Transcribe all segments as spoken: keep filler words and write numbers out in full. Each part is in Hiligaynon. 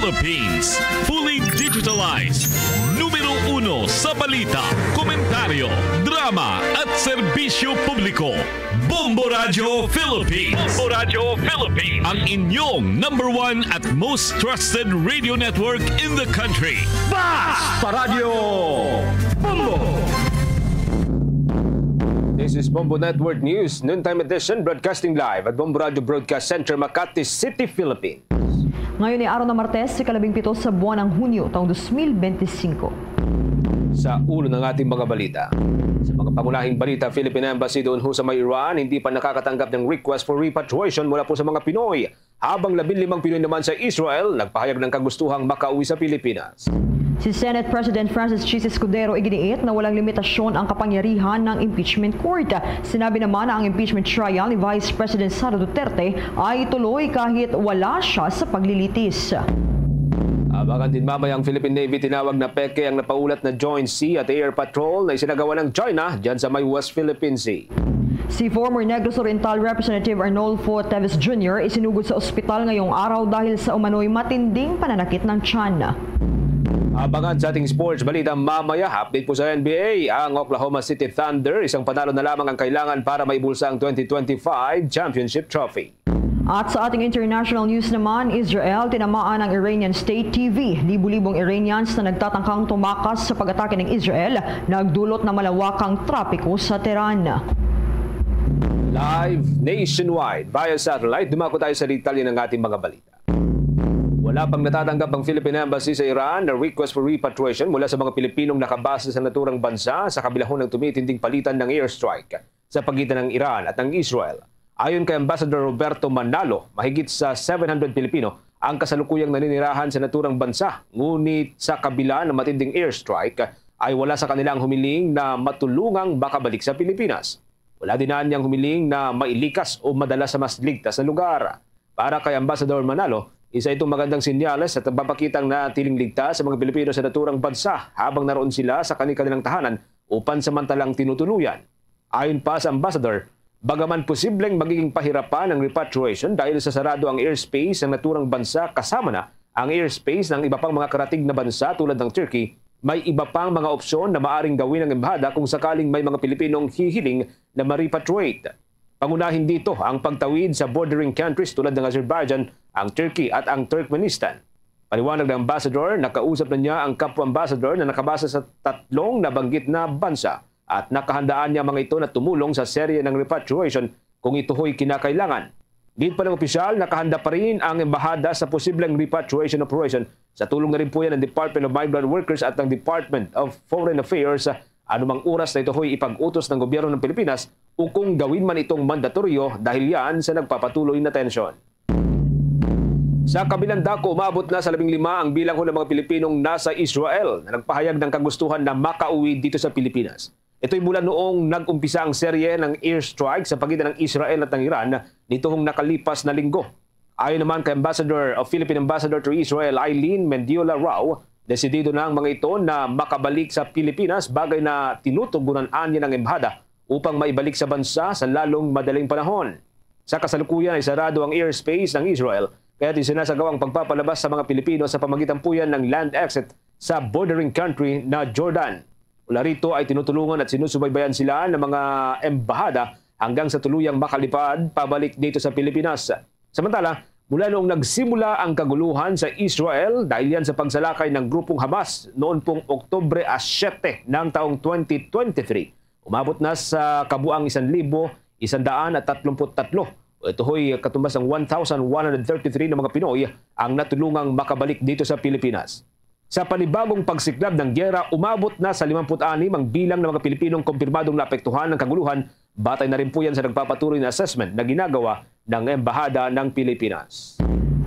Philippines, fully digitalized. Numero uno sa balita, komentaryo, drama, at serbisyo publiko. Bombo Radio Philippines. Bombo Radio Philippines. Ang inyong number one at most trusted radio network in the country. Basta Radio Bombo! This is Bombo Network News, noontime edition, broadcasting live at Bombo Radio Broadcast Center, Makati City, Philippines. Ngayon ay araw na Martes, ikalabing pito sa buwan ng Hunyo, taong dos mil bente singko. Sa ulo ng ating mga balita. Sa mga pangunahing balita, Philippine Embassy doon ho sa may Iran, hindi pa nakakatanggap ng request for repatriation mula po sa mga Pinoy. Habang labing limang Pinoy naman sa Israel, nagpahayag ng kagustuhang makauwi sa Pilipinas. Si Senate President Francis Chiz Escudero iginiit na walang limitasyon ang kapangyarihan ng impeachment court. Sinabi naman na ang impeachment trial ni Vice President Sara Duterte ay tuloy kahit wala siya sa paglilitis. Abangan din mamaya ang Philippine Navy tinawag na peke ang napaulat na Joint Sea at Air Patrol na isinagawa ng China dyan sa may West Philippine Sea. Si former Negros Oriental Representative Arnolfo Teves Junior isinugod sa ospital ngayong araw dahil sa umano'y matinding pananakit ng tiyan. Abangan sa ating sports balita mamaya. Update po sa N B A. Ang Oklahoma City Thunder, isang panalo na lamang ang kailangan para maibulsa ang twenty twenty-five Championship Trophy. At sa ating international news naman, Israel, tinamaan ng Iranian State T V. Libu-libong Iranians na nagtatangkang tumakas sa pag-atake ng Israel, nagdulot ng malawakang trapiko sa Tehran. Live nationwide via satellite, dumako tayo sa detalye ng ating mga balita. Wala pang natatanggap ang Philippine Embassy sa Iran na request for repatriation mula sa mga Pilipinong nakabase sa naturang bansa sa kabila ho ng tumitinding palitan ng airstrike sa pagitan ng Iran at ng Israel. Ayon kay Ambassador Roberto Manalo, mahigit sa seven hundred Pilipino ang kasalukuyang naninirahan sa naturang bansa, ngunit sa kabila ng matinding airstrike ay wala sa kanila ang humiling na matulungang makabalik sa Pilipinas. Wala din niyang humiling na mailikas o madala sa mas ligtas na lugar. Para kay Ambassador Manalo, isa itong magandang senyales at nagpapakitang natiling ligtas sa mga Pilipino sa naturang bansa habang naroon sila sa kani-kanilang tahanan o pansamantalang tinutuluyan. Ayon pa sa Ambassador, bagaman posibleng magiging pahirapan ang repatriation dahil sa sarado ang airspace ng naturang bansa, kasama na ang airspace ng iba pang mga karatig na bansa tulad ng Turkey, may iba pang mga opsyon na maaring gawin ng embahada kung sakaling may mga Pilipinong hihiling na ma-repatriate. Pangunahin dito ang pagtawid sa bordering countries tulad ng Azerbaijan, ang Turkey at ang Turkmenistan. Paliwanag ng ambassador, nakausap na niya ang kapwa ambassador na nakabase sa tatlong nabanggit na bansa at nakahandaan niya mga ito na tumulong sa serye ng repatriation kung ito'y kinakailangan. Gid pa ng opisyal, nakahanda pa rin ang embahada sa posibleng repatriation operation. Sa tulong na rin po yan ng Department of Migrant Workers at ng Department of Foreign Affairs, anumang oras na ito'y ipag-utos ng gobyerno ng Pilipinas o kung gawin man itong mandatoryo dahil yan sa nagpapatuloy na tensyon. Sa kabilang dako, umabot na sa labing lima ang bilang ho ng mga Pilipinong nasa Israel na nagpahayag ng kagustuhan na makauwi dito sa Pilipinas. Ito'y mula noong nag-umpisa ang serye ng airstrike sa pagitan ng Israel at ng Iran nitong nakalipas na linggo. Ayon naman kay Ambassador o Philippine Ambassador to Israel, Eileen Mendiola Rao, desidido na ang mga ito na makabalik sa Pilipinas, bagay na tinutugunan niya ng embahada upang maibalik sa bansa sa lalong madaling panahon. Sa kasalukuyan ay sarado ang airspace ng Israel, kaya isinasagawa ang pagpapalabas sa mga Pilipino sa pamagitan po yan ng land exit sa bordering country na Jordan. Mula rito ay tinutulungan at sinusubaybayan sila ng mga embahada hanggang sa tuluyang makalipad pabalik dito sa Pilipinas. Samantala, mula noong nagsimula ang kaguluhan sa Israel dahil yan sa pagsalakay ng grupong Hamas noon pong Oktubre a siyete ng taong twenty twenty-three, umabot na sa kabuang isan libo isang daan at tatlumpu't tatlo, o ito ho'y katumbas ng one thousand one hundred thirty-three na mga Pinoy ang natulungang makabalik dito sa Pilipinas. Sa panibagong pagsiklab ng giyera, umabot na sa limampu't anim ang bilang ng mga Pilipinong kumpirmadong naapektuhan ng kaguluhan, batay na rin po yan sa nagpapatuloy na assessment na ginagawa ng Embahada ng Pilipinas.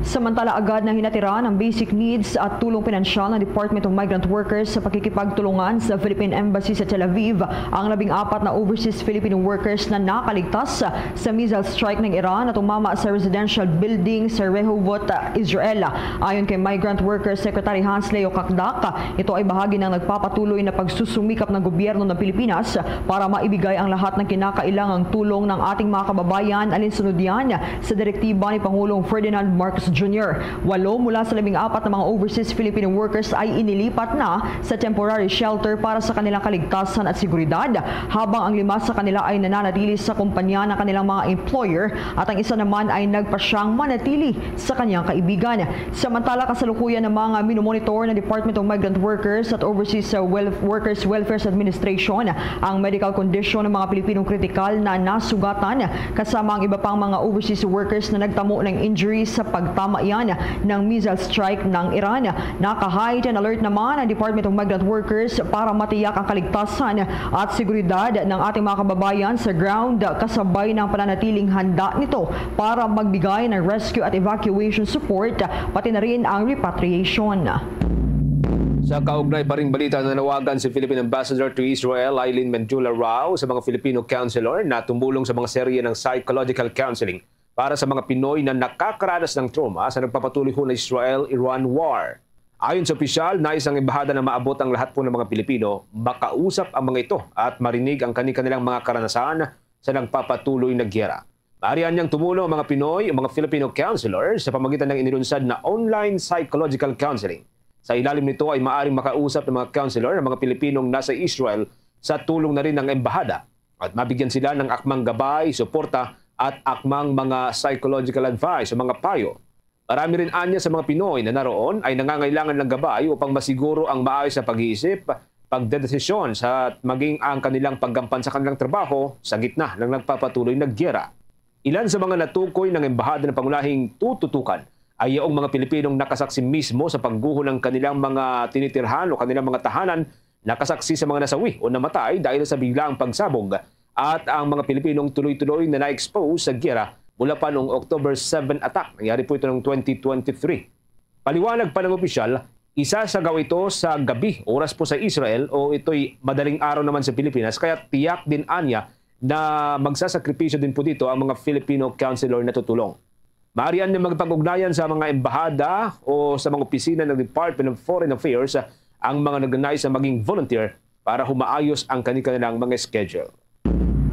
Samantala, agad na hinatiran ang basic needs at tulong pinansyal ng Department of Migrant Workers sa pakikipagtulungan sa Philippine Embassy sa Tel Aviv ang labing apat na overseas Filipino workers na nakaligtas sa missile strike ng Iran na tumama sa residential building sa Rehovot, Israel. Ayon kay Migrant Workers Secretary Hans Leo Cacdac, ito ay bahagi ng nagpapatuloy na pagsusumikap ng gobyerno ng Pilipinas para maibigay ang lahat ng kinakailangang tulong ng ating mga kababayan, alinsunod yan sa direktiba ni Pangulong Ferdinand Marcos Junior. Walo mula sa labing apat na mga overseas Filipino workers ay inilipat na sa temporary shelter para sa kanilang kaligtasan at seguridad, habang ang lima sa kanila ay nananatili sa kumpanya ng kanilang mga employer at ang isa naman ay nagpa siyang manatili sa kanyang kaibigan. Samantala, kasalukuyan namang minomonitor ng Department of Migrant Workers at Overseas, uh, Wel-, Workers Welfare Administration ang medical condition ng mga Pilipinong kritikal na nasugatan, kasama ang iba pang mga overseas workers na nagtamo ng injury sa pagtama iyan ng missile strike ng Iran. Naka-heightened alert naman ang Department of Migrant Workers para matiyak ang kaligtasan at seguridad ng ating mga kababayan sa ground, kasabay ng pananatiling handa nito para magbigay ng rescue at evacuation support, pati na rin ang repatriation. Sa kaugnay pa ring balita, nanawagan si Philippine Ambassador to Israel, Eileen Mendiola Rao, sa mga Filipino counselor na tumulong sa mga serye ng psychological counseling para sa mga Pinoy na nakakaranas ng trauma sa nagpapatuloy ho na Israel-Iran war. Ayon sa opisyal, nais ang embahada na maabot ang lahat po ng mga Pilipino, makausap ang mga ito at marinig ang kani-kanilang mga karanasan sa nagpapatuloy na giyera. Maaari anyang tumulong ang mga Pinoy o mga Filipino counselor sa pamagitan ng inilunsad na online psychological counseling. Sa ilalim nito ay maaaring makausap ng mga counselor ang mga Pilipinong nasa Israel sa tulong na rin ng embahada at mabigyan sila ng akmang gabay, suporta at akmang mga psychological advice o mga payo. Marami rin anya sa mga Pinoy na naroon ay nangangailangan ng gabay upang masiguro ang maayos na pag-iisip, pagdedesisyon sa maging ang kanilang paggampan sa kanilang trabaho sa gitna ng nagpapatuloy na giyera. Ilan sa mga natukoy ng embahada na pangunahing tututukan ay yaong mga Pilipinong nakasaksi mismo sa pagguho ng kanilang mga tinitirhan o kanilang mga tahanan, nakasaksi sa mga nasawi o namatay dahil sa biglaang pagsabog, at ang mga Pilipinong tuloy-tuloy na na-expose sa giyera mula pa noong October seven attack. Nangyari po ito noong twenty twenty-three. Paliwanag pa ng opisyal, isa sa gaw ito sa gabi, oras po sa Israel, o ito'y madaling araw naman sa Pilipinas, kaya tiyak din anya na magsasakripisyo din po dito ang mga Filipino counselor na tutulong. Maaari na magpag-ugnayan sa mga embahada o sa mga opisina ng Department of Foreign Affairs ang mga nagnanais na maging volunteer para humaayos ang kanilang mga schedule.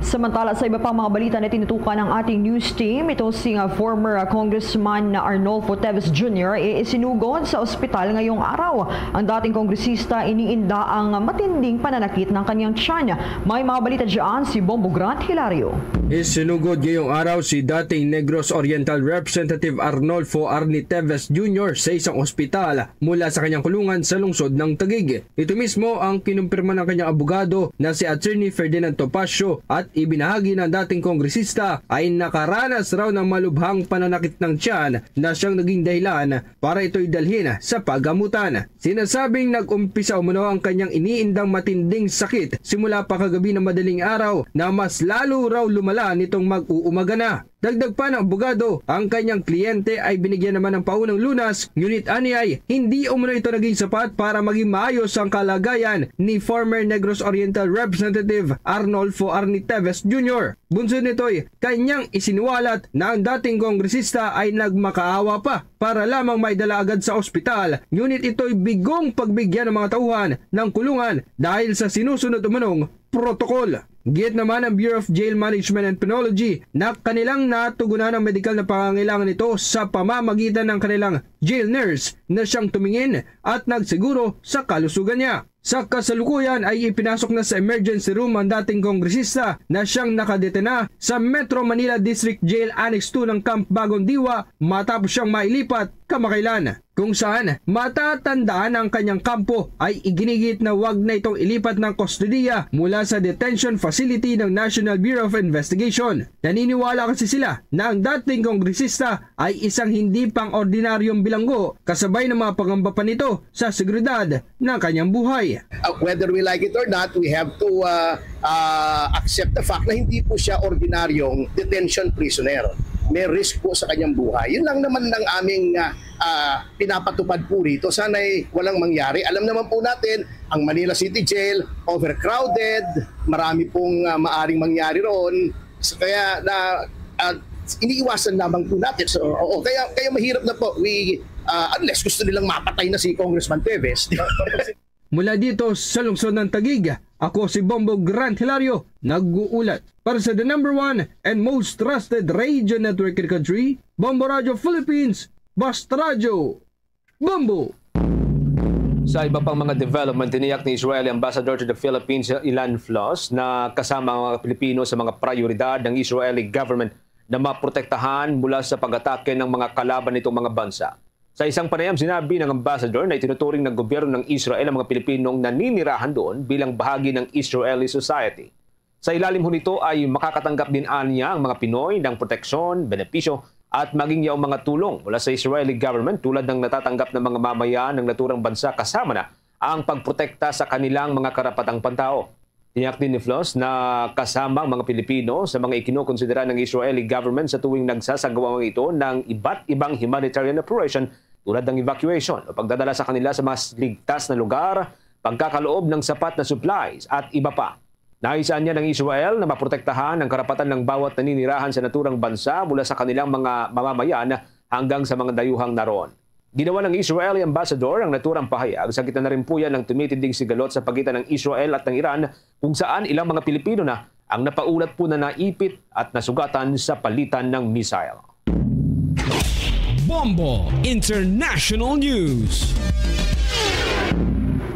Samantala, sa iba pang mga balita na tinutukan ng ating news team, ito si, uh, former, uh, Congressman na Arnolfo Teves Junior ay isinugod sa ospital ngayong araw. Ang dating kongresista iniinda ang matinding pananakit ng kanyang tiyan. May mga balita dyan si Bombo Grant Hilario. Isinugod ngayong araw si dating Negros Oriental Representative Arnolfo Arnie Teves Junior sa isang ospital mula sa kanyang kulungan sa lungsod ng Taguig. Ito mismo ang kinumpirma ng kanyang abogado na si Attorney Ferdinand Topacio, at ibinahagi ng dating kongresista ay nakaranas raw ng malubhang pananakit ng tiyan na siyang naging dahilan para ito'y dalhin sa pagamutan. Sinasabing nag-umpisa umano ang kanyang iniindang matinding sakit simula pa kagabi na madaling araw na mas lalo raw lumala nitong mag-uumaga na. Dagdag pa ng abogado, ang kanyang kliyente ay binigyan naman ng paunang lunas, ngunit aniay hindi umano ito naging sapat para maging maayos ang kalagayan ni former Negros Oriental Representative Arnolfo Arnie Teves Junior. Bunsod nito'y kanyang isiniwalat na ang dating kongresista ay nagmakaawa pa para lamang maidala agad sa ospital, ngunit ito'y bigong pagbigyan ng mga tauhan ng kulungan dahil sa sinusunod umanong protokol. Giit naman ang Bureau of Jail Management and Penology na kanilang natugunan ang medikal na pangangailangan nito sa pamamagitan ng kanilang jail nurse na siyang tumingin at nagsiguro sa kalusugan niya. Sa kasalukuyan ay ipinasok na sa emergency room ang dating kongresista na siyang nakadetena sa Metro Manila District Jail Annex two ng Camp Bagong Diwa matapos siyang mailipat kamakailan, kung saan matatandaan ang kanyang kampo ay iginigit na wag na itong ilipat ng kustodiya mula sa detention facility ng National Bureau of Investigation. Naniniwala kasi sila na ang dating kongresista ay isang hindi pang-ordinaryong bilanggo, kasabay ng mga pangamba pa nito sa seguridad ng kanyang buhay. Uh, whether we like it or not, we have to, uh, uh, accept the fact na hindi po siya ordinaryong detention prisoner. May risk po sa kanyang buhay. Yun lang naman ang aming, uh, uh, pinapatupad po rito. Sana'y walang mangyari. Alam naman po natin, ang Manila City Jail, overcrowded, marami pong, uh, maaring mangyari roon. So, kaya na, uh, iniiwasan lamang po natin. So, oo, kaya, kaya mahirap na po. We, uh, unless gusto nilang mapatay na si Congressman Teves, di ba? Mula dito sa lungsod ng Taguig, ako si Bombo Grant Hilario, nag-uulat para sa the number one and most trusted radio network in the country, Bombo Radio Philippines, Basta Radyo, Bombo! Sa iba pang mga development, tiniyak ni Israeli Ambassador to the Philippines, Ilan Flos, na kasama ang mga Pilipino sa mga prioridad ng Israeli government na maprotektahan mula sa pag-atake ng mga kalaban nitong mga bansa. Sa isang panayam, sinabi ng ambassador na itinuturing ng gobyerno ng Israel ang mga Pilipinong naninirahan doon bilang bahagi ng Israeli society. Sa ilalim ho nito ay makakatanggap din anya ang mga Pinoy ng proteksyon, benepisyo, at maging yaong mga tulong mula sa Israeli government, tulad ng natatanggap ng mga mamayan ng naturang bansa, kasama na ang pagprotekta sa kanilang mga karapatang pantao. Tiniyak din ni Flos na kasama ang mga Pilipino sa mga ikinukonsidera ng Israeli government sa tuwing nagsasagawa ito ng iba't ibang humanitarian operation, tulad ng evacuation o pagdadala sa kanila sa mas ligtas na lugar, pagkakaloob ng sapat na supplies, at iba pa. Nais anya ng Israel na maprotektahan ang karapatan ng bawat naninirahan sa naturang bansa, mula sa kanilang mga mamamayan hanggang sa mga dayuhang naroon. Ginawa ng Israeli ambassador ang naturang pahayag sa gitna na rin po yan ng tumitinding sigalot sa pagitan ng Israel at ng Iran, kung saan ilang mga Pilipino na ang napaulat po na naipit at nasugatan sa palitan ng missile. Bombo International News.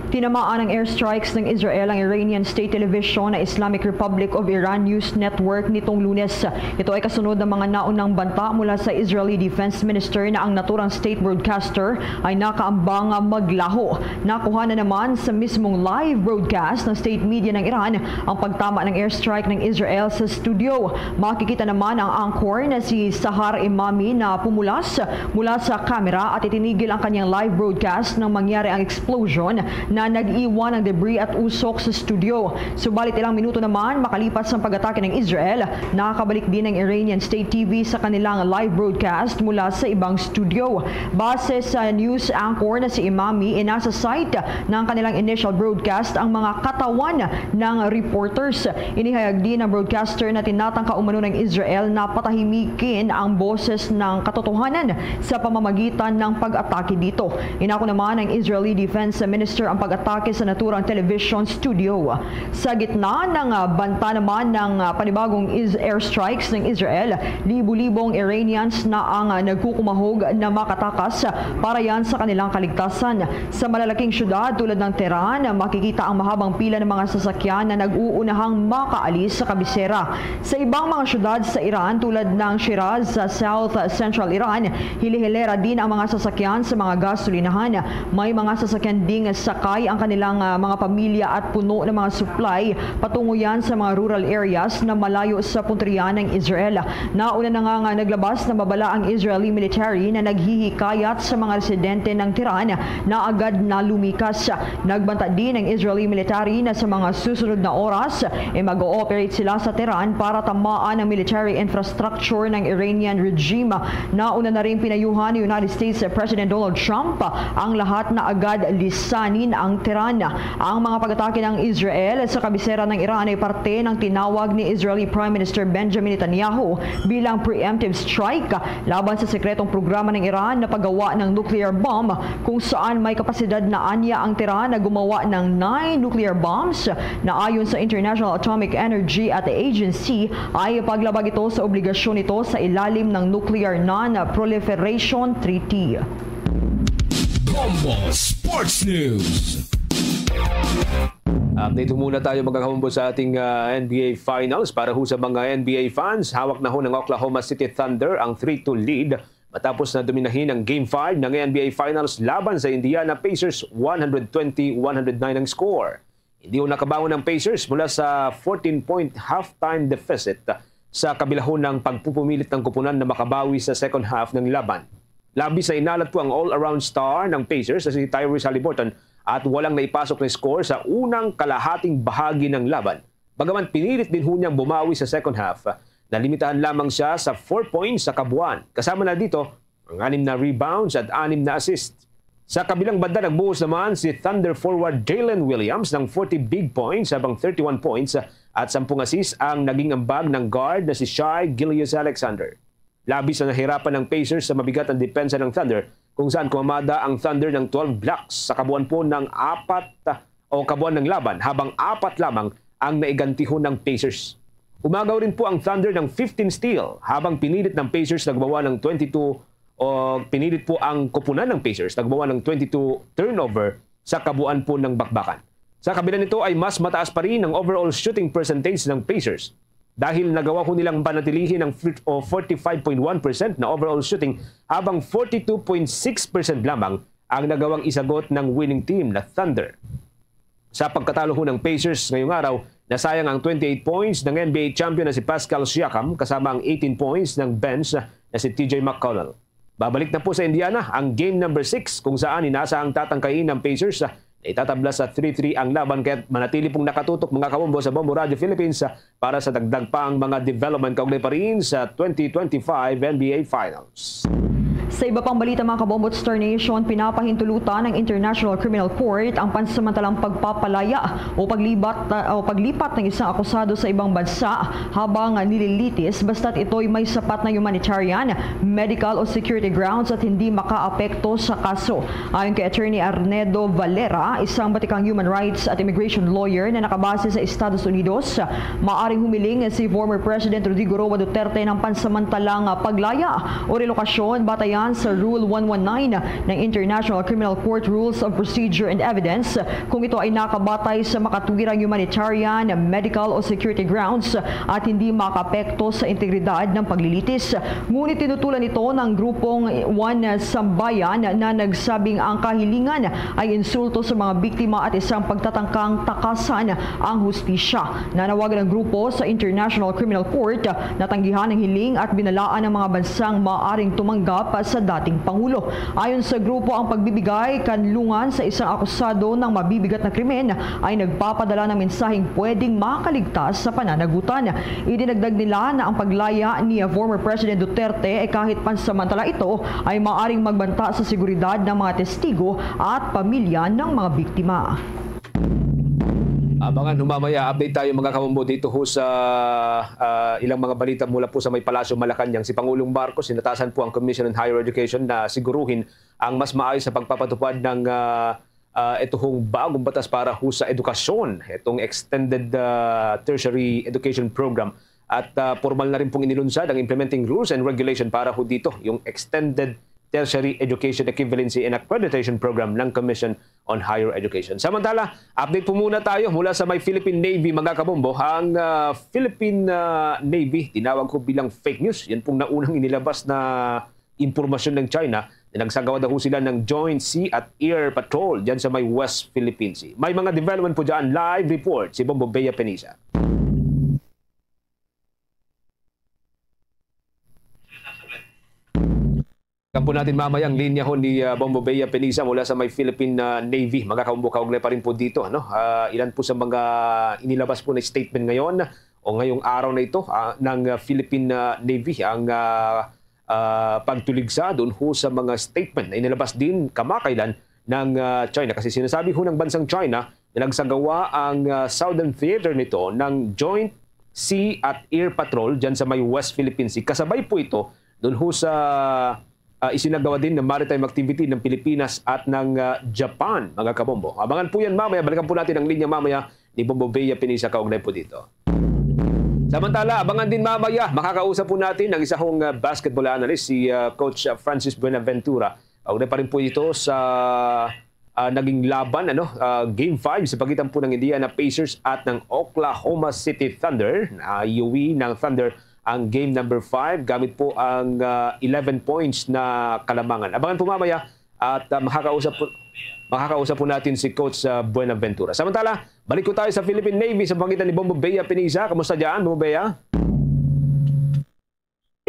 Tinamaan ng airstrikes ng Israel ang Iranian state television na Islamic Republic of Iran News Network nitong Lunes. Ito ay kasunod ng mga naunang banta mula sa Israeli Defense Minister na ang naturang state broadcaster ay nakaambang maglaho. Nakuha na naman sa mismong live broadcast ng state media ng Iran ang pagtama ng airstrike ng Israel sa studio. Makikita naman ang anchor na si Sahar Imami na pumulas mula sa kamera at itinigil ang kanyang live broadcast nang mangyari ang explosion na nag-iwan ng debris at usok sa studio. Subalit ilang minuto naman makalipas ang pag-atake ng Israel, nakakabalik din ang Iranian state T V sa kanilang live broadcast mula sa ibang studio. Base sa news anchor na si Imami, inasa site ng kanilang initial broadcast ang mga katawan ng reporters. Inihayag din ng broadcaster na tinatangka umano ng Israel na patahimikin ang boses ng katotohanan sa pamamagitan ng pag-atake dito. Inako naman ng Israeli Defense Minister ang pag-atake sa naturang television studio. Sa gitna ng, ah, banta naman ng, ah, panibagong is-, airstrikes ng Israel, libo-libong Iranians na ang, ah, nagkukumahog na makatakas para yan sa kanilang kaligtasan. Sa malalaking syudad tulad ng Tehran, makikita ang mahabang pila ng mga sasakyan na nag-uunahang makaalis sa kabisera. Sa ibang mga syudad sa Iran tulad ng Shiraz sa South Central Iran, hilihilera din ang mga sasakyan sa mga gasolinahan. May mga sasakyan ding sakay ang kanilang, ah, mga pamilya at puno ng mga supply patungo yan sa mga rural areas na malayo sa puntriya ng Israel. Nauna na nga nga naglabas ng babala ang Israeli military na naghihikayat sa mga residente ng Tehran na agad na lumikas. Nagbanta din ang Israeli military na sa mga susunod na oras, eh, mag-ooperate sila sa Tehran para tamaan ang military infrastructure ng Iranian regime. Nauna na rin pinayuhan ni United States President Donald Trump ang lahat na agad lisanin ang Tehran. Ang mga pag-atake ng Israel sa kabisera ng Iran ay parte ng tinawag ni Israeli Prime Minister Benjamin Netanyahu bilang preemptive strike laban sa sekretong programa ng Iran na paggawa ng nuclear bomb, kung saan may kapasidad na anya ang Tehran na gumawa ng nine nuclear bombs na, ayon sa International Atomic Energy at Agency, ay paglabag ito sa obligasyon nito sa ilalim ng Nuclear Non-Proliferation Treaty. Bombo Sports News. Update ho muna tayo, mga kabombo, sa ating, ah, N B A Finals. Para ho sa mga N B A fans, hawak na ho ng Oklahoma City Thunder ang three two lead matapos na dominahin ang Game five ng N B A Finals laban sa Indiana Pacers, one hundred twenty, one hundred nine ang score. Hindi ho nakabangon ang Pacers mula sa fourteen-point halftime deficit sa kabilahon ng pagpupumilit ng kupunan na makabawi sa second half ng laban. Labis na inalat po ang all-around star ng Pacers na si Tyrese Haliburton at walang naipasok na score sa unang kalahating bahagi ng laban. Bagaman pinilit din ho niyang bumawi sa second half, nalimitahan lamang siya sa four points sa kabuuan. Kasama na dito ang anim na rebounds at anim na assist. Sa kabilang banda, nagbuhos naman si Thunder forward Jalen Williams ng forty big points, habang thirty-one points at sampung assist ang naging ambag ng guard na si Shai Gilgeous-Alexander. Labis na nahirapan ang Pacers sa mabigat na depensa ng Thunder, kung saan kumamada ang Thunder ng twelve blocks sa kabuuan po ng apat, o kabuuan ng laban, habang apat lamang ang naiganti ho ng Pacers. Umagaw rin po ang Thunder ng fifteen steal, habang pinilit ng Pacers na gumawa ng twenty-two o pinilit po ang koponan ng Pacers na gumawa ng twenty-two turnover sa kabuuan po ng bakbakan. Sa kabila nito ay mas mataas pa rin ang overall shooting percentage ng Pacers dahil nagawa ho nilang panatilihin ang fif-, o forty-five point one percent na overall shooting, habang forty-two point six percent lamang ang nagawang isagot ng winning team na Thunder. Sa pagkatalo ho ng Pacers ngayong araw, nasayang ang twenty-eight points ng N B A champion na si Pascal Siakam kasama ang eighteen points ng bench na si T J McConnell. Babalik na po sa Indiana ang game number six, kung saan inasahang tatangkain ng Pacers na itatabla sa three three ang laban, kaya manatili pong nakatutok, mga kabombo, sa Bombo Radio Philippines para sa dagdag pang mga development kaugnay pa rin sa twenty twenty-five N B A Finals. Sa iba pang balita, mga kabombo, Star Nation, pinapahintulutan ng International Criminal Court ang pansamantalang pagpapalaya o paglibat, o paglipat ng isang akusado sa ibang bansa habang nililitis, basta't ito'y may sapat na humanitarian, medical o security grounds at hindi makaapekto sa kaso. Ayon kay Attorney Arnedo Valera, isang batikang human rights at immigration lawyer na nakabase sa Estados Unidos, maaring humiling si former President Rodrigo Roa Duterte ng pansamantalang paglaya o relokasyon batayan sa Rule one one nine ng International Criminal Court Rules of Procedure and Evidence kung ito ay nakabatay sa makatwirang humanitarian, medical o security grounds at hindi makapekto sa integridad ng paglilitis. Ngunit tinutulan ito ng grupong One Sambayan na nagsabing ang kahilingan ay insulto sa mga biktima at isang pagtatangkang takasan ang hustisya. Nanawagan ang grupo sa International Criminal Court na tanggihan ang hiling at binalaan ang mga bansang maaring tumanggap sa dating pangulo. Ayon sa grupo, ang pagbibigay kanlungan sa isang akusado ng mabibigat na krimen ay nagpapadala ng mensaheng pwedeng makaligtas sa pananagutan. Idinagdag nila na ang paglaya ni former President Duterte ay kahit pansamantala ito ay maaring magbanta sa seguridad ng mga testigo at pamilya ng mga biktima. Abangan ho mamaya, update tayo, mga kabombo, dito ho sa, ah, ilang mga balita mula po sa may Palasyo Malacañang. Si Pangulong Marcos, sinatasan po ang Commission on Higher Education na siguruhin ang mas maayos sa pagpapatupad ng, ah, ah, ito hong bagong batas para ho sa edukasyon, itong Extended, ah, Tertiary Education Program. At, ah, formal na rin pong inilunsad ang implementing rules and regulation para ho dito, yung Extended Tertiary Education Equivalency and Accreditation Program ng Commission on Higher Education. Samantala, update po muna tayo mula sa may Philippine Navy, mga kabombo. Ang, ah, Philippine, ah, Navy, tinawag ko bilang fake news. Yan pong naunang inilabas na impormasyon ng China na nagsagawa daw ho sila ng Joint Sea at Air Patrol dyan sa may West Philippine Sea. May mga development po dyan. Live report si Bombo Bea Penisa. Kan po natin mamaya ang linya ho ni, ah, Bombo Bea Penisa mula sa may Philippine, ah, Navy. Mga kabombo, kaugnay pa rin po dito, ano? Ah, ilan po sa mga inilabas po na statement ngayon o ngayong araw na ito, ah, ng, ah, Philippine, ah, Navy, ang, ah, ah, pagtuligsa doon ho sa mga statement na inilabas din kamakailan ng, ah, China. Kasi sinasabi ho ng bansang China na nagsagawa ang, ah, Southern Theater nito ng Joint Sea at Air Patrol dyan sa may West Philippine Sea. Kasabay po ito doon ho sa, ah, isinagawa din ng maritime activity ng Pilipinas at ng, ah, Japan, mga kabombo. Abangan po yan mamaya. Balikan po natin ang linya mamaya ni Bombo Bea Pinisa kaugnay po dito. Samantala, abangan din mamaya, makakausap po natin ang isa hong, ah, basketball analyst, si, ah, Coach, ah, Francis Buenaventura. Kaugnay pa rin po ito sa, ah, naging laban, ano, ah, Game five sa pagitan po ng Indiana Pacers at ng Oklahoma City Thunder. Naiuwi ng Thunder ang game number five gamit po ang, ah, eleven points na kalamangan. Abangan po mamaya at, ah, makakausap po, makakausap po natin si Coach, ah, Buenaventura. Samantala, balik po tayo sa Philippine Navy sa pagitan ni Bombo Bea Pinisa. Kamusta dyan, Bombo Bea?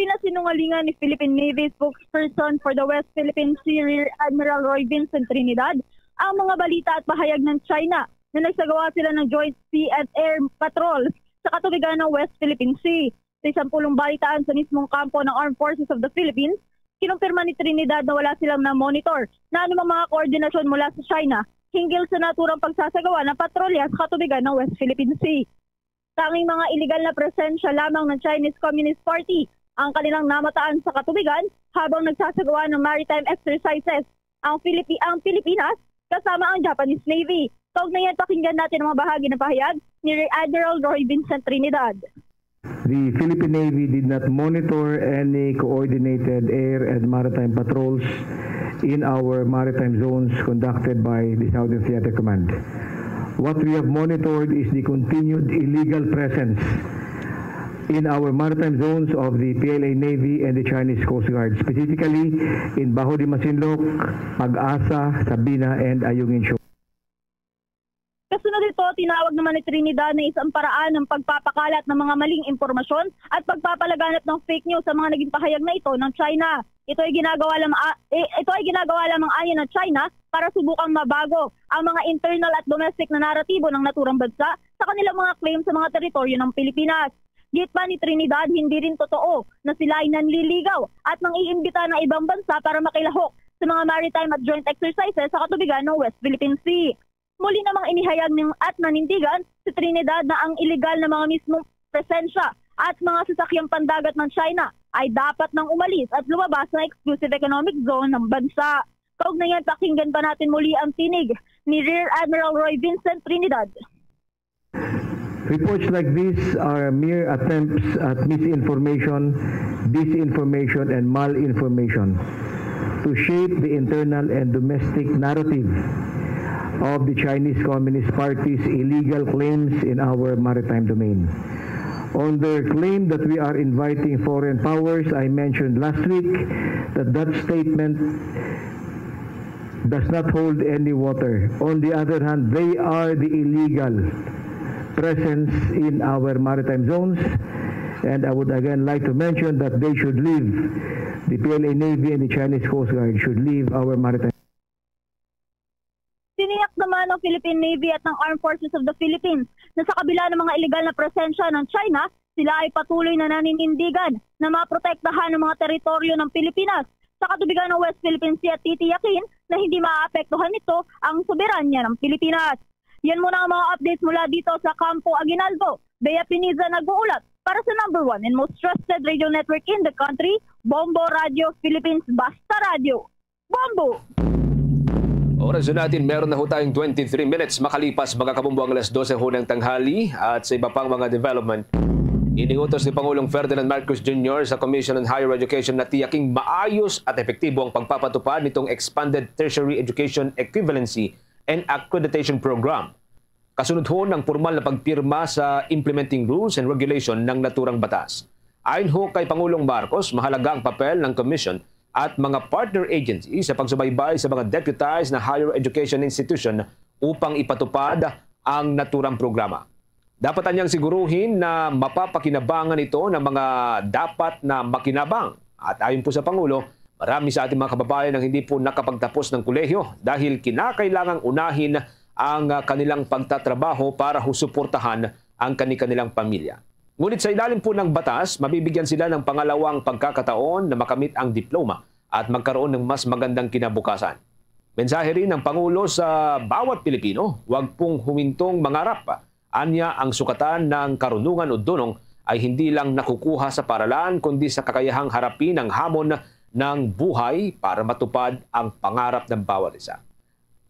Pinasinungalingan ni Philippine Navy spokesperson for the West Philippine Sea, Rear Admiral Roy Vincent Trinidad, ang mga balita at pahayag ng China na nagsagawa sila ng Joint Sea and Air Patrol sa katubigan ng West Philippine Sea. Sa isang pulong balitaan sa mismong kampo ng Armed Forces of the Philippines, kinumpirma ni Trinidad na wala silang na-monitor na anumang mga koordinasyon mula sa China hinggil sa naturang pagsasagawa ng patrolya sa katubigan ng West Philippine Sea. Tanging mga iligal na presensya lamang ng Chinese Communist Party ang kanilang namataan sa katubigan habang nagsasagawa ng maritime exercises ang Philippi-, ang Pilipinas kasama ang Japanese Navy. Kaugnayan, pakinggan natin ang mga bahagi ng pahayag ni Rear Admiral Roy Vincent Trinidad. The Philippine Navy did not monitor any coordinated air and maritime patrols in our maritime zones conducted by the Southern Theater Command. What we have monitored is the continued illegal presence in our maritime zones of the P L A Navy and the Chinese Coast Guard, specifically in Baho de Masinloc, Pag-asa, Sabina, and Ayungin Shoal. Kasunod nito, tinawag naman ni Trinidad na isang paraan ng pagpapakalat ng mga maling impormasyon at pagpapalaganap ng fake news sa mga naging pahayag na ito ng China. Ito ay ginagawa lamang, ah, eh, ito ay ginagawa lamang ayon ng China para subukang mabago ang mga internal at domestic na naratibo ng naturang bansa sa kanilang mga claim sa mga teritoryo ng Pilipinas. Giit pa ni Trinidad, hindi rin totoo na sila ay nanliligaw at nang-iimbita ng ibang bansa para makilahok sa mga maritime at joint exercises sa katubigan ng West Philippine Sea. Muli namang inihayag ng at nanindigan si Trinidad na ang iligal na mga mismong presensya at mga sasakyang pandagat ng China ay dapat nang umalis at lumabas ng exclusive economic zone ng bansa. Kaugnay niyan, pakinggan pa natin muli ang tinig ni Rear Admiral Roy Vincent Trinidad. Reports like this are mere attempts at misinformation, disinformation, and malinformation to shape the internal and domestic narrative of the Chinese Communist Party's illegal claims in our maritime domain. On their claim that we are inviting foreign powers, I mentioned last week that that statement does not hold any water. On the other hand, they are the illegal presence in our maritime zones. And I would again like to mention that they should leave. The P L A Navy and the Chinese Coast Guard should leave our maritime Tiniyak naman ng Philippine Navy at ng Armed Forces of the Philippines na sa kabila ng mga iligal na presensya ng China, sila ay patuloy na naninindigan na maprotektahan ang mga teritoryo ng Pilipinas sa katubigan ng West Philippine Sea at titiyakin na hindi maapektuhan nito ang soberanya ng Pilipinas. Yan muna ang mga updates mula dito sa Campo Aguinaldo. Bea Piniza nag-uulat para sa number one and most trusted radio network in the country, Bombo Radio Philippines, Basta Radio. Bombo! Oras na natin, meron na ho tayong twenty-three minutes makalipas, mga kabombo, ang alas dose ho ng tanghali. At sa iba pang mga development, iniutos ni Pangulong Ferdinand Marcos Junior sa Commission on Higher Education na tiyaking maayos at epektibo ang pagpapatupad nitong Expanded Tertiary Education Equivalency and Accreditation Program. Kasunod ho ng pormal na pagpirma sa implementing rules and regulation ng naturang batas. Ayon ho kay Pangulong Marcos, mahalaga ang papel ng Commission at mga partner agency sa pagsubaybay sa mga deputized na higher education institution upang ipatupad ang naturang programa. Dapat anyang siguruhin na mapapakinabangan ito ng mga dapat na makinabang. At ayon po sa Pangulo, marami sa ating mga kababayan ang hindi po nakapagtapos ng kolehiyo dahil kinakailangang unahin ang ah, kanilang pagtatrabaho para ho suportahan ang kani-kanilang pamilya. Ngunit sa ilalim po ng batas, mabibigyan sila ng pangalawang pagkakataon na makamit ang diploma at magkaroon ng mas magandang kinabukasan. Mensahe rin ng Pangulo sa bawat Pilipino, huwag pong humintong mangarap. Anya, ang sukatan ng karunungan o dunong ay hindi lang nakukuha sa paralan, kundi sa kakayahang harapin ang hamon ng buhay para matupad ang pangarap ng bawat isa.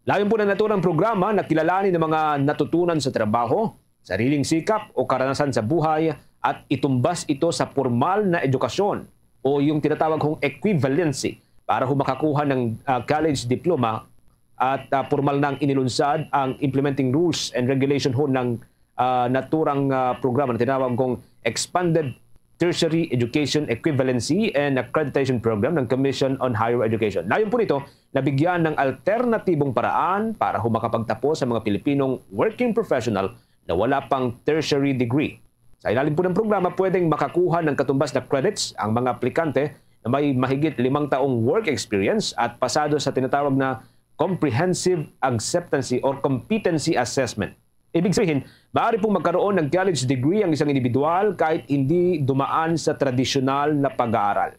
Layon po ng naturang programa na kilalanin ang mga natutunan sa trabaho, sariling sikap o karanasan sa buhay at itumbas ito sa pormal na edukasyon o yung tinatawag kong equivalency para ho makakuha ng ah, college diploma at ah, pormal nang inilunsad ang implementing rules and regulation ho ng ah, naturang ah, programa na tinawag kong Expanded Tertiary Education Equivalency and Accreditation Program ng Commission on Higher Education. Layon po nito, nabigyan ng alternatibong paraan para ho makapagtapos ang mga Pilipinong working professional na wala pang tertiary degree. Sa ilalim po ng programa, pwedeng makakuha ng katumbas na credits ang mga aplikante na may mahigit limang taong work experience at pasado sa tinatawag na Comprehensive Acceptancy or Competency Assessment. Ibig sabihin, maaari pong magkaroon ng college degree ang isang individual kahit hindi dumaan sa tradisyonal na pag-aaral.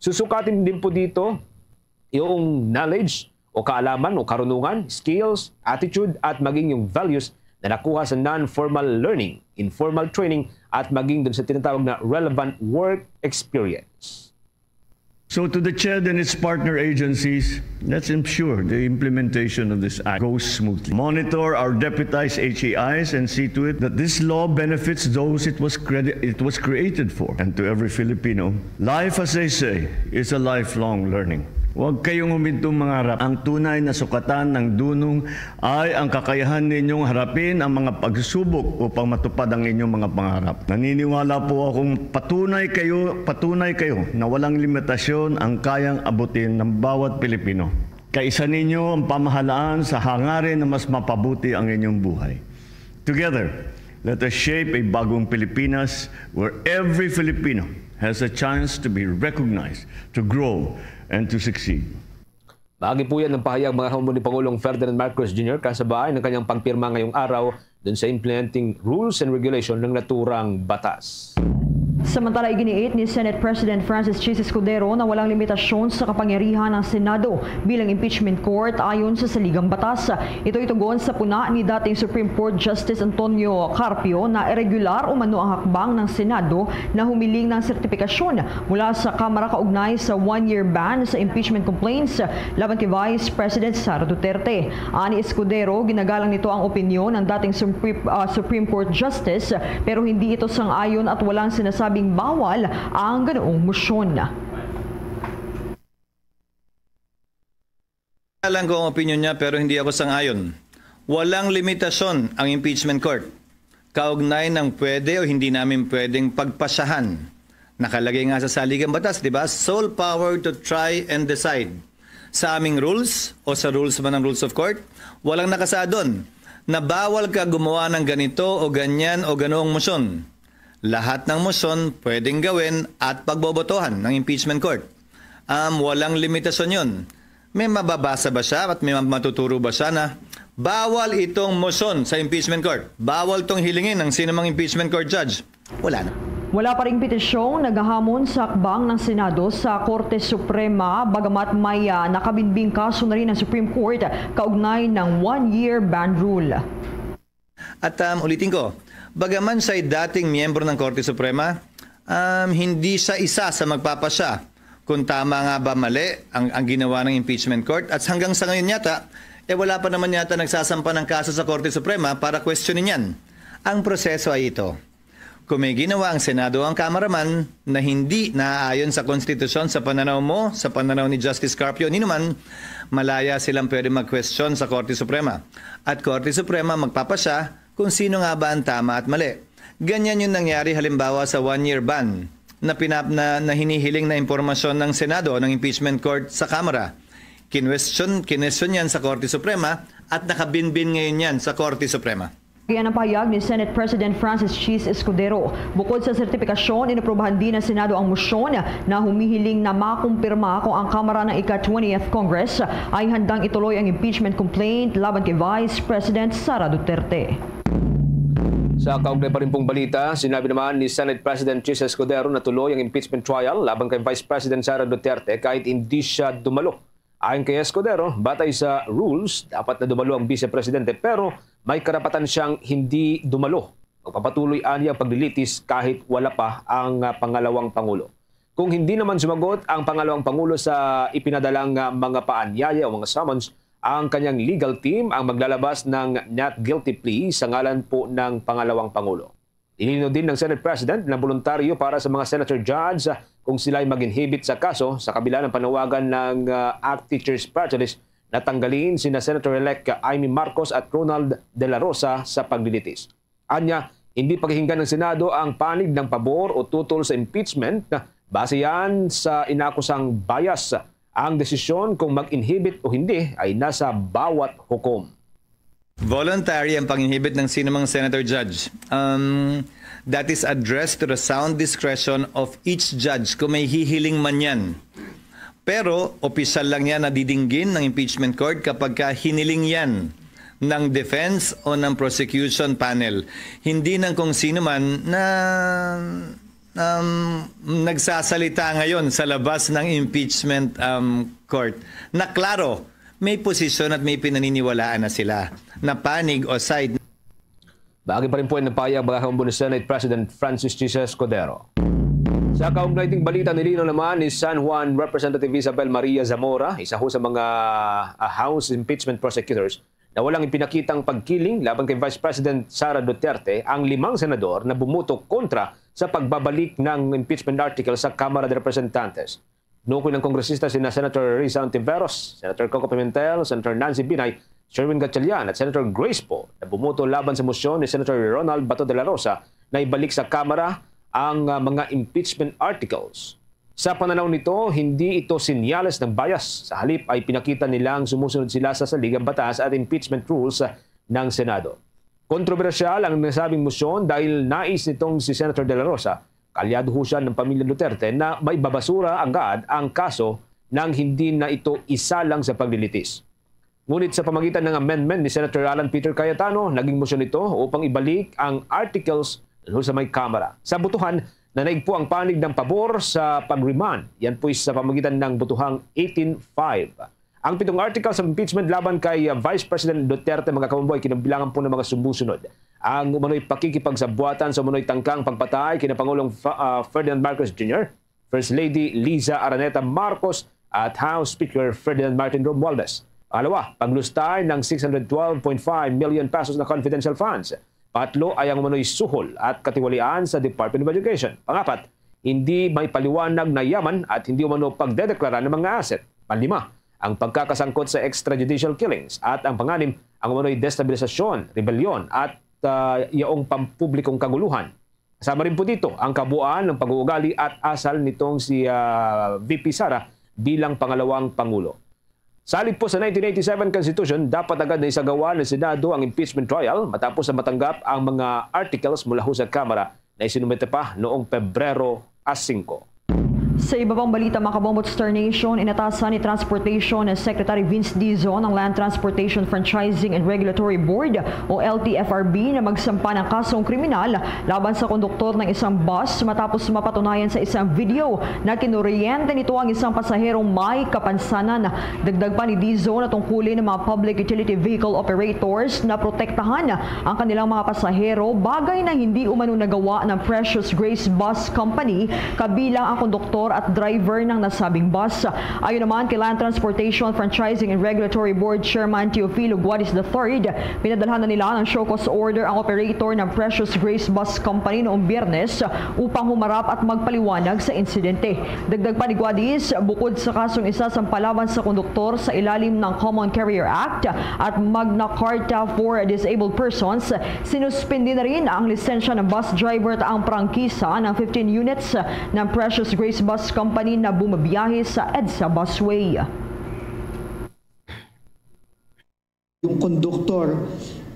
Susukatin din po dito yung knowledge o kaalaman o karunungan, skills, attitude, at maging yung values na nakuha sa non-formal learning, informal training, at maging dun sa tinatawag na relevant work experience. So to the CHED and its partner agencies, let's ensure the implementation of this act goes smoothly. Monitor our deputized H A Is and see to it that this law benefits those it was cre-, it was created for. And to every Filipino, life, as they say, is a lifelong learning. Huwag kayong humintong mangarap. Ang tunay na sukatan ng dunong ay ang kakayahan ninyong harapin ang mga pagsubok upang matupad ang inyong mga pangarap. Naniniwala po akong patunay kayo, patunay kayo na walang limitasyon ang kayang abutin ng bawat Pilipino. Kaisa ninyo ang pamahalaan sa hangarin na mas mapabuti ang inyong buhay. Together, let us shape a bagong Pilipinas where every Filipino has a chance to be recognized, to grow, and to succeed. Maagi po yan ang pahayag mga hamon ni Pangulong Ferdinand Marcos Junior kasabay ng kanyang pagpirma ngayong araw dun sa implementing rules and regulation ng naturang batas. Samantala, iginiit ni Senate President Francis Chiz Escudero na walang limitasyon sa kapangyarihan ng Senado bilang impeachment court ayon sa saligang batas. Ito itugon sa puna ni dating Supreme Court Justice Antonio Carpio na irregular umano ang hakbang ng Senado na humiling ng sertipikasyon mula sa Kamara kaugnay sa one-year ban sa impeachment complaints laban kay Vice President Sara Duterte. Ani Escudero, ginagalang nito ang opinyon ng dating Supreme, ah, Supreme Court Justice, pero hindi ito sang-ayon at walang sinasabing bawal ang ganoong motion. Alam ko ang opinion niya, pero hindi ako sang-ayon. Walang limitasyon ang impeachment court kaugnay ng pwede o hindi namin pwedeng pagpasyahan. Nakalagay nga sa saligang batas, di ba? Sole power to try and decide. Sa aming rules o sa rules man ng rules of court, walang nakasaad doon na bawal ka gumawa ng ganito o ganyan o ganoong motion. Lahat ng motion pwedeng gawin at pagbobotohan ng impeachment court. Um, walang limitasyon yun. May mababasa ba siya at may matuturo ba siya na bawal itong motion sa impeachment court? Bawal tong hilingin ng sino mang impeachment court judge? Wala na. Wala pa ring petisyong naghahamon sa hakbang ng Senado sa Korte Suprema, bagamat may, ah, nakabinbing kaso na rin ang Supreme Court kaugnay ng one-year ban rule. At, um, ulitin ko, bagaman siya'y dating miyembro ng Korte Suprema, um, hindi siya isa sa magpapasya kung tama nga ba mali ang, ang ginawa ng impeachment court. At hanggang sa ngayon yata, eh, wala pa naman yata nagsasampa ng kaso sa Korte Suprema para questionin yan. Ang proseso ay ito. Kung may ginawa ang Senado o ang Kamara man na hindi naaayon sa konstitusyon, sa pananaw mo, sa pananaw ni Justice Carpio, ninuman, malaya silang pwede mag-question sa Korte Suprema. At Korte Suprema magpapasya kung sino nga ba ang tama at mali. Ganyan yung nangyari halimbawa sa one-year ban na, pinap, na, na hinihiling na impormasyon ng Senado o ng impeachment court sa Kamara. Kinwestiyon, kinwestiyon yan sa Korte Suprema at nakabinbin ngayon yan sa Korte Suprema. Yan ang pahayag ni Senate President Francis Chiz Escudero. Bukod sa sertipikasyon, inaprubahan din ng Senado ang motion na humihiling na makumpirma kung ang Kamara ng ika-twentieth Congress ay handang ituloy ang impeachment complaint laban kay Vice President Sara Duterte. Sa kaugnay pa rin pong balita, sinabi naman ni Senate President Chiz Escudero na tuloy ang impeachment trial laban kay Vice President Sara Duterte kahit hindi siya dumalo. Ayon kay Escudero, batay sa rules, dapat na dumalo ang Vice Presidente pero may karapatan siyang hindi dumalo. Magpapatuloy ani ang paglilitis kahit wala pa ang, ah, pangalawang pangulo. Kung hindi naman sumagot ang pangalawang pangulo sa ipinadalang, ah, mga paanyaya o mga summons, ang kanyang legal team ang maglalabas ng not guilty plea sa ngalan po ng pangalawang pangulo. Nilinaw din ng Senate President na boluntaryo para sa mga senator judge kung sila'y mag-inhibit sa kaso sa kabila ng panawagan ng, ah, ACT Teachers Party List na tanggalin sina Senator-elect Imee Marcos at Ronald De La Rosa sa paglilitis. Anya, hindi pakikinggan ng Senado ang panig ng pabor o tutol sa impeachment. Base yan sa inakusang bias. Ang desisyon kung mag-inhibit o hindi ay nasa bawat hukom. Voluntary ang pag-inhibit ng sino mang senator judge. Um, that is addressed to the sound discretion of each judge kung may hihiling man yan. Pero opisyal lang yan na didinggin ng impeachment court kapag ka hiniling yan ng defense o ng prosecution panel. Hindi ng kung sino man na, um, nagsasalita ngayon sa labas ng impeachment, um, court na klaro may posisyon at may pinaniniwalaan na sila na panig o side. Maagi pa rin po ang pahayag ni Senate President Francis Chiz Escudero. Sa kaugnay ding balita, nilinaw naman ni San Juan Representative Isabel Maria Zamora, isa ho sa mga, ah, House impeachment prosecutors, na walang ipinakitang pagkiling laban kay Vice President Sara Duterte ang limang senador na bumuto kontra sa pagbabalik ng impeachment article sa Kamara de Representantes. Nukoy ng kongresista sina Senator Risa Ontiveros, Senator Coco Pimentel, Senator Nancy Binay, Sherwin Gatchalian at Senator Grace Poe na bumuto laban sa mosyon ni Senator Ronald Bato de la Rosa na ibalik sa Kamara ang, ah, mga impeachment articles. Sa pananaw nito, hindi ito senyales ng bias. Sa halip ay pinakita nilang sumusunod sila sa saligang batas at impeachment rules ng Senado. Kontrobersyal ang nasabing mosyon dahil nais nitong si Senator De La Rosa, kaalyado ho siya ng pamilya Duterte, na maibabasura agad ang kaso nang hindi na ito isalang sa paglilitis. Ngunit sa pamagitan ng amendment ni Senator Alan Peter Cayetano, naging mosyon ito upang ibalik ang articles dun sa may Kamara. Sa botohan, nanaig po ang panig ng pabor sa pag-remand. Yan po sa pamagitan ng botohang eighteen five. Ang pitong articles of impeachment laban kay, uh, Vice President Duterte, mga kaumboy, kinabilangan po ng mga sumusunod: ang umano'y pakikipagsabuatan sa umano'y tangkang pagpatay kina Pangulong Fa-, uh, Ferdinand Marcos Junior, First Lady Liza Araneta Marcos, at House Speaker Ferdinand Martin Romualdez. Pangalawa, paglustay ng six hundred twelve point five million pesos na confidential funds. Patlo ay ang umano'y suhol at katiwalian sa Department of Education. Pangapat, hindi may paliwanag na yaman at hindi umano pagdedeklara ng mga asset. Panlima, ang pagkakasangkot sa extrajudicial killings. At ang panganim, ang umano'y destabilisasyon, rebelyon, at, ah, yaong pampublikong kaguluhan. Kasama rin po dito ang kabuuan ng pag-uugali at asal nitong si, ah, V P Sara bilang pangalawang pangulo. Salig po sa nineteen eighty-seven Constitution, dapat agad na isagawa ng Senado ang impeachment trial matapos na matanggap ang mga articles mula ho sa Kamara na isinumite pa noong Pebrero a singko. Sa iba pang balita, mga kabombo, Star Nation, inatasan ni Transportation Secretary Vince Dizon ang Land Transportation Franchising and Regulatory Board o L T F R B na magsampa ng kasong kriminal laban sa konduktor ng isang bus matapos mapatunayan sa isang video na kinuryente nito ang isang pasaherong may kapansanan. Dagdag pa ni Dizon na tungkulin ang mga public utility vehicle operators na protektahan ang kanilang mga pasahero, bagay na hindi umano nagawa ng Precious Grace Bus Company, kabilang ang konduktor at driver ng nasabing bus. Ayon naman kay Land Transportation Franchising and Regulatory Board Chairman Teofilo Guadis the third, pinadalhan na nila ng show cause order ang operator ng Precious Grace Bus Company noong Biyernes upang humarap at magpaliwanag sa insidente. Dagdag pa ni Guadis, bukod sa kasong isasampa laban sa konduktor sa ilalim ng Common Carrier Act at Magna Carta for Disabled Persons, sinuspindi na rin ang lisensya ng bus driver at ang prangkisa ng fifteen units ng Precious Grace Bus Company na bumabiyahe sa EDSA Busway. Yung konduktor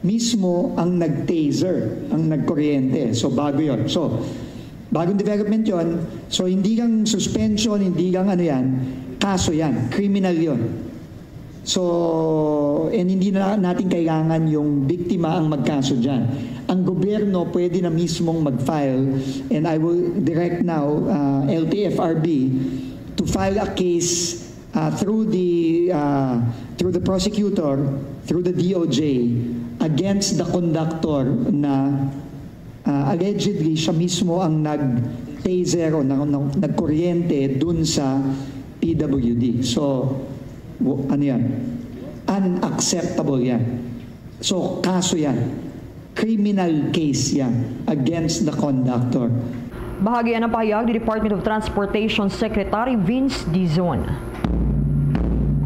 mismo ang nag-taser, ang nagkuryente. So, bago yon. So, bagong development yon. So, hindi kang suspension, hindi kang ano yan, kaso yan, criminal yon. So, and hindi na natin kailangan yung biktima ang magkaso dyan. Ang gobyerno pwede na mismong mag-file, and I will direct now, uh, L T F R B to file a case uh, through the uh, through the prosecutor, through the D O J, against the conductor na uh, allegedly siya mismo ang nag-taser o nag nagkuryente dun sa P W D. So, ano yan? Unacceptable yan. So, kaso yan. Criminal case yan against the conductor. Bahagi ang pahayag ni Department of Transportation Secretary Vince Dizon.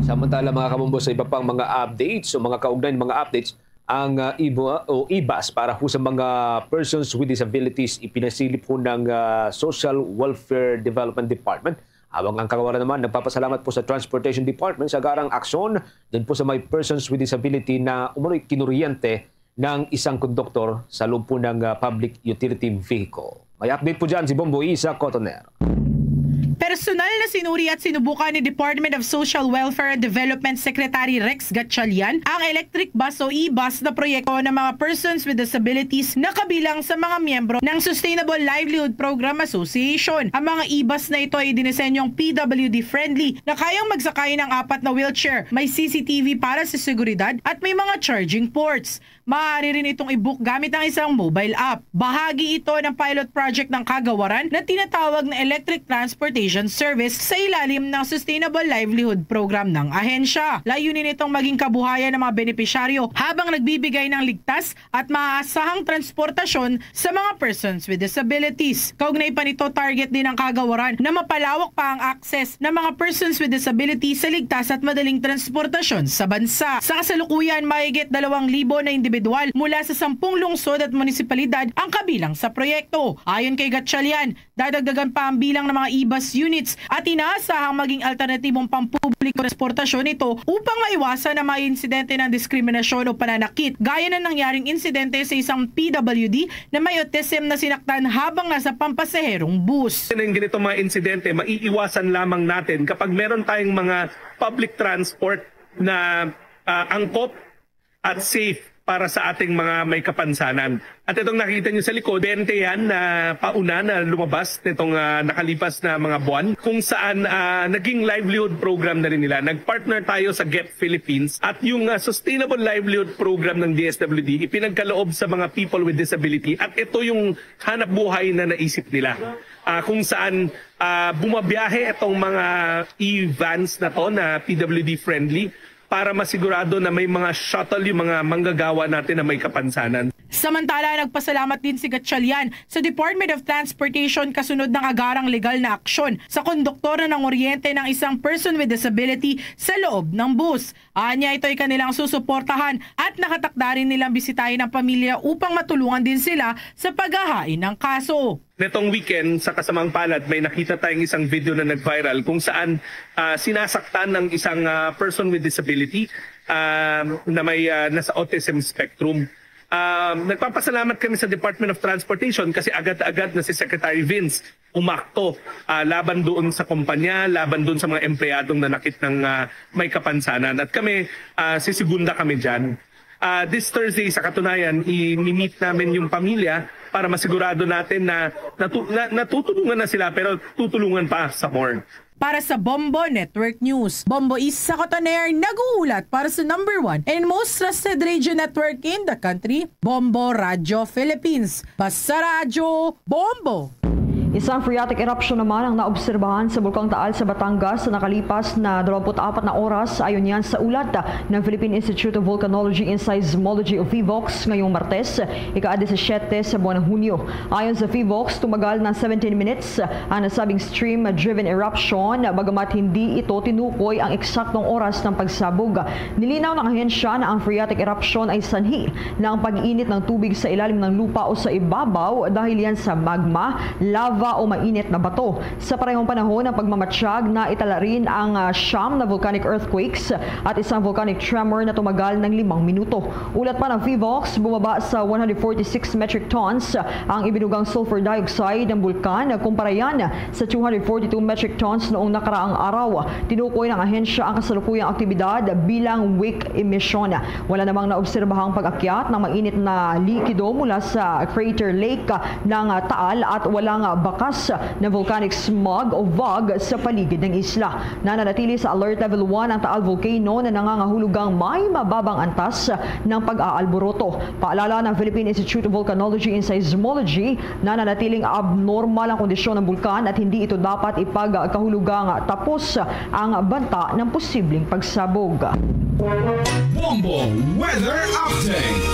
Samantala, mga kabombo, sa iba pang mga updates o mga kaugnay ng mga updates, ang uh, iba o ibas para po sa mga persons with disabilities ipinasilip po ng uh, Social Welfare Development Department. Habang ang kagawaran naman nagpapasalamat po sa Transportation Department sa garang aksyon dun po sa may persons with disability na umano'y kinuryente ng isang konduktor sa loob po ng uh, public utility vehicle. May update po dyan si Bombo Isa Cotoner. Personal na sinuri at sinubukan ni Department of Social Welfare and Development Secretary Rex Gatchalian ang electric bus o e-bus na proyekto ng mga persons with disabilities na kabilang sa mga miyembro ng Sustainable Livelihood Program Association. Ang mga e-bus na ito ay dinisenyong P W D friendly na kayang magsakay ng apat na wheelchair, may C C T V para sa seguridad at may mga charging ports. Maaari rin itong i-book gamit ang isang mobile app. Bahagi ito ng pilot project ng Kagawaran na tinatawag na Electric Transportation Service sa ilalim ng Sustainable Livelihood Program ng ahensya. Layunin itong maging kabuhayan ng mga benepisyaryo habang nagbibigay ng ligtas at maaasahang transportasyon sa mga persons with disabilities. Kaugnay pa nito, target din ng Kagawaran na mapalawak pa ang access ng mga persons with disabilities sa ligtas at madaling transportasyon sa bansa. Sa kasalukuyan, mahigit dalawang libo na individual mula sa sampung lungsod at munisipalidad ang kabilang sa proyekto. Ayon kay Gatchalian, dadagdagan pa ang bilang ng mga e-bus units at inaasahang maging alternatibong pampubliko transportasyon ito upang maiwasan ang mga insidente ng diskriminasyon o pananakit, gaya ng nangyaring insidente sa isang P W D na may autism na sinaktan habang nasa pampasaherong bus. Ang ganitong mga insidente, maiiwasan lamang natin kapag meron tayong mga public transport na, ah, angkop at safe para sa ating mga may kapansanan. At itong nakita niyo sa likod, twenty yan na pauna na lumabas nitong, ah, nakalipas na mga buwan, kung saan, ah, naging livelihood program na rin nila. Nag-partner tayo sa GEP Philippines at yung, ah, Sustainable Livelihood Program ng D S W D, ipinagkaloob sa mga people with disability, at ito yung hanap buhay na naisip nila. Ah, kung saan, ah, bumabiyahe itong mga e-vans na to na P W D friendly para masigurado na may mga shuttle yung mga manggagawa natin na may kapansanan. Samantala, nagpasalamat din si Gatchalian sa Department of Transportation kasunod ng agarang legal na aksyon sa konduktor na nanguryente ng isang person with disability sa loob ng bus. Anya, ito'y kanilang susuportahan at nakatakda rin nilang bisitahin ang pamilya upang matulungan din sila sa paghahain ng kaso. Nitong weekend, sa kasamang palad, may nakita tayong isang video na nag-viral kung saan, ah, sinasaktan ng isang, ah, person with disability, ah, na may, ah, nasa autism spectrum. Ah, nagpapasalamat kami sa Department of Transportation kasi agad-agad na si Secretary Vince umakto, ah, laban doon sa kumpanya, laban doon sa mga empleyadong nanakit ng, ah, may kapansanan. At kami, ah, sisigunda kami dyan. Ah, this Thursday, sa katunayan, i-meet namin yung pamilya para masigurado natin na natu-, na, natutulungan na sila, pero tutulungan pa sa more. Para sa Bombo Network News, Bombo Isa Cotoner nag-uulat para sa number one and most trusted radio network in the country, Bombo Radio Philippines. Basta Radyo, Bombo! Isang phreatic eruption naman ang naobserbahan sa Bulkang Taal sa Batangas sa nakalipas na dalawamput apat na oras, ayon yan sa ulat ng Philippine Institute of Volcanology and Seismology o PHIVOLCS ngayong Martes, ika-disisyete sa buwan ng Hunyo. Ayon sa PHIVOLCS, tumagal ng seventeen minutes ang nasabing stream-driven eruption, bagamat hindi ito tinukoy ang eksaktong oras ng pagsabog. Nilinaw ng ahensya na ang phreatic eruption ay sanhi ng pag-init ng tubig sa ilalim ng lupa o sa ibabaw dahil yan sa magma, lava o mainit na bato. Sa parehong panahon, ang pagmamatsyag, naitala rin ang, ah, siyam na volcanic earthquakes at isang volcanic tremor na tumagal ng limang minuto. Ulat pa ng PHIVOLCS, bumaba sa one hundred forty-six metric tons ang ibinugang sulfur dioxide ng bulkan, kumpara yan sa two hundred forty-two metric tons noong nakaraang araw. Tinukoy ng ahensya ang kasalukuyang aktibidad bilang weak emission. Wala namang naobserbahang pag-akyat ng mainit na likido mula sa crater lake ng Taal at walang bakas na volcanic smog o fog sa paligid ng isla. Nananatili sa Alert Level one ang Taal Volcano na nangangahulugang may mababang antas ng pag-aalboroto. Paalala ng Philippine Institute of Volcanology and Seismology, nananatiling abnormal ang kondisyon ng bulkan at hindi ito dapat ipagkahulugang tapos ang banta ng posibleng pagsabog. Bombo Weather Update.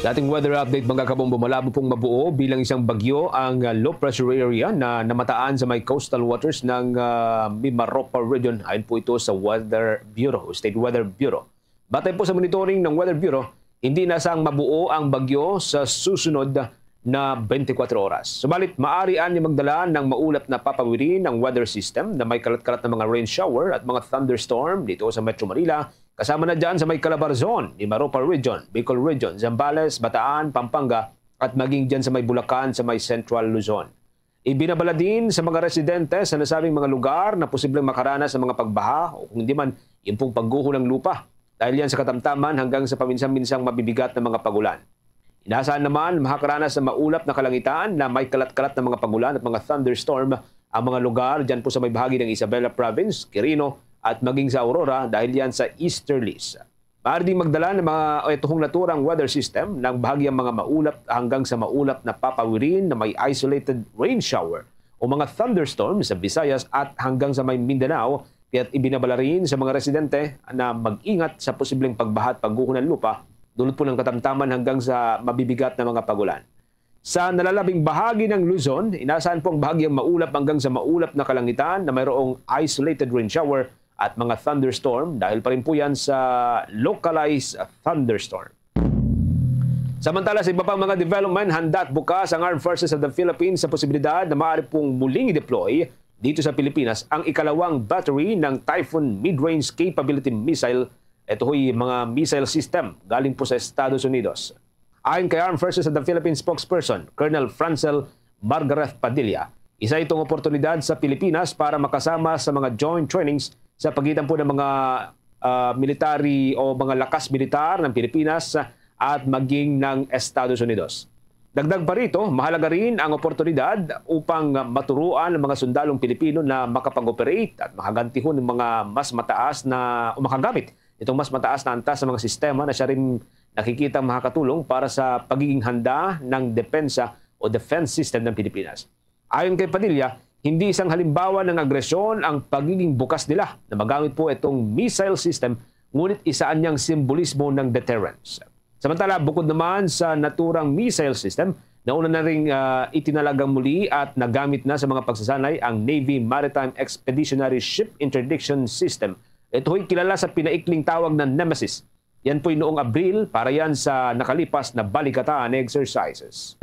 Sa ating weather update, mga kabombo, malabo pong mabuo bilang isang bagyo ang, ah, low pressure area na namataan sa may coastal waters ng, ah, Mimaropa region. Ayon po ito sa Weather Bureau, State Weather Bureau. Batay po sa monitoring ng Weather Bureau, hindi inaasahang mabuo ang bagyo sa susunod na twenty-four oras. Subalit, maaari ani magdala ng maulap na papawirin ang weather system na may kalat-kalat na mga rain shower at mga thunderstorm dito sa Metro Manila, kasama na dyan sa may Calabarzon, Mimaropa Region, Bicol Region, Zambales, Bataan, Pampanga, at maging dyan sa may Bulacan, sa may Central Luzon. Ibinabala din sa mga residente sa nasabing mga lugar na posibleng makaranas ng mga pagbaha o kung di man, yung pong pagguho ng lupa. Dahil yan sa katamtaman hanggang sa paminsan-minsang mabibigat na mga pagulan. Inasahan naman, makakaranas ng maulap na kalangitan na may kalat-kalat na mga pagulan at mga thunderstorm ang mga lugar dyan po sa may bahagi ng Isabela Province, Quirino, at maging sa Aurora dahil yan sa easterlies. Maaari ding magdala ng mga, eh, tuhong naturang weather system ng bahagyang mga maulap hanggang sa maulap na papawirin na may isolated rain shower o mga thunderstorm sa Visayas at hanggang sa may Mindanao, kaya't ibinabala rin sa mga residente na mag-ingat sa posibleng pagbaha at pagguho ng lupa, dulot po ng katamtaman hanggang sa mabibigat na mga pagulan. Sa nalalabing bahagi ng Luzon, inaasahan po ang bahagyang maulap hanggang sa maulap na kalangitan na mayroong isolated rain shower at mga thunderstorm dahil pa rin po yan sa localized thunderstorm. Samantala, sa iba pang mga development, handa at bukas ang Armed Forces of the Philippines sa posibilidad na maaari pong muling i-deploy dito sa Pilipinas ang ikalawang battery ng Typhoon Mid-Range Capability Missile. Ito ho'y mga missile system galing po sa Estados Unidos. Ayon kay Armed Forces of the Philippines spokesperson, Colonel Francel Margareth Padilla, isa itong oportunidad sa Pilipinas para makasama sa mga joint trainings sa pagitan po ng mga, ah, military o mga lakas militar ng Pilipinas at maging ng Estados Unidos. Dagdag pa rito, mahalaga rin ang oportunidad upang maturuan ang mga sundalong Pilipino na makapag-operate at makagantihon ng mga mas mataas na o makagamit itong mas mataas na antas sa mga sistema na siya rin nakikita makakatulong para sa pagiging handa ng depensa o defense system ng Pilipinas. Ayon kay Padilla, hindi isang halimbawa ng agresyon ang pagiging bukas nila na magamit po itong missile system, ngunit isa anyang simbolismo ng deterrence. Samantala, bukod naman sa naturang missile system, nauna na ring, ah, itinalagang muli at nagamit na sa mga pagsasanay ang Navy Maritime Expeditionary Ship Interdiction System. Ito ho'y kilala sa pinaikling tawag na Nemesis. Yan po'y noong Abril para yan sa nakalipas na balikatan exercises.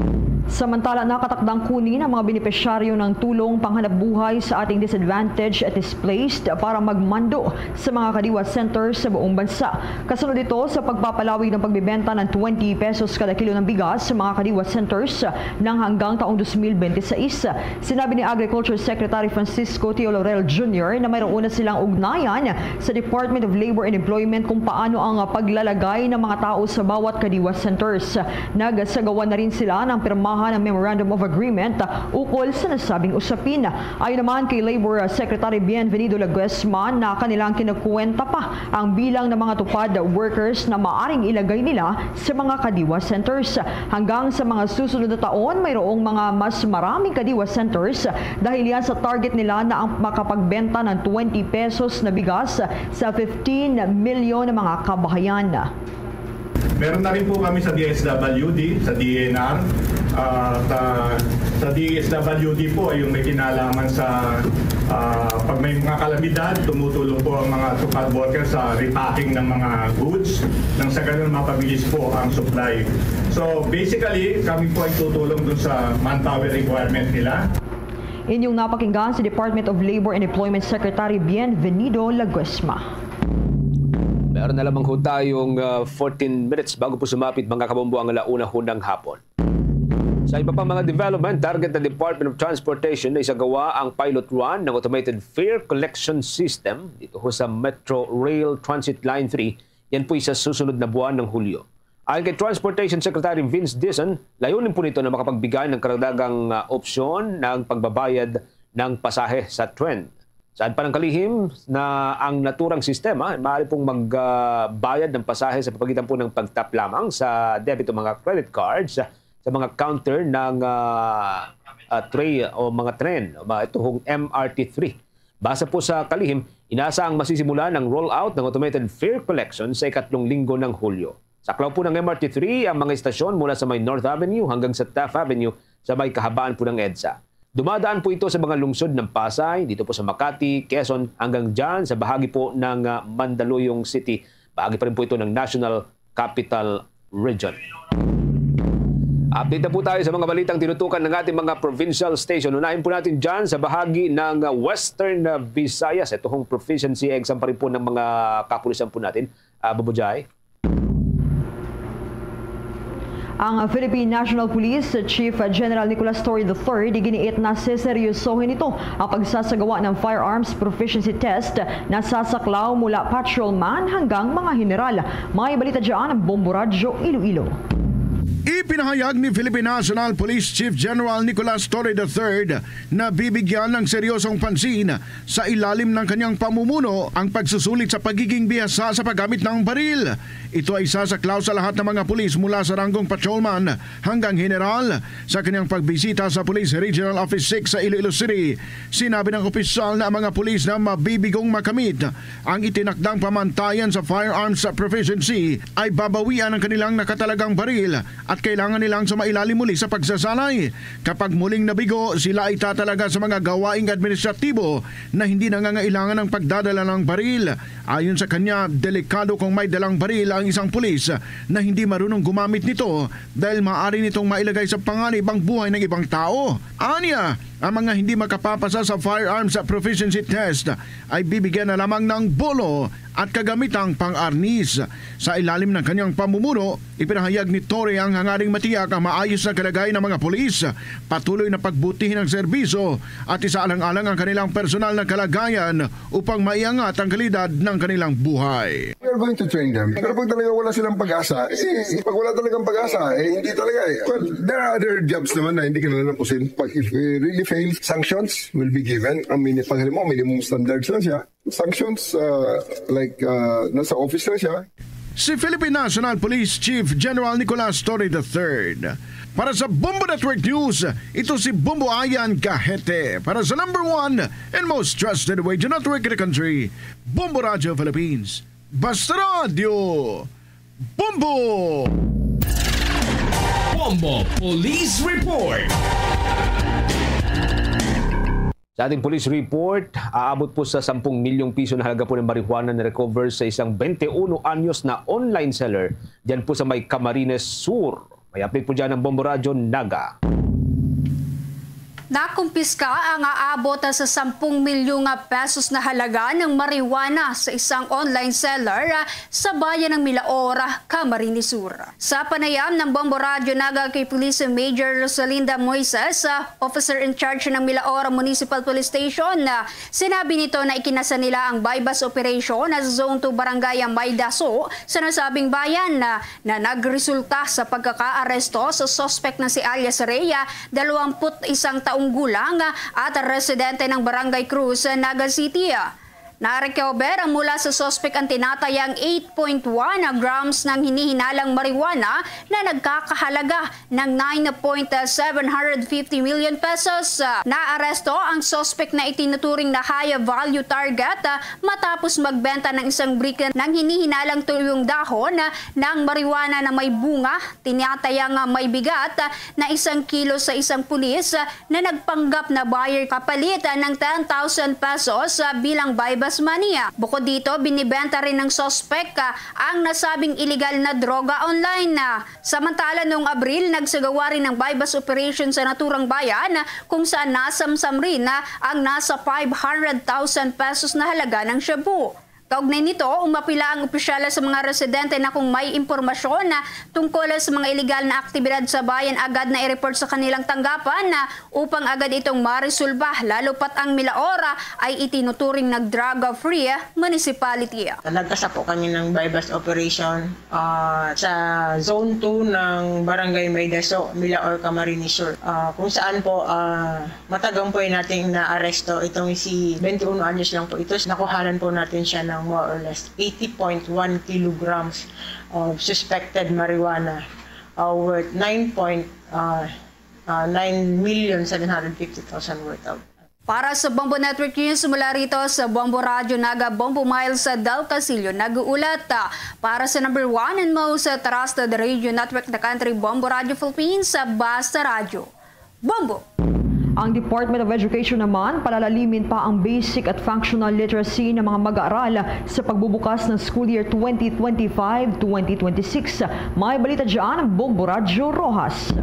Samantala, nakatakdang kunin ang mga benepisyaryo ng tulong panghanapbuhay sa ating disadvantaged at displaced para magmando sa mga Kadiwa Centers sa buong bansa. Kasunod ito sa pagpapalawig ng pagbibenta ng twenty pesos kada kilo ng bigas sa mga Kadiwa Centers nang hanggang taong dos mil bente seis. Sinabi ni Agriculture Secretary Francisco Teo Laurel Junior na mayroon na silang ugnayan sa Department of Labor and Employment kung paano ang paglalagay ng mga tao sa bawat Kadiwa Centers. Nagsagawa na rin sila ng pirmahan ng Memorandum of Agreement ukol sa nasabing usapin. Ayon naman kay Labor Secretary Bienvenido Laguesma na kanilang kinukuwenta pa ang bilang ng mga TUPAD workers na maaring ilagay nila sa mga Kadiwa Centers. Hanggang sa mga susunod na taon, mayroong mga mas maraming Kadiwa Centers dahil yan sa target nila na ang makapagbenta ng twenty pesos na bigas sa fifteen milyon na mga kabahayan. Meron na rin po kami sa D S W D, sa D N R. Ah, sa, sa D S W D po ay yung may kinalaman sa, ah, pag may mga kalamidad, tumutulong po ang mga TUPAD workers sa repacking ng mga goods nang sa ganun mapabilis po ang supply. So basically, kami po ay tutulong dun sa manpower requirement nila. Inyong napakinggan si Department of Labor and Employment Secretary Bienvenido Laguesma. Meron na lamang ho tayong, ah, fourteen minutes bago po sumapit, mga kabombo, ang ala una ho ng hapon. Sa iba pang mga development, target ng Department of Transportation na isagawa ang pilot run ng automated fare collection system dito ho sa Metro Rail Transit Line three. Yan po'y sa susunod na buwan ng Hulyo. Ayon kay Transportation Secretary Vince Dizon, layunin po nito na makapagbigay ng karagdagang, ah, opsyon ng pagbabayad ng pasahe sa tren. Saan pa ng kalihim na ang naturang sistema, maaari pong magbayad ng pasahe sa pamagitan po ng pagtap lamang sa debit o mga credit cards sa mga counter ng, ah, ah, tray o mga tren, o ba, ito hong M R T three. Base po sa kalihim, inaasahan masisimulan ang rollout ng automated fare collection sa ikatlong linggo ng Hulyo. Saklaw po ng M R T three ang mga istasyon mula sa may North Avenue hanggang sa Taft Avenue sa may kahabaan po ng EDSA. Dumadaan po ito sa mga lungsod ng Pasay, dito po sa Makati, Quezon, hanggang dyan sa bahagi po ng, ah, Mandaluyong City. Bahagi pa rin po ito ng National Capital Region. Update na po tayo sa mga balitang tinutukan ng ating mga provincial station. Unahin po natin dyan sa bahagi ng, ah, Western, ah, Visayas. Ito hong proficiency exam pa rin po ng mga kapulisan po natin. Ah, Bubujay. Ang Philippine National Police Chief General Nicolas Torre the third iginiit na seseryosohin nito ang pagsasagawa ng firearms proficiency test na sasaklaw mula patrolman hanggang mga general. May balita dyan ang Bombo Radyo Iloilo. Ipinahayag ni Philippine National Police Chief General Nicolas Torre the third na bibigyan ng seryosong pansin sa ilalim ng kanyang pamumuno ang pagsusulit sa pagiging bihasa sa paggamit ng baril. Ito ay isa sa klausal lahat ng mga pulis mula sa ranggong patrolman hanggang general. Sa kanyang pagbisita sa Police Regional Office six sa Iloilo City, sinabi ng opisyal na ang mga pulis na mabibigong makamit ang itinakdang pamantayan sa firearms proficiency ay babawian ang kanilang nakatalagang baril at kailangan nilang sumailalim muli sa pagsasanay. Kapag muling nabigo, sila ay tatalaga sa mga gawaing administratibo na hindi nangangailangan ng pagdadala ng baril. Ayon sa kanya, delikado kung may dalang baril ang isang pulis na hindi marunong gumamit nito dahil maaari nitong mailagay sa panganib ang buhay ng ibang tao. Anya, ang mga hindi makapapasa sa firearms proficiency test ay bibigyan na lamang ng bolo at kagamitang pang-arnis. Sa ilalim ng kanyang pamumuno, ipinahayag ni Torre ang hangaring matiyak ang maayos na kalagayan ng mga pulis, patuloy na pagbutihin ang serbisyo at isaalang-alang ang kanilang personal na kalagayan upang maiangat ang kalidad ng kanilang buhay. We are going to train them. Pero pag talaga wala silang pag-asa, eh, pag wala talagang pag-asa, eh, hindi talaga eh. Well, there are other jobs naman na hindi ka na napusin. Pag if we really fail, sanctions will be given. Ang mini-, pag halimbawa, minimum standards lang siya. Sanctions, uh, like, uh, nasa office lang siya. Si Philippine National Police Chief General Nicolas Torre the third. Para sa Bombo Network News, ito si Bombo Ayan Gahete. Para sa number one and most trusted radio network in the country, Bombo Radio Philippines. Basta Radio, Bombo! Bombo Police Report. Sa ating police report, aabot po sa sampung milyong piso na halaga po ng marijuana na recover sa isang twenty-one anyos na online seller dyan po sa may Camarines Sur. May update po dyan ng Bombo Radyo Naga. Nakumpiska ang aabot sa sampung milyong pesos na halaga ng marijuana sa isang online seller, ah, sa bayan ng Milaor, Camarines Sur. Sa panayam ng Bombo Radyo Naga kay Police Major Rosalinda Moises, ah, officer in charge ng Milaor Municipal Police Station, ah, sinabi nito na ikinasa nila ang buy-bust operation sa Zone two Barangay Maydaso sa nasabing bayan, ah, na nagresulta sa pagkakaaresto sa suspek na si alias Rhea, dalawampu't isang taong gulang, ah, at residente ng Barangay Cruz, Naga City. Narecover mula sa suspek ang tinatayang eight point one grams ng hinihinalang marijuana na nagkakahalaga ng nine point seven hundred fifty million pesos. Naaresto ang suspek na itinuturing na high value target, ah, matapos magbenta ng isang brick ng hinihinalang tuyong dahon, ah, ng marijuana na may bunga, tinatayang, ah, may bigat, ah, na isang kilo sa isang pulis, ah, na nagpanggap na buyer kapalit, ah, ng ten thousand pesos, ah, bilang buy-bust money. Bukod dito, binibenta rin ng suspek, ah, ang nasabing iligal na droga online. Samantala, noong Abril, nagsagawa rin ng buy-bust operation sa naturang bayan, kung saan nasamsam rin ang nasa five hundred thousand pesos na halaga ng shabu. Kaugnay nito, umapila ang opisyales sa mga residente na kung may impormasyon na tungkol sa mga iligal na aktibidad sa bayan, agad na i-report sa kanilang tanggapan na upang agad itong maresolba, lalo pat ang Milaor ay itinuturing na drug-free municipality. Nagkasa po kami ng buy-bust operation, ah, sa Zone two ng Barangay Maydaso, Milaor, Camarines Sur, ah, kung saan po, ah, matagampoy nating naaresto itong si twenty-one anyos lang po ito. Nakuhanan po natin siya ng more or less eighty point one kilograms of suspected marijuana, ah, worth nine point, ah, ah, nine million seven hundred fifty thousand worth of. Para sa Bombo Network News, mula rito sa Bombo Radyo Naga, Bombo Miles, sa Del Castillo nag-uulat. Para sa number one and most trusted radio network in the country, Bombo Radyo Philippines, sa Basta Radyo, Bombo! Ang Department of Education naman, palalalimin pa ang basic at functional literacy ng mga mag-aaral sa pagbubukas ng school year twenty twenty-five, twenty twenty-six. May balita dyan ang Bombo Radyo Roxas.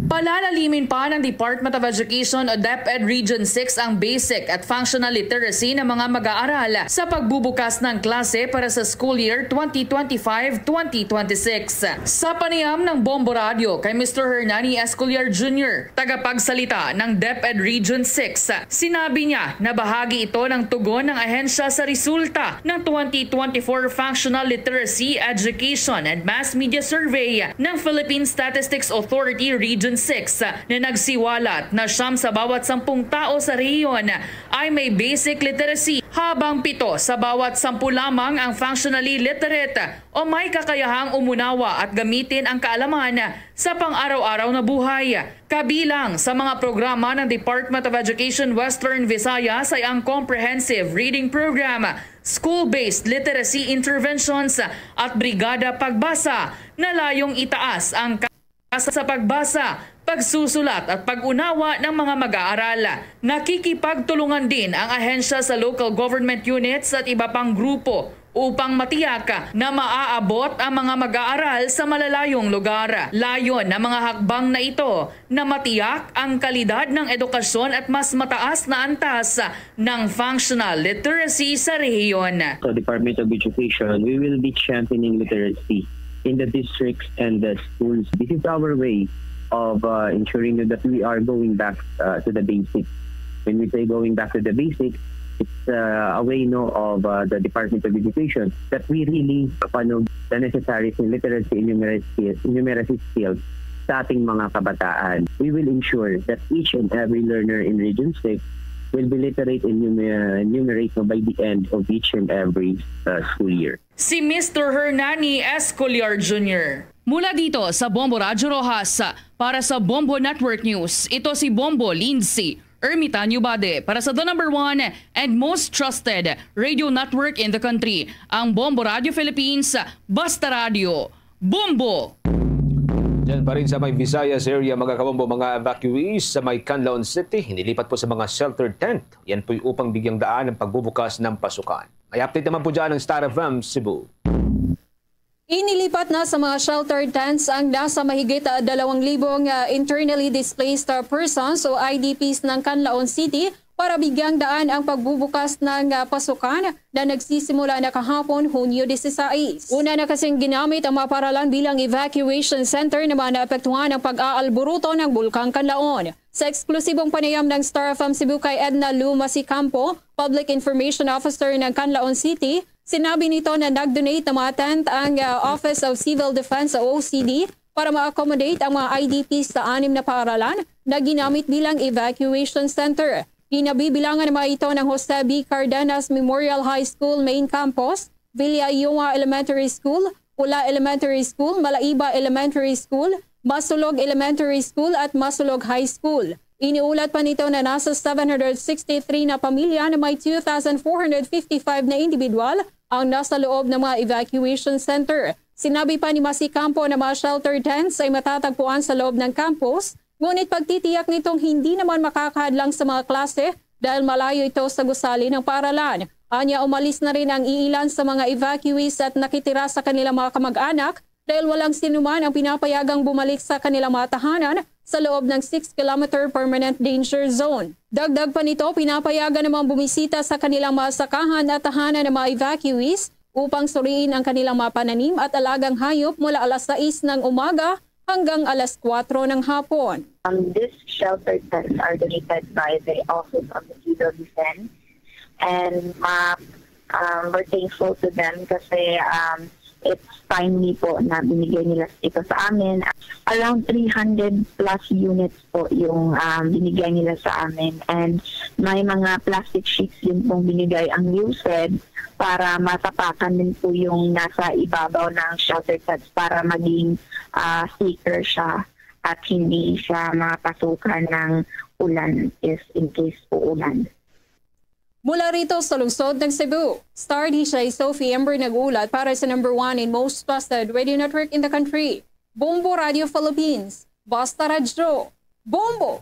Palalalimin pa ng Department of Education o DepEd Region six ang basic at functional literacy ng mga mag-aaral sa pagbubukas ng klase para sa school year twenty twenty-five twenty twenty-six. Sa panayam ng Bombo Radio kay Mister Hernani Escolar Junior, tagapagsalita ng DepEd Region six, sinabi niya na bahagi ito ng tugon ng ahensya sa resulta ng twenty twenty-four Functional Literacy, Education and Mass Media Survey ng Philippine Statistics Authority Region six na nagsiwalat na siyam sa bawat sampung tao sa rehiyon ay may basic literacy, habang pito sa bawat sampu lamang ang functionally literate o may kakayahang umunawa at gamitin ang kaalaman sa pang-araw-araw na buhay. Kabilang sa mga programa ng Department of Education Western Visayas ay ang Comprehensive Reading Program, school-based literacy interventions, at Brigada Pagbasa na layong itaas ang kasa sa pagbasa, pagsusulat at pag-unawa ng mga mag-aaral. Nakikipagtulungan din ang ahensya sa local government units at iba pang grupo upang matiyak na maaabot ang mga mag-aaral sa malalayong lugar. Layon ng mga hakbang na ito na matiyak ang kalidad ng edukasyon at mas mataas na antas ng functional literacy sa rehiyon. So, Department of Education, we will be championing literacy in the districts and the schools. This is our way of uh, ensuring that we are going back uh, to the basics. When we say going back to the basics, it's uh, a way, no, of uh, the Department of Education that we really paano the necessary literacy and numeracy skills, numeracy skills sa ating mga kabataan. We will ensure that each and every learner in Region six will be literate and numer- numerate, no, by the end of each and every uh, school year. Si Mister Hernani Escolar Junior. Mula dito sa Bombo Radyo Roxas, para sa Bombo Network News, ito si Bombo Lindsay Ermitanio Bade para sa the number one and most trusted radio network in the country, ang Bombo Radio Philippines, Basta Radio, Bombo! Diyan pa rin sa may Visayas area, mga kabombo, mga evacuees sa may Canlaon City, inilipat po sa mga sheltered tent. Yan po'y upang bigyang daan ang pagbubukas ng pasukan. May update naman po dyan ang Star F M Cebu. Inilipat na sa mga sheltered tents ang nasa mahigit dalawang libo nga internally displaced persons o I D Ps ng Canlaon City para bigyang daan ang pagbubukas ng pasukan na nagsisimula na kahapon, Hunyo dieciséis. Una na kasing ginamit ang mga paralan bilang evacuation center na mga naapektuhan ng pag-aalburuto ng Bulkang Canlaon. Sa eksklusibong panayam ng Star F M Cebu kay Edna Lou Masicampo, Public Information Officer ng Canlaon City, sinabi nito na nag-donate ng mga tent ang uh, Office of Civil Defense o O C D para ma-accommodate ang mga I D Ps sa anim na paaralan na ginamit bilang evacuation center. Ginabibilangan naman ito ng Jose B. Cardenas Memorial High School Main Campus, Villa Yuma Elementary School, Pula Elementary School, Malaiba Elementary School, Masulog Elementary School at Masulog High School. Iniulat pa nito na nasa seven hundred sixty-three na pamilya na may two thousand four hundred fifty-five na individual ang nasa loob ng mga evacuation center. Sinabi pa ni Masi Campo na mga shelter tents ay matatagpuan sa loob ng campus, ngunit pagtitiyak nitong hindi naman makakahadlang sa mga klase dahil malayo ito sa gusali ng paaralan. Anya, umalis na rin ang iilan sa mga evacuees at nakitira sa kanilang mga kamag-anak dahil walang sinuman ang pinapayagang bumalik sa kanilang mga tahanan sa loob ng six kilometer permanent danger zone. Dagdag pa nito, pinapayagan namang bumisita sa kanilang mga sakahan at tahanan ng mga evacuees upang suriin ang kanilang mga pananim at alagang hayop mula alas sais ng umaga hanggang alas kuwatro ng hapon. Um, these shelter tents are donated by the Office of the Civil Defense, and uh, um, we're thankful to them kasi um, it's timely po na binigay nila ito sa amin. Around three hundred plus units po yung um, binigay nila sa amin, and may mga plastic sheets din pong binigay ang USED para matapakan din po yung nasa ibabaw ng shelter tents para maging uh, thicker siya at hindi siya mapasukan ng ulan if in case uulan. Mula rito sa lungsod ng Cebu, Star D J Sophie Ember nag-uulat para sa number one and most trusted radio network in the country, Bombo Radio Philippines. Basta Radyo, Bombo!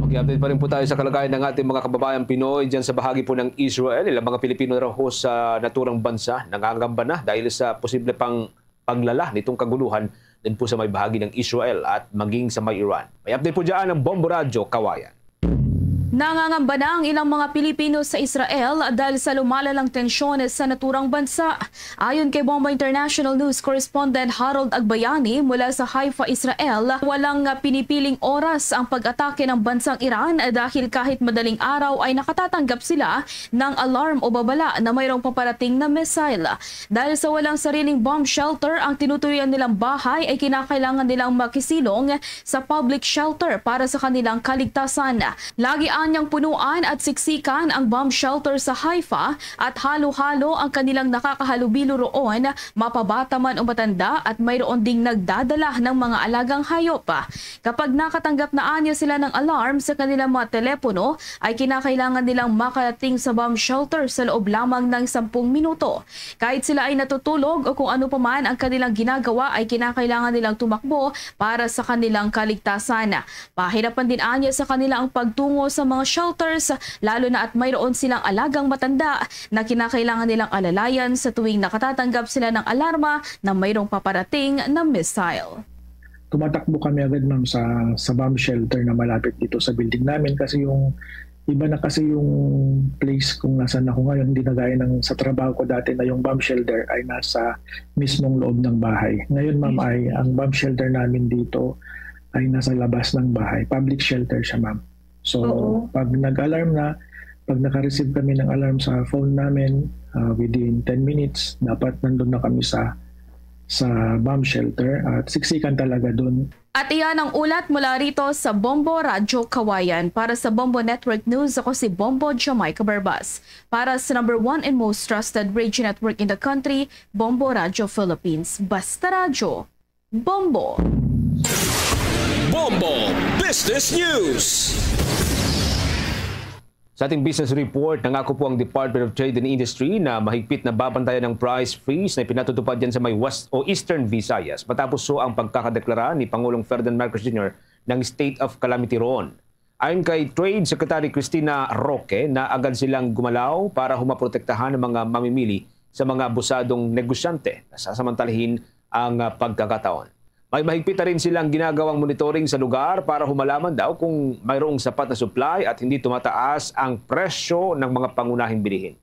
Okay, update pa rin po tayo sa kalagayan ng ating mga kababayang Pinoy dyan sa bahagi po ng Israel. Ilang mga Pilipino raw ho sa naturang bansa nangangamba na dahil sa posible pang paglala nitong kaguluhan din po sa may bahagi ng Israel at maging sa may Iran. May update po dyan ang Bombo Radyo Kawayan. Nangangamba na ang ilang mga Pilipino sa Israel dahil sa lumalalang tensyon sa naturang bansa. Ayon kay Bombo International News correspondent Harold Agbayani mula sa Haifa, Israel, walang pinipiling oras ang pag-atake ng bansang Iran dahil kahit madaling araw ay nakatatanggap sila ng alarm o babala na mayroong paparating na missile. Dahil sa walang sariling bomb shelter, ang tinutuluyan nilang bahay ay kinakailangan nilang makisilong sa public shelter para sa kanilang kaligtasan. Lagi anyang punuan at siksikan ang bomb shelter sa Haifa at halo-halo ang kanilang nakakahalubilo roon, mapabata man o matanda, at mayroon ding nagdadala ng mga alagang hayop. Kapag nakatanggap na anya sila ng alarm sa kanilang mga telepono, ay kinakailangan nilang makarating sa bomb shelter sa loob lamang ng sampung minuto. Kahit sila ay natutulog o kung ano pa man ang kanilang ginagawa, ay kinakailangan nilang tumakbo para sa kanilang kaligtasan. Pahirapan din anya sa kanila ang pagtungo sa mga shelters, lalo na at mayroon silang alagang matanda na kinakailangan nilang alalayan sa tuwing nakatatanggap sila ng alarma na mayroong paparating na missile. Tumatakbo kami agad, ma'am, sa, sa bomb shelter na malapit dito sa building namin kasi yung iba na kasi yung place kung nasaan ako ngayon, hindi na gaya ng sa trabaho ko dati na yung bomb shelter ay nasa mismong loob ng bahay. Ngayon, ma'am, ay ang bomb shelter namin dito ay nasa labas ng bahay. Public shelter siya, ma'am. So, Oo. pag nag-alarm na, pag naka-receive kami ng alarm sa phone namin, ah, within ten minutes, dapat nandun na kami sa, sa bomb shelter at siksikan talaga dun. At iyan ang ulat mula rito sa Bombo Radyo Kawayan. Para sa Bombo Network News, ako si Bombo Jamaica Barbas. Para sa number one and most trusted radio network in the country, Bombo Radyo Philippines. Basta Radyo, Bombo. Bombo Business News. Sa ating business report, nangako po ang Department of Trade and Industry na mahigpit na babantayan ang price freeze na pinatutupad dyan sa may West o Eastern Visayas matapos so ang pagkakadeklara ni Pangulong Ferdinand Marcos Junior ng State of Calamity roon. Ayon kay Trade Secretary Cristina Roque, na agad silang gumalaw para humaprotektahan ang mga mamimili sa mga abusadong negosyante na sasamantalahin ang, ah, pagkakataon. May mahigpit na rin silang ginagawang monitoring sa lugar para humalaman daw kung mayroong sapat na supply at hindi tumataas ang presyo ng mga pangunahing bilihin.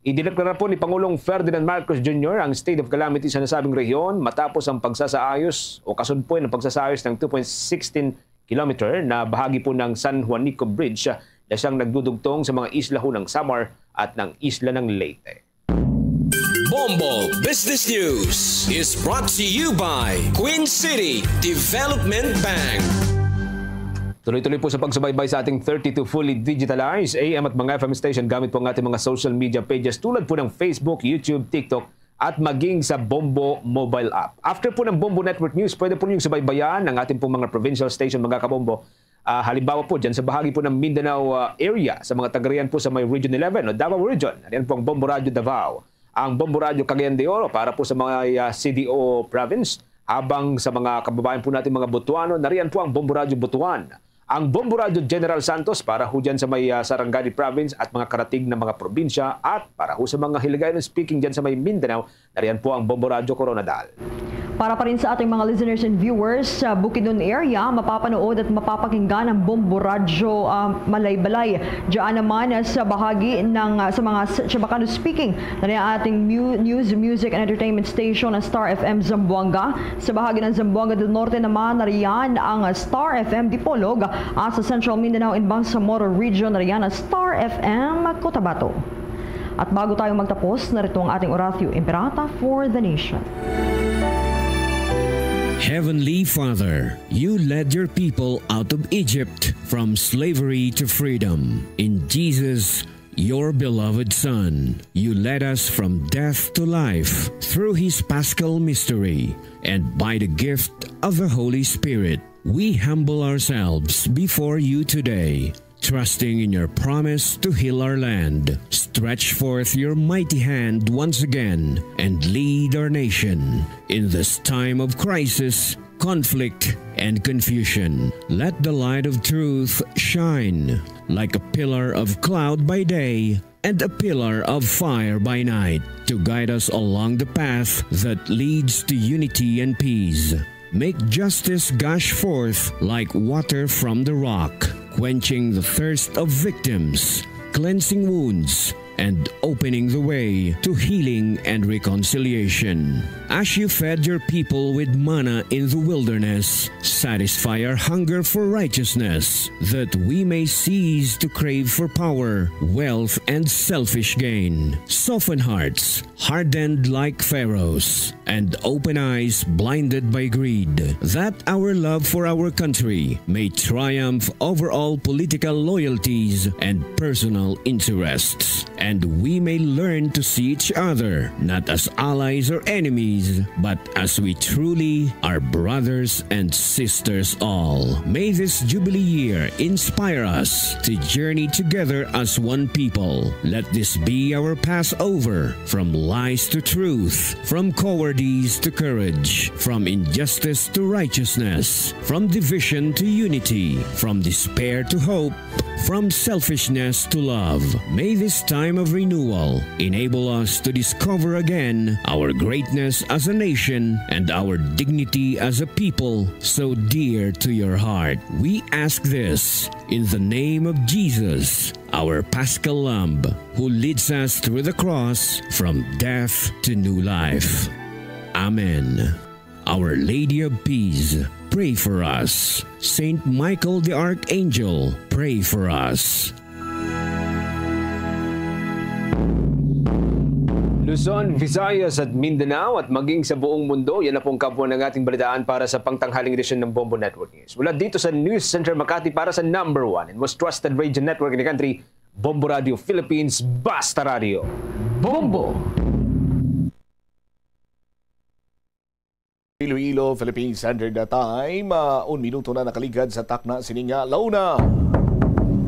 Idineklara po ni Pangulong Ferdinand Marcos Junior ang state of calamity sa nasabing rehiyon matapos ang pagsasaayos o kasunod po ng pagsasaayos ng two point sixteen kilometer na bahagi po ng San Juanico Bridge na siyang nagdudugtong sa mga isla ho ng Samar at ng isla ng Leyte. Bombo Business News is brought to you by Queen City Development Bank. Tuloy-tuloy po sa pagsubaybay sa ating thirty-two fully digitalized A M at mga F M station gamit po ang ating mga social media pages tulad po ng Facebook, YouTube, TikTok, at maging sa Bombo mobile app. After po ng Bombo Network News, pwede po ninyong subaybayan ang ating pong mga provincial station, mga kabombo. Ah, halimbawa po, dyan sa bahagi po ng Mindanao, ah, area, sa mga taga-riyan po sa may Region eleven o Davao Region, nariyan po ang Bombo Radyo Davao, ang Bombo Radyo Cagayan de Oro para po sa mga, ah, C D O province, habang sa mga kababayan po natin mga Butuano, nariyan po ang Bombo Radyo Butuan, ang Bombo Radyo General Santos para ho dyan sa may, ah, Sarangani Province at mga karatig na mga probinsya, at para ho sa mga Hiligaynon speaking dyan sa may Mindanao, nariyan po ang Bombo Radyo Koronadal. Para pa rin sa ating mga listeners and viewers sa Bukidnon area, mapapanood at mapapakinggan ang Bombo Radyo, ah, Malaybalay. Diyan naman, ah, sa bahagi ng, ah, sa mga s-, Chavacano speaking, nariyan ang ating mu-, news, music, and entertainment station, ang Star F M Zamboanga. Sa bahagi ng Zamboanga del Norte naman, nariyan ang Star F M Dipolog, at sa Central Mindanao and Bangsamoro Region, nariyan ang Star F M Cotabato. At bago tayo magtapos, narito ang ating Oratio Imperata for the Nation. Heavenly Father, you led your people out of Egypt from slavery to freedom. In Jesus, your beloved Son, you led us from death to life through his Paschal mystery, and by the gift of the Holy Spirit, we humble ourselves before you today, trusting in your promise to heal our land. Stretch forth your mighty hand once again and lead our nation in this time of crisis, conflict, and confusion. Let the light of truth shine like a pillar of cloud by day and a pillar of fire by night to guide us along the path that leads to unity and peace. Make justice gush forth like water from the rock, quenching the thirst of victims, cleansing wounds, and opening the way to healing and reconciliation. As you fed your people with manna in the wilderness, satisfy our hunger for righteousness, that we may cease to crave for power, wealth, and selfish gain. Soften hearts, hardened like Pharaoh's, and open eyes blinded by greed, that our love for our country may triumph over all political loyalties and personal interests, and we may learn to see each other not as allies or enemies, but as we truly are, brothers and sisters all. May this Jubilee year inspire us to journey together as one people. Let this be our Passover, from lies to truth, from cowardice to courage, from injustice to righteousness, from division to unity, from despair to hope, from selfishness to love. May this time of renewal enable us to discover again our greatness as a nation and our dignity as a people so dear to your heart. We ask this in the name of Jesus, our Paschal Lamb, who leads us through the cross from death to new life. Amen. Our Lady of Peace, pray for us. Saint Michael the Archangel, pray for us. Luzon, Visayas at Mindanao at maging sa buong mundo, yan na po ang kabuuan ng ating balitaan para sa pangtanghaling edisyon ng Bombo Network News. Mula dito sa News Center Makati para sa number one and most trusted radio network in the country, Bombo Radio Philippines, Basta Radio. Bombo! Iloilo, Philippine Standard Time. Ah, un minuto na nakaligad sa takna sini nga launa.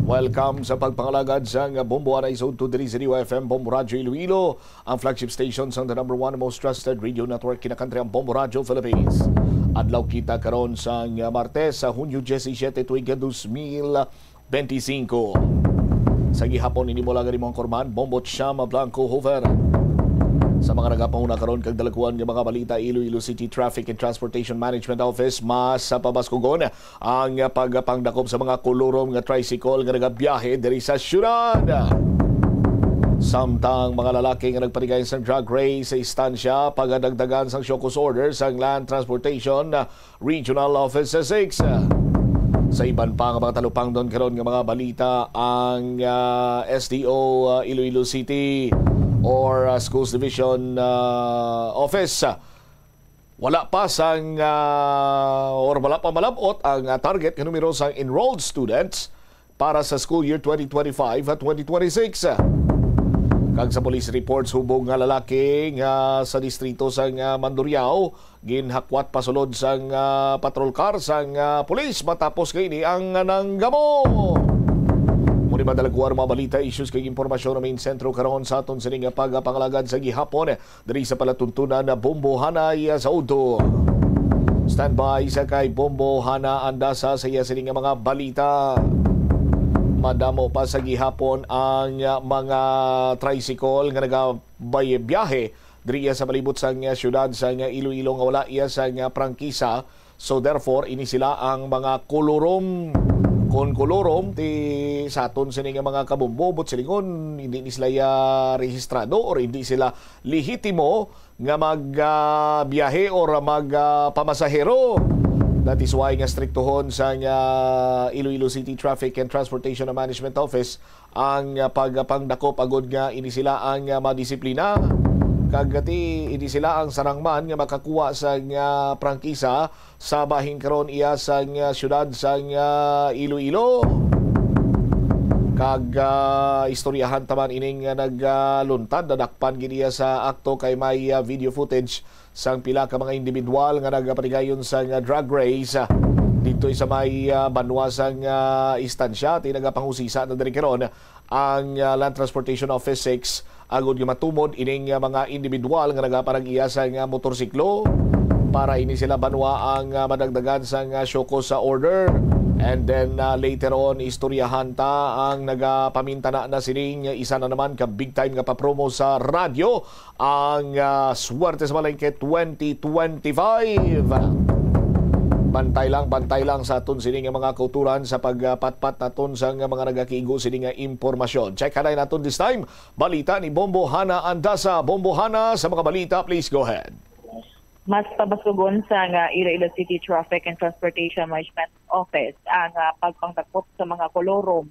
Welcome sa pagpangalagad sang Bombo Anay Sud to diri sa D Y F M Bombo Radyo Iloilo, ang flagship station sang the number one most trusted radio network kinakantri ang Bombo Radyo Philippines. Adlaw kita karon sang Martes, sa Hunyo disisiete, tuig dos mil benti singko. Sa gihapon, ini mo lang ang imong kurman, Bombo Chama Blanco Hoover. Sa mga nagapahuna karon kag dalaguan nga mga balita, Iloilo City Traffic and Transportation Management Office, mas sa pabaskugon ang pagpangdakop sa mga kulurom nga tricycle nga nagabiyahe diri sa syudad. Samtang mga lalaki nga nagpatigay sang drag race sa istansya, pagadagdagan sang show cause order sang Land Transportation Regional Office six. Sa iban pa nga mga talupangdon karon nga mga balita, ang, ah, S D O, ah, Iloilo City or, ah, Schools Division, ah, Office, ah, wala pa sang, ah, or wala pa malab-ot ang, ah, target nga numero sang enrolled students para sa school year twenty twenty-five at twenty twenty-six. Kag sa police report, subong nga lalaki nga sa distrito sang, ah, Mandurriao, ginhakwat pasulod sang, ah, patrol car sang, ah, pulis matapos nga ini ang nanggamo. Muni madalaguan mga balita, issues kag impormasyon ang main sentro karon sa aton sini nga pagpangalagad sa gihapon diri sa palatuntunan na Bombo Hanay sa Udto. Standby sa kay Bombo Hana Andasa sa iya sini nga mga balita. Madamo pa sa gihapon ang, ah, mga tricycle nga nagabiyahe diri iya sa palibot sang, ah, siyudad sang, ah, Iloilo nga wala iya sang, ah, prangkisa. So therefore, ini sila ang mga kulurom. Kon kulurom, ti sa aton sini nga mga kabombo, but silingon, hindi ni sila ya rehistrado or hindi sila lehitimo nga mag, ah, biyahe or mag, ah, pamasahero. That is why nga striktuhon sang, ah, Iloilo City Traffic and Transportation Management Office ang, ah, pagpangdakop agud nga ini sila ang, ah, madisiplina. Kag ti ini sila ang sarang man nga makakuha sang, ah, prangkisa sa bahin karon iya sang, ah, siyudad sang, ah, Iloilo. Kag, ah, istoryahan ta man ining, ah, nagluntad, nadakpan gid iya sa akto kay may, ah, video footage sang pila ka mga individual nga nagapatigayon sang, ah, drag race, ah, didto sa may, ah, banwa sang, ah, istansya. Ti nagapangusisa na diri karon ang, ah, Land Transportation Office six agud nga matumod ining, ah, mga individual nga nagaparag-iya sang, ah, motorsiklo para ini sila banwa ang, ah, madagdagan sang, ah, show cause order. And then, ah, later on, istoryahan ta ang nagapamintana na sining isa na naman ka big time nga papromo sa radyo, ang, ah, Swerte sa Palengke twenty twenty-five. Bantay lang, bantay lang sa aton sini nga mga kauturan sa pagpatpat naton sa nga mga nagakigo sini nga impormasyon. Check halay naton this time. Balita ni Bombo Hana Andasa. Bombo Hana, sa mga balita, please go ahead. Mas pabasugon sa nga Iloilo City Traffic and Transportation Management Office ang ah, pagpangdakop sa mga kolorum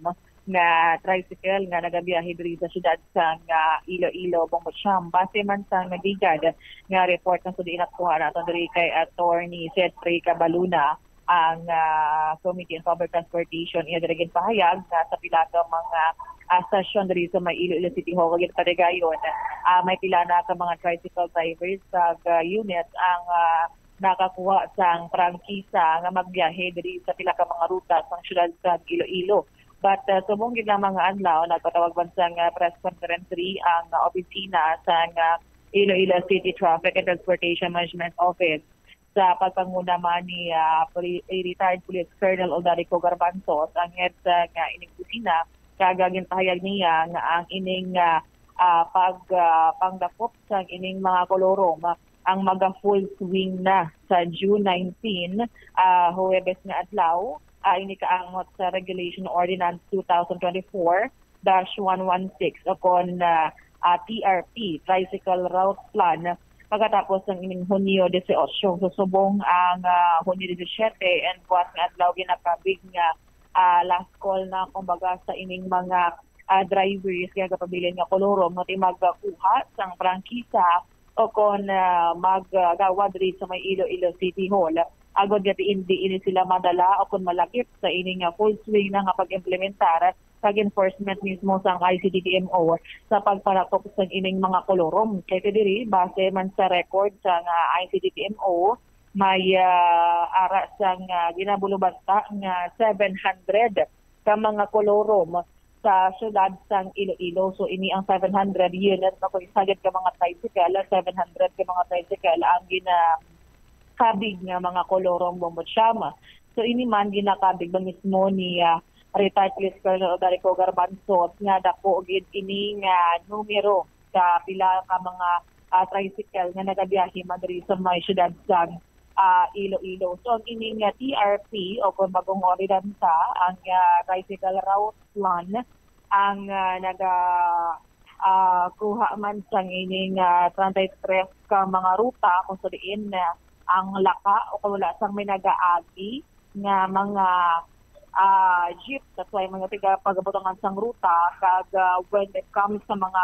nga tricycle nga nagabiyahe diri sa siyudad sa nga Iloilo, Bombo Siam. Base man sa naligad nga report nga sudin nakuha naton diri kay Attorney Jeffrey Cabaluna, ang ah, Committee on Public Transportation, iya diri ginpahayag nga sa pila ka mga ah, stasyon diri sa may Iloilo City Hall ug paligayon, ah, may pila na ka mga tricycle drivers sa ah, unit ang ah, nakakuha sang prangkisa nga magbiyahe diri sa pila ka mga ruta sang siyudad sa Iloilo. But ah, subong gid lamang nga adlaw, nagpatawag man sang ah, press conference diri ang ah, opisina sang ah, Iloilo City Traffic and Transportation Management Office sa pagpanguna man ni ah, Poli- retired Police Colonel Odarico Garbanzos, ang head sa nga ining opisina, kag ginpahayag niya nga ang ining ah, ah, pag ah, pangdakop sang ining mga kolorum ang maga full swing na sa June nineteen, ah, Huwebes nga adlaw, ah, ini kaangot sa Regulation Ordinance two thousand twenty-four dash one one six o kon ah, ah, T R P, Tricycle Route Plan, pagkatapos ng ining Hunyo dieciocho. So, subong ang ah, Hunyo diecisiete and buwas nga adlaw ginakabig nga ah, last call na, kumbaga, sa ining mga ah, drivers nga gapabilin nga kolorum nga ti magkuha sang prangkisa o kon ah, maggawad diri sa may Iloilo City Hall, agod nga ti hindi ini sila madala o kon malakip sa ini nga full swing na nga pag-implementar kag enforcement mismo sang I C T T M O sa pagparakop sang ining mga kolorum. Kay ti diri, base man sa record sang ah, I C T T M O, may ah, ara sang ah, ginabulubanta nga seven hundred ka mga kolorum sa siyudad sang Iloilo. So, ini ang seven hundred units, ako, isa gid ka mga tricycle, seven hundred ka mga tricycle ang ginakabig nga mga kolorum, Bombo Siam. So, ini man ginakabig ba mismo ni ah, retired Police Colonel Odarico Garbanzos nga dako gid ini nga numero sa pila ka mga ah, tricycle nga nagabiyahe man diri sa may siyudad sa ah, Iloilo. So, ang ining ah, T R P o kung bagong ordinansa, ang ah, Tricycle Route Plan, ang ah, naga ah, kuha man sang ining ah, treinta y tres ka mga ruta kung sa diin ah, ang laka o kung wala sang may nagaagi nga mga ah, jeep. That's why mga tiga pagabutangan sang ruta kag ah, when it comes sa mga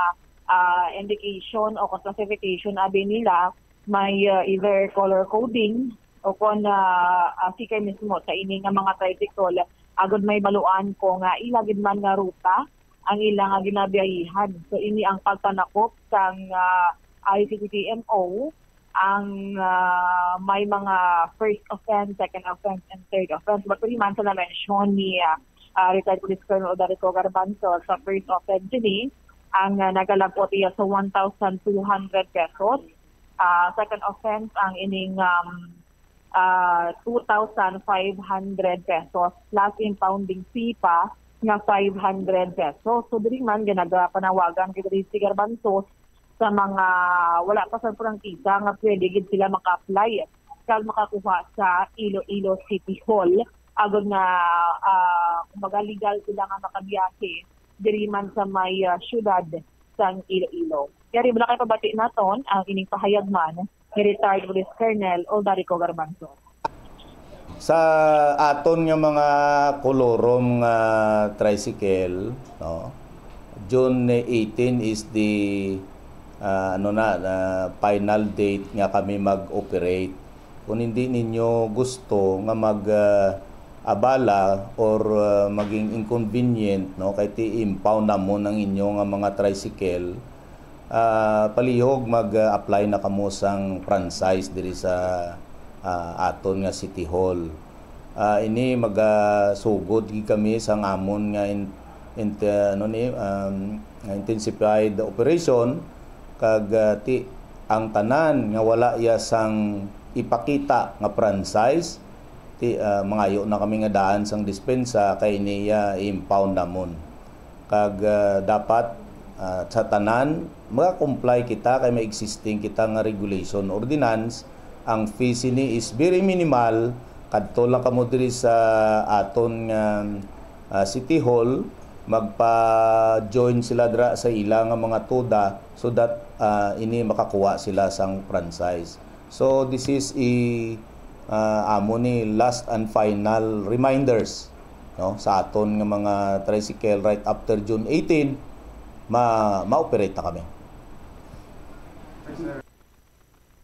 ah, indication o kung classification abi nila, may ah, either color coding o kon ah, ah, sikay mismo sa ini nga mga tricycle, agod may baluan ko nga ila gid man nga ruta ang ila nga ginabiyahihan. So, ini ang pagpanakop sang ah, I C T T M O, ang ah, may mga first offense, second offense, and third offense. But pwede man sa na-mention ni ah, ah, retired Police Colonel Odarico Garbanzos, sa first offense ini, ang ah, nagalabot iya sa one thousand two hundred pesos. Ah, second offense ang ining um, ah, two thousand five hundred pesos plus impounding fee pa nga five hundred pesos. So, diri man ginagapanawagan gid diri si Garbanzos sa mga wala pa sa prangkisa nga pwede gid sila maka-apply kag makakuha sa Iloilo City Hall, agod nga ah, kumbaga, legal sila nga makabiyahe diri man sa may ah, siyudad sang Iloilo. Kaya wala kay pabati naton ang ining pahayag man ni retired Police Colonel Odarico Garbanzos. Sa aton nga mga kolorum nga tricycle, no, June eighteen is the ah, ano na, na final date nga kami mag-operate. Kung hindi ninyo gusto nga mag ah, abala or ah, maging inconvenient, no, kay ti impound namon ang inyo nga mga tricycle, ah, palihog mag-apply na kamo sang franchise diri sa ah, aton nga City Hall. Ah, ini magasugod gid kami sang amon nga in, in, ano ni, um, intensified operation, kag ah, ti ang tanan nga wala iya sang ipakita nga franchise, ti ah, mangayo na kami nga daan sang dispensa kay niya i-impound namon. Kag ah, dapat ah, sa tanan, maka-comply kita kay may existing kita nga regulation, ordinance. Ang fee sini is very minimal, Kadto lang kamo diri sa aton nga, ah, City Hall, magpa-join sila dira sa ila nga mga toda so that, ah, ini makakuha sila sang franchise. So this is a, ah, amo ni last and final reminders, no, sa aton nga mga tricycle right after June eighteen, ma-, ma-operate na kami.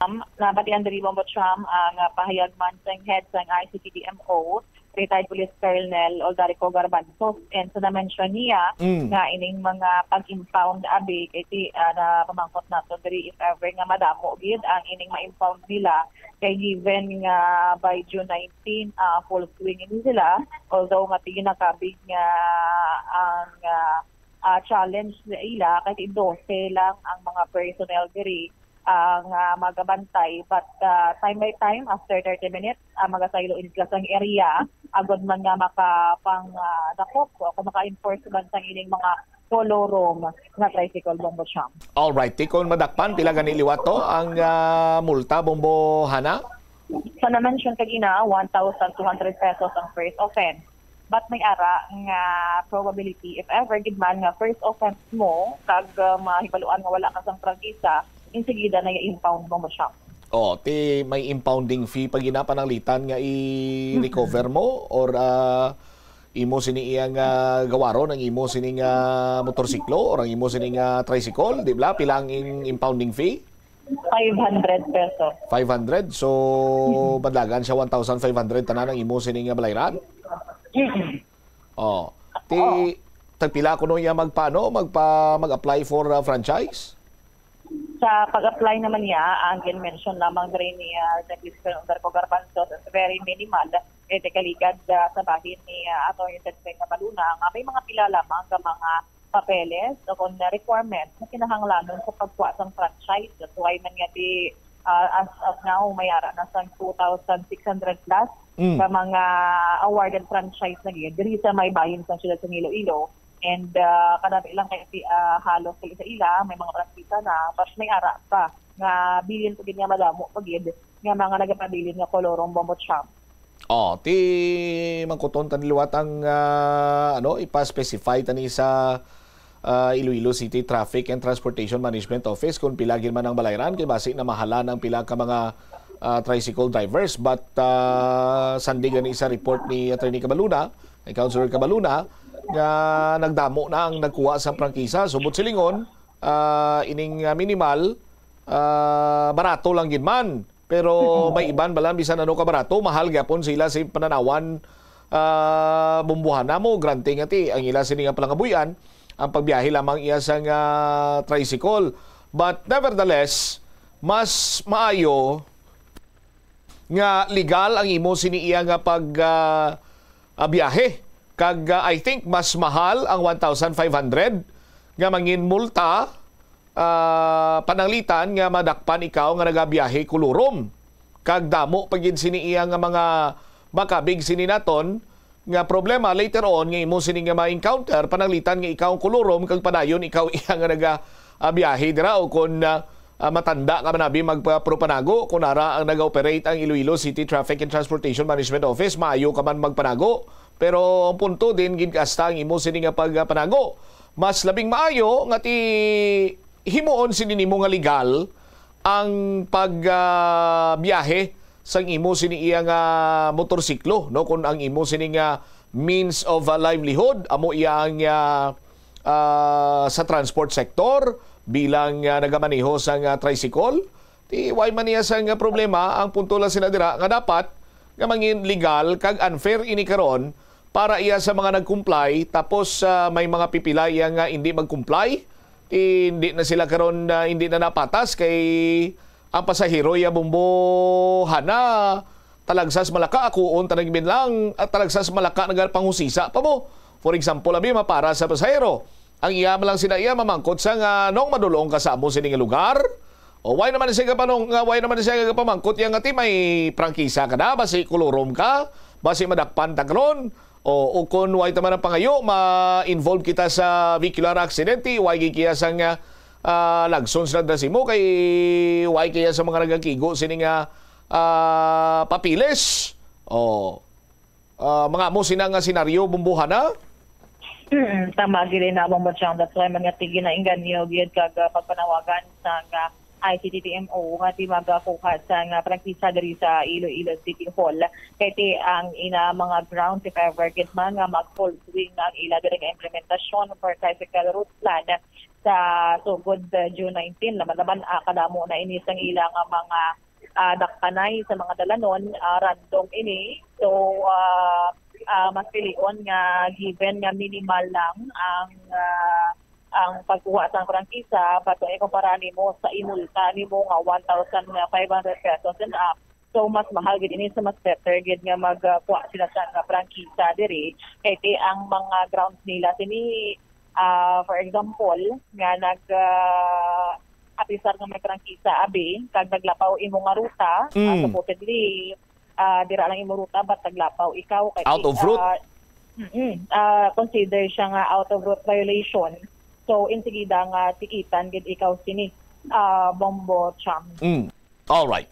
Um, nabatian diri, Bombo Cham, ang, ah, pahayag man sang head sang I C T D M O, retired Police Colonel Oldarico Garbanzos, and sa na-mention niya Mm. nga ining mga pag-impound abi kay ti, ah, na pamangkot nato diri, if ever nga madamo gid ang ining ma-impound nila, kay given nga by June nineteen, ah, full swing ini sila, although nga ti ginakabig nga ang, ah, ah, challenge sa ila kay dose lang ang mga personnel diri ang, ah, magabantay, but, ah, time by time, after thirty minutes, ah, magasaylo ini sila sang area agod man nga makapang, ah, dakop o kung maka-enforce man sang ining mga kolorum nga tricycle, Bombo Cham. Alright, ti kon madakpan, pila gani liwat to ang, ah, multa, Bombo Hana? Sa na-mention kagina, one thousand two hundred pesos ang first offense. But may ara nga probability, if ever gid man nga first offense mo, kag, ah, mahibaluan nga wala ka sang prangkisa, insigida na i-impound mo mo siya. Oh, ti may impounding fee pa gina pananglitan nga i-recover mo, or, ah, imo sini iya nga gawaron ang imo sini nga motorsiklo or ang imo sini nga tricycle, di ba? Pila ang in- impounding fee? Five hundred pesos. Five hundred. So, madlagan siya one thousand five hundred tanan ang imo sini nga balayran? Mm-mm. Oh. Ti, Oo. tagpila kuno iya magpaano, magpa, mag-apply for, uh, franchise? Sa pag-apply naman niya, ang gin-mention lamang diri ni, ah, Secretary Darko Garbanzo, is very minimal. Eh, tikaligad, ah, sa bahin ni, ah, Attorney Sensei Cabaluna, nga may mga pila lamang ka mga papeles o kung requirements na kinahanglanon sa pagkuha sang franchise. That's why man nga di, ah, as of now, may ara na sang two thousand six hundred plus Mm. ka mga awarded franchise na gid diri sa may bahin sa siyudad sa Iloilo. And, ah, kadami lang kay, ah, halos sa ila, may mga prangkisa na, but may ara pa nga bilin pa gid nga madamo pa gid nga mga nagapabilin nga kolorong Bombo Cham. Oh, ti mangkuton tani liwat ang, ah, ano, ipa-specify tani sa, ah, Iloilo City Traffic and Transportation Management Office kung pila gid man ang balayran, kay basi na mahalan ang pila ka mga, ah, tricycle drivers. But, ah, sandi gani sa report ni Attorney Cabaluna, ni Councilor Cabaluna, nga nagdamo na ang nagkuha sa prangkisa. Subot silingon, ah, ining, ah, minimal, ah, barato lang gid man. Pero may iban bala, bisan ano ka barato, mahal gyapon sila sa pananawan, ah, bumbuhan namo, granting nga ti ang ila sini nga palangabuy-an, ang pagbiyahe lamang iya sa nga tricycle. But nevertheless, mas maayo nga legal ang imo sini iya nga pag, ah, ah, biyahe. Kag, ah, I think mas mahal ang one thousand five hundred nga mangin multa, ah, pananglitan nga madakpan ikaw nga nagabiyahe kulurom. Kag damo pa gid sini iya nga mga makabig sini naton nga problema later on nga imo sini nga ma-encounter, pananglitan nga ikaw ang kulurom kag padayon ikaw iya nga naga, ah, biyahe dira, o kon, ah, ah, matanda ka man abi magpa-, pro panago. Kung ara ang naga-operate ang Iloilo City Traffic and Transportation Management Office, maayo ka man magpanago. Pero ang punto din gid, hasta ang imo sini nga pagpanago, mas labing maayo nga ti himuon sini nimo nga legal ang pag, ah, biyahe sang imo sini iya nga motorsiklo, no? Kung ang imo sini nga means of, ah, livelihood amo iya ang, ah, ah, sa transport sector bilang, ah, nagamaneho sang, ah, tricycle, ti why man niya sang, ah, problema. Ang punto lang sina dira nga dapat nga mangin legal kag unfair ini karon para iya sa mga nag-comply, tapos, ah, may mga pipila iya nga hindi mag-comply, ti hindi na sila karon, ah, hindi na napatas kay ang pasahero iya bumbohana talagsas malaka, akuon ta nagminlang, at talagsas malaka nagapangusisa pa mo. For example, abi, mapara sa pasahero. Ang iya man lang sina iya mamangkot sa nga, "Nong madulong ka sa amo sini nga lugar?" O why naman siya kapanong, nga why naman siya kapamangkot iya nga ti may prangkisa ka na, basi kulurom ka, basi madakpan ta karon? O, o kung why ta man ang pangayo, ma-involve kita sa vehicular accident, ti why gid kaya sa nga, ah, lagson sila dira sa imo, kay why kaya sa mga nagakigo sini nga, ah, papilis? Oh. Ah, mga amo sina nga senaryo, Bombo, Hana? Hmm, tama gid na mo mo siyang, that's why mga tigi na inganyo gyud kag ah, pagpanawagan sa nga I C T T M O nga di magakuha sa nga prangkisa diri sa Iloilo City Hall. Kay ti ang ina mga grounds, if ever gid man nga mag full swing na ang ila diri nga implementasyon for tricycle route plan sa sugod sa June nineteen. Naman naman ah, kadamo na ini sang ila nga mga ah, dakpanay sa mga dalanon, ah, random ini. So ah, ah, mas pilion nga given nga minimal lang ang ah, ang pagkuha sang prangkisa, bato ikumpara nimo sa imulta nimo nga one thousand five hundred pesos and up. So mas mahal gid ini, so mas better gid nga magkuha sila sa nga prangkisa diri kay ti ang mga grounds nila sini, ah, for example, nga nag ah, apisar nga may prangkisa abi kag naglapaw imo nga ruta, ah, Mm. supposedly ah, dira lang imo ruta but naglapaw ikaw kay Out of route? ah, mm, ah, consider siya nga out of route violation. So insigida nga tikitan gid ikaw sini, ah, Bombo Chang. Mm. All right.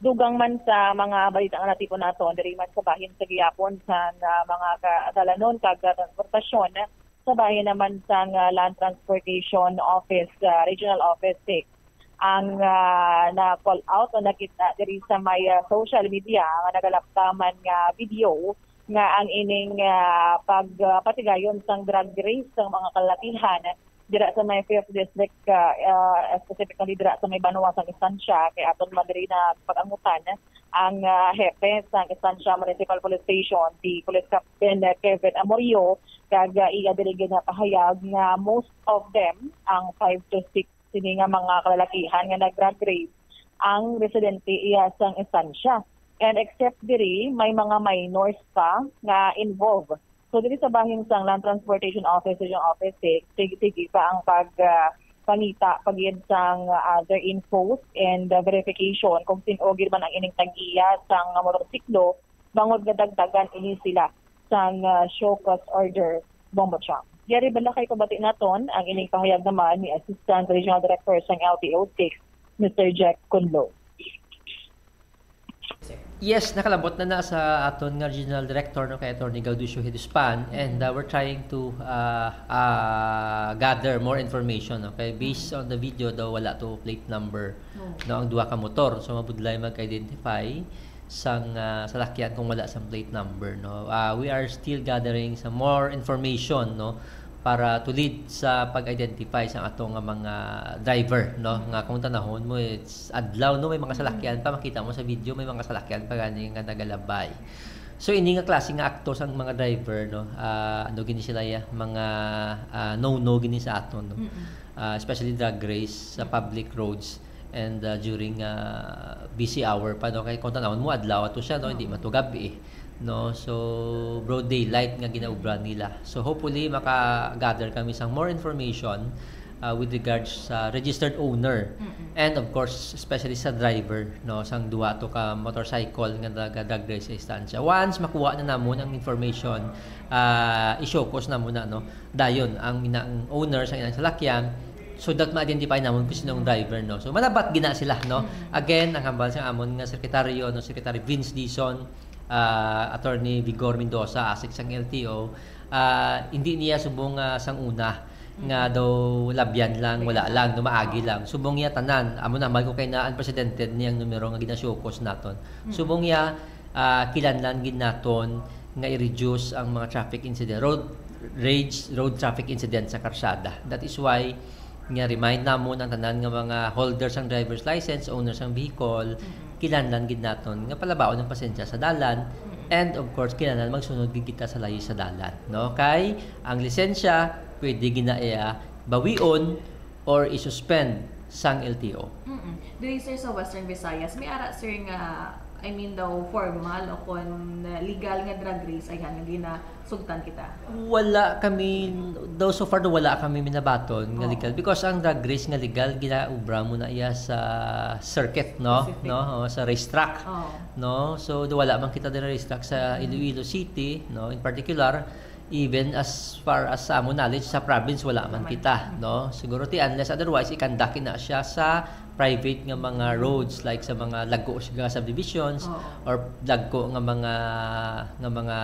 Dugang man sa mga balita nga natipon nato, diri man sa bahin sa gihapon sa nga mga kadalanon kag transportasyon, sa bahin naman sa nga Land Transportation Office, ah, Regional Office six, ang ah, na-call out o nakita diri sa may ah, social media nga nagalaptaman nga video nga ang ining ah, pagpatigayon sang drag race sang mga kalalakihan dira sa may fifth district, ah, ah, specifically dira sa may banwa sang Estancia, kay aton man diri na pag-angutan ang ah, hepe sang Estancia Municipal Police Station, si Police Captain Kevin Amorio, kag ah, iya diri ginapahayag nga most of them, ang five to six sini nga mga kalalakihan nga nag-drag race, ang residente iya sang Estancia, and except diri may mga minors pa nga involved. So diri sa bahin sang Land Transportation Office, Regional Office six, sige, sige pa ang pag ah, pangita pagid sang ah, other infos and ah, verification kung sin-o gid man ang ining tag-iya sang ah, motorsiklo, bangod nga dagdagan ini sila sang ah, show cause order, Bombo Chang. Yari bala kay pabati naton ang ining pahayag naman ni Assistant Regional Director sang L T O six, Mister Jack Conlo. Yes, nakalabot na na sa aton nga regional director, no, kay Attorney Gaudencio Heduspan, and uh, we're trying to uh, uh, gather more information, no, kay based on the video daw wala to plate number, no, ang duha ka motor, so mabudlay mag-identify sang uh, salakyan kung wala sang plate number, no. Uh, we are still gathering some more information, no, para to lead sa pag-identify sa ato nga mga driver, no, nga kung tanahon mo, it's adlaw, no, may mga salakyan pa, makita mo sa video, may mga salakyan pa gani nga nagalabay. So ini nga klase nga akto sang mga driver, no, ah, ano gini sila ya, mga ah, no-no gini sa aton, no. Ah, especially drag race sa public roads and ah, during ah, busy hour pa, no, kay kung tanawon mo adlaw ato siya, no, hindi man to gabi, eh, no. So broad daylight nga ginaubra nila. So hopefully maka-gather kami sang more information uh, with regards sa registered owner and of course especially sa driver, no, sang duha to ka motorcycle nga naga-drag race sa Estancia. Once makuha na namon ang information, uh, i-show cause namon na, no, dayon ang minang owner sa ilang salakyan so that ma-identify namon kung sino ang driver, no. So malabat gina sila, no. Again, ang hambal sa amon nga sekretaryo, no, Secretary Vince Dizon, uh, Attorney Vigor Mendoza, ASEC sang L T O, uh, hindi niya subong uh, sang una nga daw labyan lang, wala lang, no, maagi lang. Subong niya tanan, amo na, hambal ko kay na unprecedented niyang numero nga gina-show cause naton. Subong niya, ah, kinahanglan gid naton nga i-reduce ang mga traffic incident, road rage, road traffic incident sa karsada. That is why nga remind namon ang tanan nga mga holders sang driver's license, owners sang vehicle, kinahanglan gid naton nga palabaon ang pasensya sa dalan, and of course kinahanglan magsunod gid kita sa layi sa dalan, no? Kay ang lisensya pwede gina iya bawion or i-suspend sang L T O. Mm-mm. Diri, sir, sa Western Visayas, may ara, sir, nga, I mean daw, formal o kon legal nga drag race, ayhan, nga ginasugtan kita? Wala kami, though so far daw wala kami minabaton nga Oo. legal because ang drag race nga legal ginaubra mo na iya sa circuit, no? Specific. No, o, sa racetrack. Oo. No, so do wala man kita dira racetrack sa Iloilo City, no, in particular. Even as far as sa amon knowledge, sa province, wala man Wala man. kita, no? Siguro ti, unless otherwise, i-conduct na siya sa private nga mga roads, like sa mga lagko nga subdivisions Oo. or lagko nga mga, nga mga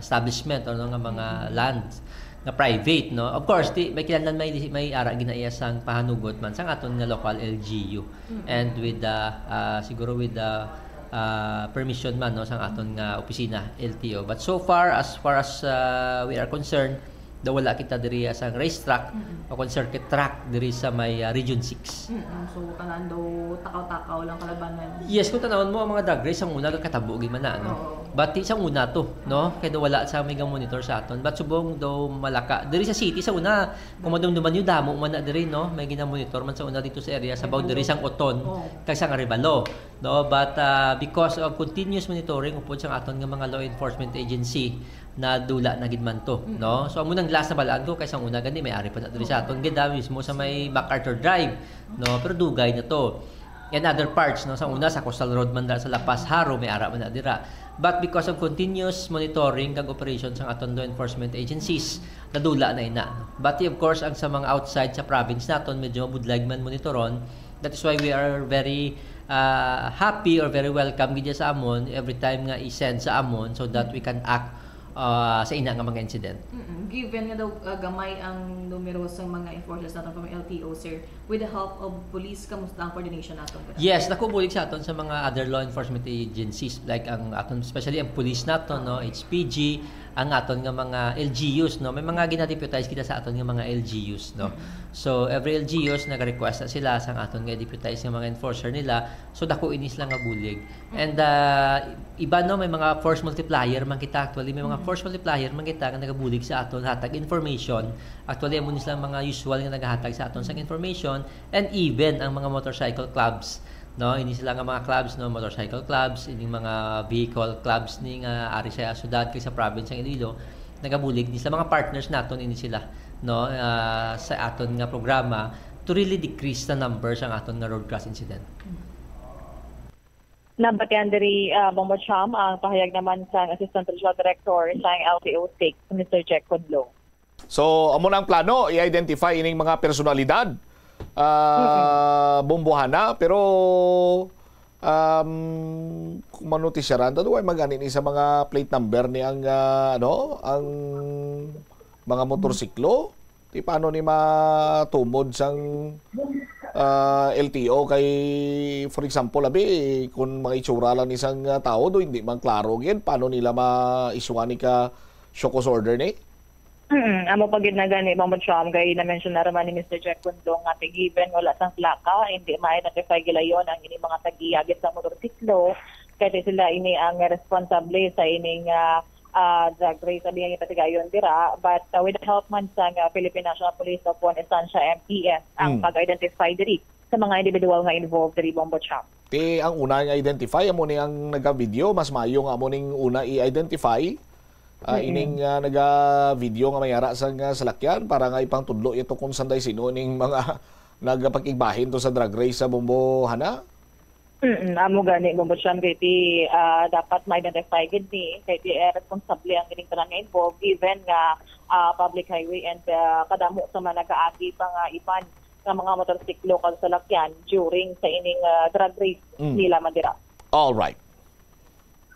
establishment, or nga mga Mm. lands nga private, no? Of course, ti, may kinahanglan may, may ara ginaiya sang pahanugot man sang aton nga local L G U. Mm. And with the, ah, siguro with the, ah, permission man, no, sang aton nga opisina, L T O. But so far, as far as, ah, we are concerned, daw wala kita diri sang racetrack Mm. o concert track diri sa may, ah, Region six. Mm. So, tanan daw takaw-takaw lang kalabanan. Yes, kung tanawon mo, ang mga drag race, ang una, gakatabo gid man na, no? Oo. But ti, sang una to, no? Kaya daw wala sa may monitor sa aton. But subong daw malaka. Diri sa city, sa una, kung madumduman nyo, damo man na diri, no? May ginamonitor man sa una dito sa area, sa May boundary pulong. sang Oton, Oo. kag sang Arevalo, no? But, ah, because of continuous monitoring, upod sang aton nga mga law enforcement agency, nadula na gid man to, Mm. no? So, amo nang last na balaan ko, kay sang una gani, may ari pa na diri sa aton gid, ah, mismo sa may MacArthur Drive, no? Pero dugay na to. And other parts, no? Sa una, sa Coastal Road man da, sa La Paz, Jaro, may ara man na dira. But because of continuous monitoring kag operation sang aton law enforcement agencies, nadula na ina. But of course, ang sa mga outside sa province naton, medyo mabudlay man monitoron. That is why we are very, ah, happy or very welcome gid sa amon every time nga i-send sa amon so that we can act, ah, sa ina nga mga incident. Mm-mm. Given nga daw, ah, gamay ang numero sa mga enforcers naton from L T O, sir, with the help of police, kamusta ang coordination naton? Yes, dako bulig sa aton sa mga other law enforcement agencies, like ang aton, especially ang police naton, no, H P G, ang aton nga mga L G Us, no? May mga gina-deputize kita sa aton nga mga L G Us, no? Mm. So, every L G Us, nag-request na sila sa aton nga deputize nga mga enforcer nila. So, dako ini sila nga bulig. Mm. And, ah, iba, no, may mga force multiplier man kita. Actually, may mga Mm. force multiplier man kita nga nagabulig sa aton, hatag information. Actually, amo ni sila mga usual nga nagahatag sa aton sang Mm. information. And even ang mga motorcycle clubs, no? Ini sila nga mga clubs, no? Motorcycle clubs, ining mga vehicle clubs ni nga ari sa syudad kag sa province sang Iloilo, nagabulig ni sila, mga partners naton ini sila, no? Ah, sa aton nga programa to really decrease the numbers ang aton nga road crash incident. Nabatian diri, ah, Bombo Cham, ang pahayag naman sang Assistant Regional Director sang L T O six, Mister Jack Conlong. So, amo na ang plano, i-identify ining mga personalidad, ah, Mm-mm. Bombohana, pero, um, kung manutisyaran, ta, duway magani ni sa mga plate number ni ang, ah, ano, ang mga motorsiklo? Di paano ni matumod sang, ah, L T O kay, for example, abi, kung mga itsura lang ni sang, ah, tao do, hindi man klaro gid, paano nila ma-issue ni ka show cause order ni? Mm, amo pa gid na gani, Ma'am Cham, kay na-mention na raman ni Mister Jack Kundong nga ti given wala sang plaka, hindi ma-identify gilayon ang ini mga tag-iya gid sa motorsiklo, kay ti sila ini ang responsable sa ining, ah, ah, drag race sa biyang ipatigayon dira. But, ah, with the help man sa, ah, Philippine National Police upon Estancia M P S, ang Mm. pag-identify diri sa mga individual nga involved diri, Bombo Cham. Ti ang una nga identify, amo ni ang naga-video, mas maayo nga amo ning una i-identify. Ah, Mm-mm. ining, ah, naga-video nga may ara sa nga salakyan para nga ipangtudlo ito kung sanday sino ning mga nagapakigbahin to sa drag race sa Bombo, Hana? Mm, amo gani, Bombo Cham, kay ti, ah, dapat ma-identify gid ni, kay ti, eh, responsable ang ining tanan nga involved, given nga, ah, public highway and, ah, kadamo sa mga nagaagi pa nga iban nga mga motorsiklo kag salakyan during sa ining, ah, drag race Mm. nila man dira. All right.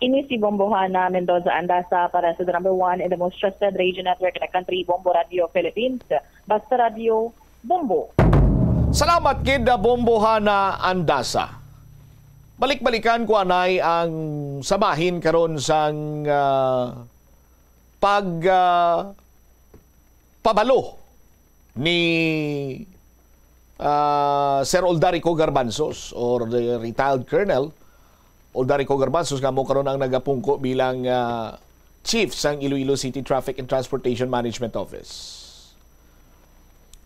Ini si Bombohana Mendoza Andasa para sa the number one and the most trusted radio network in the country, Bombo Radio Philippines. Basta Radio, Bombo. Salamat gid, ah, Bombohana Andasa. Balik-balikan ko anay ang sabahin karon sang, ah, pag, ah, pabalo ni, ah, Sir Oldarico Garbanzos, or the retired Colonel Oldarico Garbanzos, nga mo karon ang nagapungko bilang, ah, chief sang Iloilo City Traffic and Transportation Management Office.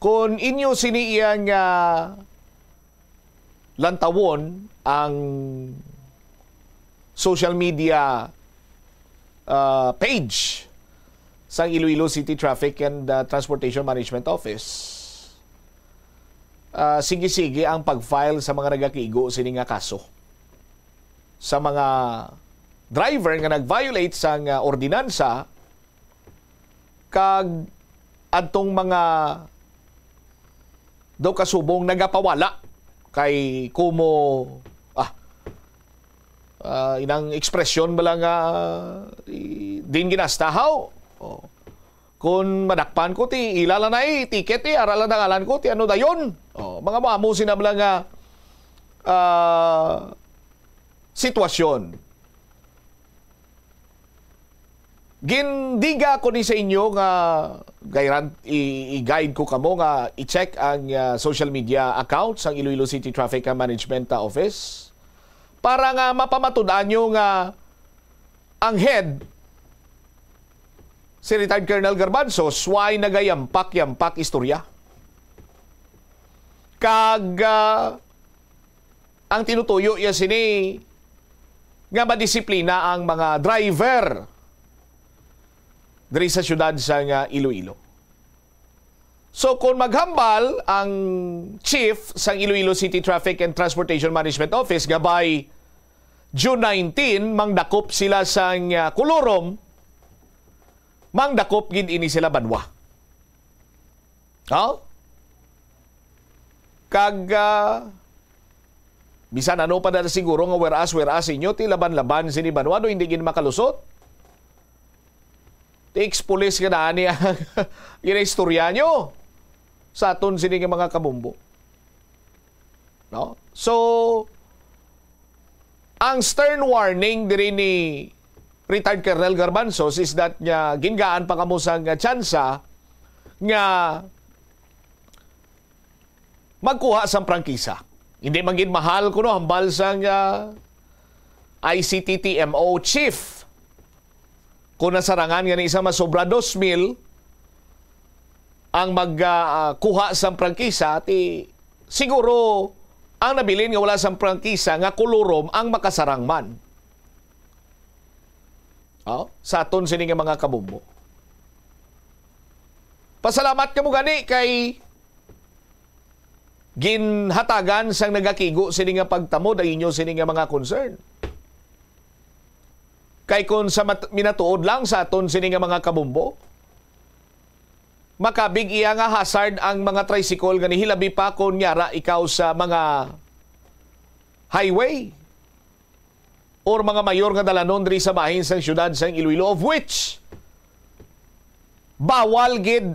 Kung inyo sini iyang, ah, lantawon ang social media, ah, page sang Iloilo City Traffic and, ah, Transportation Management Office, ah, sige-sige ang pag-file sa mga nagakigo sini nga kaso. Sa mga driver nga nag-violate sang, ah, ordinansa, kag adtong mga daw kasubong nagapawala kay kumo, ah, ah, inang ekspresyon bala nga, i-, din ginastahaw. Oh. Kung madakpan ko, ti ila lang na, eh, ticket, eh, ara lang dangalan ko, ti ano dayon? Oh, mga maamo sina bala nga, ah, sitwasyon. Gindiga ko ni sa inyo nga gayran-, i-, i-guide ko kamo nga i-check ang, ah, social media account sang Iloilo City Traffic Management, ah, Office para nga mapamatud-an nyo nga ang head, si retired Colonel Garbanzos, way nagayampak-yampak istorya. Kag, ah, ang tinutuyo niya sini nga madisiplina ang mga driver diri sa siyudad sang, ah, Iloilo. So, kung maghambal ang chief sang Iloilo City Traffic and Transportation Management Office nga by June nineteen, mangdakop sila sang, ah, kolorum, mangdakop gid ini sila banwa. Oh? Kag, ah, bisan ano pa na siguro nga whereas, whereas inyo, ti laban-laban sini banwa, no, hindi gid makalusot. Ti ex-pulis ka na, ani ang ginaistorya nyo sa aton sini nga mga kabumbo. No? So, ang stern warning diri ni retired Colonel Garbanzos is that nga gingaan pa kamo sang tsansa nga magkuha sang prangkisa. Hindi man gid mahal kuno hambal sang, ah, I C T T M O chief. Kung nasarangan nga ni isa masobra dos mil ang mag, ah, ah, kuha sang prangkisa, ti siguro ang nabilin nga wala sang prangkisa nga kolorum ang makasarang man. Oh, sa aton sini nga mga kabumbo. Pasalamat kamo gani kay ginhatagan sang nagakigo sini nga pagtamod ang inyo sini nga mga concern. Kay kung sa mat-, minatuod lang sa aton sini nga mga kabumbo, makabig iya nga hazard ang mga tricycle nga nihilabi pa kung yara ikaw sa mga highway or mga mayor nga dalanon diri sa bahin sang siyudad sang Iloilo, of which bawal gid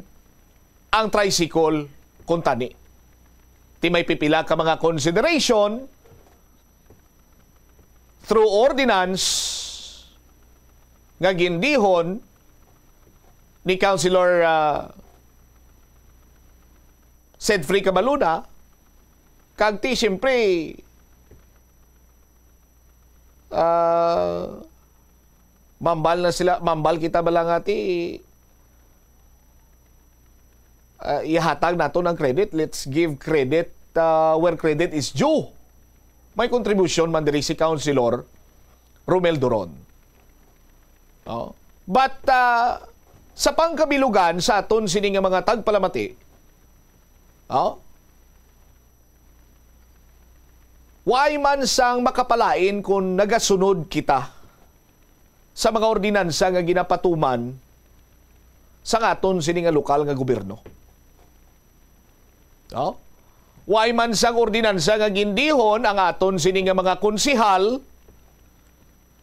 ang tricycle kuntani. Ti may pipila ka mga consideration through ordinance nga gindihon ni Councilor, ah, Sedfrey Cabaluna, kag ti, siyempre, ah, mambal na sila, mambal kita bala nga ti, ah, ihatag naton ang credit. Let's give credit, ah, where credit is due. May kontribusyon man diri si Councilor Romel Duron. Oh. But, ah, sa pangkabilugan sa aton sini nga mga tagpalamati, oh, way man sang makapalain kung nagasunod kita sa mga ordinansa nga ginapatuman sang aton sini nga lokal nga gobyerno. No? Way man sang ordinansa nga gindihon ang aton sini nga mga konsihal,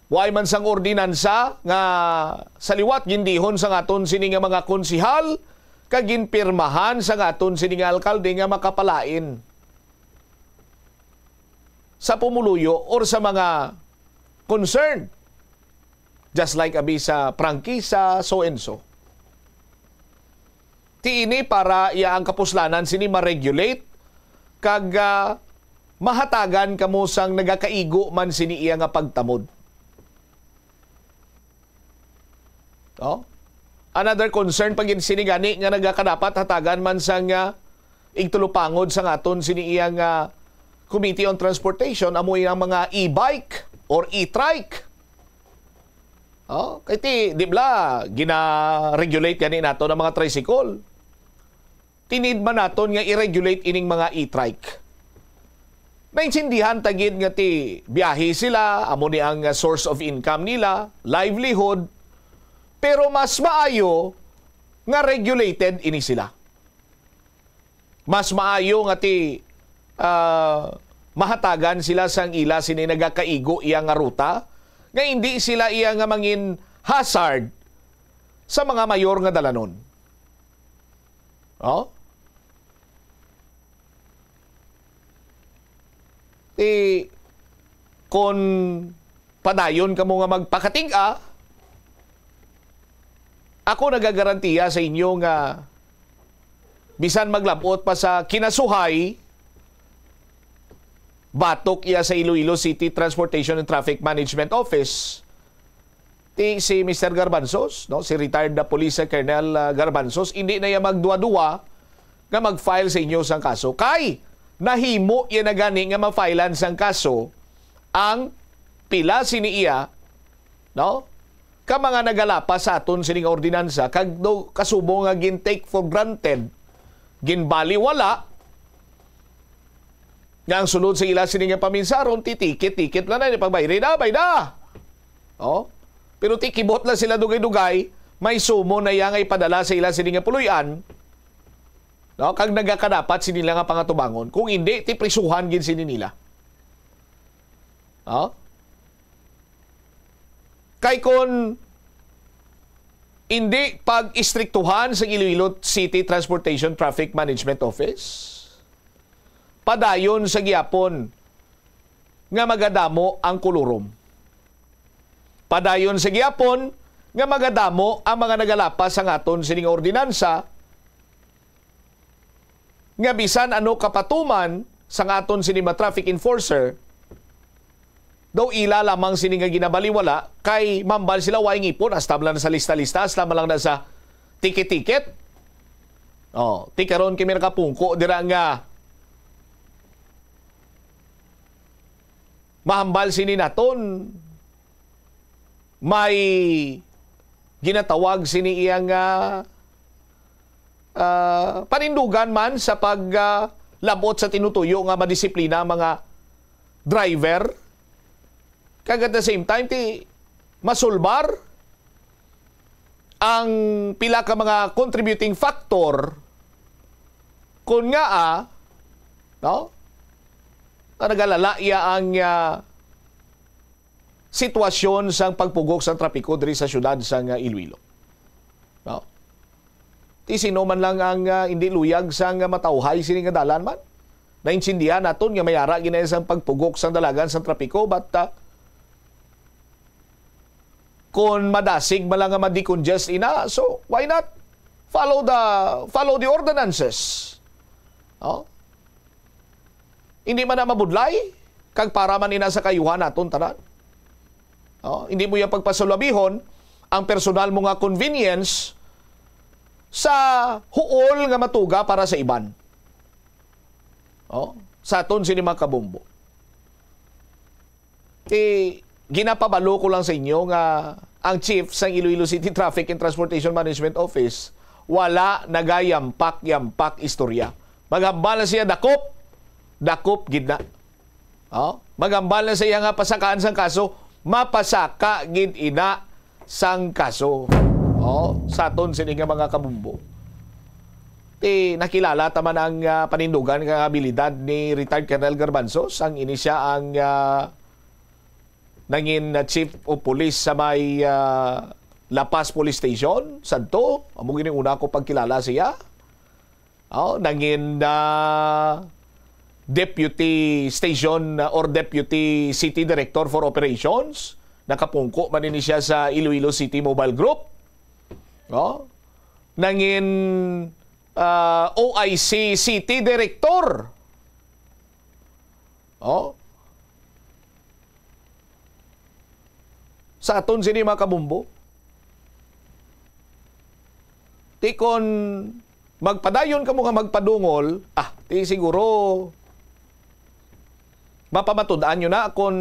way man sang ordinansa nga sa liwat gindihon sang aton sini nga mga konsihal, kag ginpirmahan sang aton sini nga alkalde nga makapalain sa pumuluyo or sa mga concerned. Just like abi sa prangkisa, so and so. Ti ini para iya ang kapuslanan sini ma-regulate kag, ah, mahatagan kamo sang nagakaigo man sini iya nga pagtamod. Oh? Another concern pa gid sini gani nga nagakadapat hatagan man sang, ah, igtulupangod sang aton sini iya nga Committee on Transportation, amo ang mga e-bike or e-trike. Oh, kay ti, di bala, gina-regulate gani nato ang mga tricycle. Ti need man naton nga i-regulate ining mga e-trike. Naintindihan ta gid nga ti biyahe sila, amo ni ang, uh, source of income nila, livelihood. Pero mas maayo nga regulated ini sila. Mas maayo nga ti, ah, mahatagan sila sang ila sini nagakaigo iya nga ruta, nga indi sila iya nga mangin hazard sa mga mayor nga dalanon. Oh? Ti, kon padayon kamo nga magpakatig-a, ako nagagarantiya sa inyo nga bisan maglab-ot pa sa kinasuhay, batok iya sa Iloilo City Transportation and Traffic Management Office, ti si Mister Garbanzos, no, si retired na Police Colonel, ah, Garbanzos, hindi na iya magduwa-duwa nga mag-file sa inyo sang kaso. Kay nahimo iya na gani nga ma-filean sang kaso ang pila sini iya, no, ka mga nagalapas sa aton sining ordinansa, kag do kasubong nga gin-take for granted, ginbaliwala, nga ang sulod sa ila sini nga paminsaron, ti ticket-ticket lang na, pagbayri na, bay na. Oh? Pero ti kibot lang sila dugay-dugay, may summon na iya nga ipadala sa ila sini nga puloy-an, no? Kag nagakadapat sini nga pangatubangon. Kung hindi, ti prisuhan gid sini nila. Oh? Kay kon hindi pag-istriktuhan sa Iloilo City Transportation Traffic Management Office, padayon sa gihapon nga magadamo ang kulurom. Padayon sa gihapon nga magadamo ang mga nagalapas sang aton sining ordinansa, nga bisan ano kapatuman sang aton sini mga traffic enforcer, daw ila lamang sini nga ginabaliwala, kay mambal sila way ngipon, hasta man lang sa lista-lista, hasta man lang na sa ticket-ticket. Oh, ti karon kami nakapungko dira nga mahambal sini naton, may ginatawag sini iya nga, ah, panindugan man sa pag, ah, labot sa tinutuyo nga madisiplina ang mga driver. Kag at the same time, ti masulbar ang pila ka mga contributing factor kun nga, ah, no? Nga nagalala iya ang, ah, sitwasyon sang pagpugok sang trapiko diri sa siyudad sang, ah, Iloilo. No? Ti sino man lang ang, ah, hindi luyag sang, ah, matawhay sini nga dalan man. Naintindihan naton nga may ara gid na sang pagpugok sang dalagan sang trapiko, but, ah, kon madasig man lang nga ma-decongest ina, so why not follow the, follow the ordinances? Oh? Hindi man na mabudlay, kag para man ina sa kaayuhan naton tanan. Oh, hindi mo iya pagpasulabihon ang personal mo nga convenience sa huol nga matuga para sa iban. Oh, sa aton sini mga kabombo. Ti, ginapabalo ko lang sa inyo nga ang chief sang Iloilo City Traffic and Transportation Management Office, wala nagayampak-yampak istorya. Maghambal na siya, dakop, dakop gid na. Oh, maghambal na siya nga pasakaan sang kaso, mapasaka gid ina sang kaso. Oh, sa aton sini nga mga kabumbo. Ti nakilala ta man ang, ah, panindugan nga abilidad ni retired Colonel Garbanzos, ang ini siya ang, ah, nangin, ah, chief of police sa may, ah, La Paz Police Station, sadto. Amo gini una ko pagkilala siya. Oh, nangin, ah, deputy station, ah, or deputy city director for operations. Nakapungko man ini siya sa Iloilo City Mobile Group. Oh, nangin, ah, O I C city director. Oh. Sa aton sini, mga kabumbo, ti kon magpadayon kamo nga magpadungol, ah, ti siguro mapamatud-an nyo na kon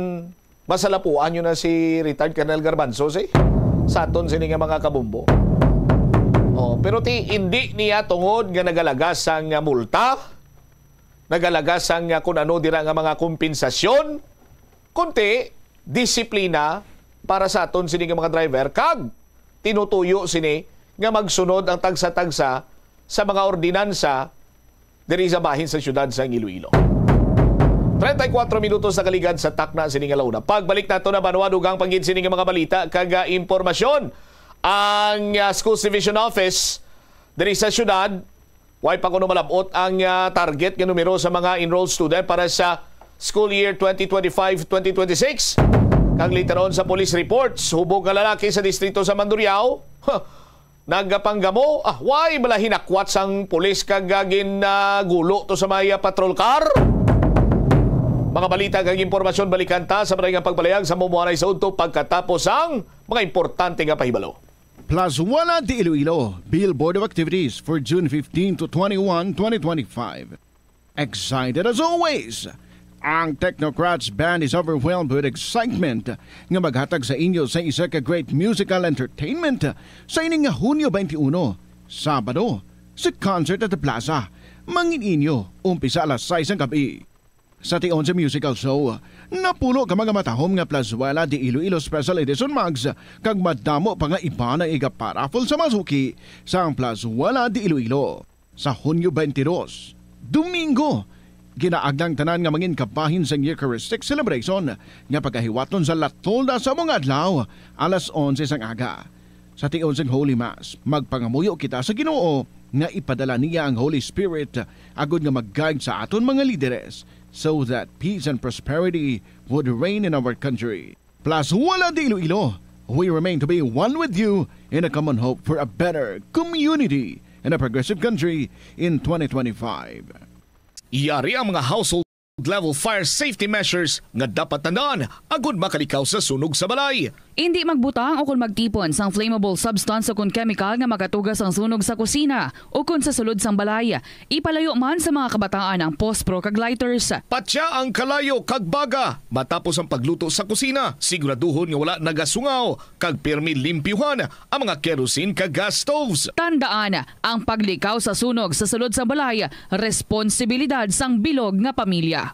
masalapuan nyo na si retired Colonel Garbanzos, eh, sa aton sini nga mga kabumbo. Oh, pero ti indi niya tungod nga nagalagas ang multa, nagalagas ang, ah, kun ano dira nga mga kompensasyon, kunti disiplina para sa aton sini nga mga driver, kag tinutuyo sini nga magsunod ang tagsa-tagsa sa mga ordinansa diri sa bahin sa siyudad sang Iloilo. Treinta y cuatro minutos na kaligad sa takna sini nga launa. Pagbalik nato na banwa, dugang pa gid sini nga mga balita kag, ah, impormasyon. Ang, ah, Schools Division Office diri sa siyudad, way pa kuno malab-ot ang, ah, target nga numero sa mga enrolled student para sa school year twenty twenty-five, twenty twenty-six. Kag later on sa police reports, hubog nga lalaki sa distrito sa Mandurriao, nagapanggamo, ah, way bala hinakwat sang pulis kag, ah, gin, ah, gulo to sa may, ah, patrol car. Mga balita kag impormasyon, balikan ta sa balay nga pagpalayag sa Mumuanay sa Udto pagkatapos ang mga importante nga pahibalo. Plazuela de Iloilo, Bill Board of Activities for June fifteen to twenty-one, twenty twenty-five. Excited as always! Ang Technocrats Band is overwhelmed with excitement nga maghatag sa inyo sa isa ka great musical entertainment sa ining nga Hunyo twenty-one, Sabado, sa Concert at the Plaza. Mangin inyo, umpisa alas sais ang gabi. Sa tion sa musical show, napulo ka mga matahom nga Plazuela de Iloilo Special Edition mugs kag madamo pa nga iba nga iga-paraffle sa mga suki sang Plazuela de Iloilo. Sa Hunyo twenty-two, Domingo, ginaagda ang tanan nga mangin kabahin sang Eucharistic celebration nga pagahiwaton sa La Tolda sa mga adlaw, alas onse sang aga. Sa tion sang Holy Mass, magpangamuyo kita sa Ginoo nga ipadala niya ang Holy Spirit agod nga mag-guide sa aton mga lideres, so that peace and prosperity would reign in our country. Plazuela de Iloilo, we remain to be one with you in a common hope for a better community and a progressive country in twenty twenty-five. Yari ang mga household level fire safety measures nga dapat tandaan agud makalikaw sa sunog sa balay. Indi magbutang o kon magtipon sang flammable substance o kon kemikal nga makatuga sang sunog sa kusina o kon sa sulod sang balay. Ipalayo man sa mga kabataan ang pospro kag lighters. Patya ang kalayo kag baga matapos ang pagluto sa kusina. Siguraduhon nga wala nagasungaw kag pirmi limpyuhan ang mga kerosene kag gas stoves. Tandaan, ang paglikaw sa sunog sa sulod sang balay, responsibilidad sang bilog nga pamilya.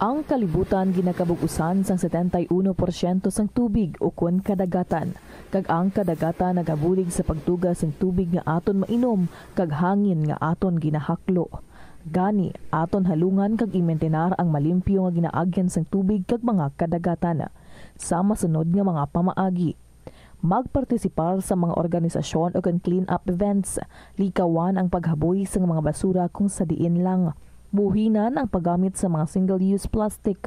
Ang kalibutan ginakabug-usan sang setenta y uno porsyento sang tubig ukon kadagatan, kag ang kadagatan nagabulig sa pagtuga sang tubig nga aton mainom kag hangin nga aton ginahaklo. Gani, aton halungan kag imintinar ang malimpyo nga ginaagyan sang tubig kag mga kadagatan. Sa masunod nga mga pamaagi, magpartisipar sa mga organisasyon ukon clean-up events. Likawan ang paghaboy sang mga basura kung sa diin lang. Buhinan ang paggamit sa mga single-use plastic.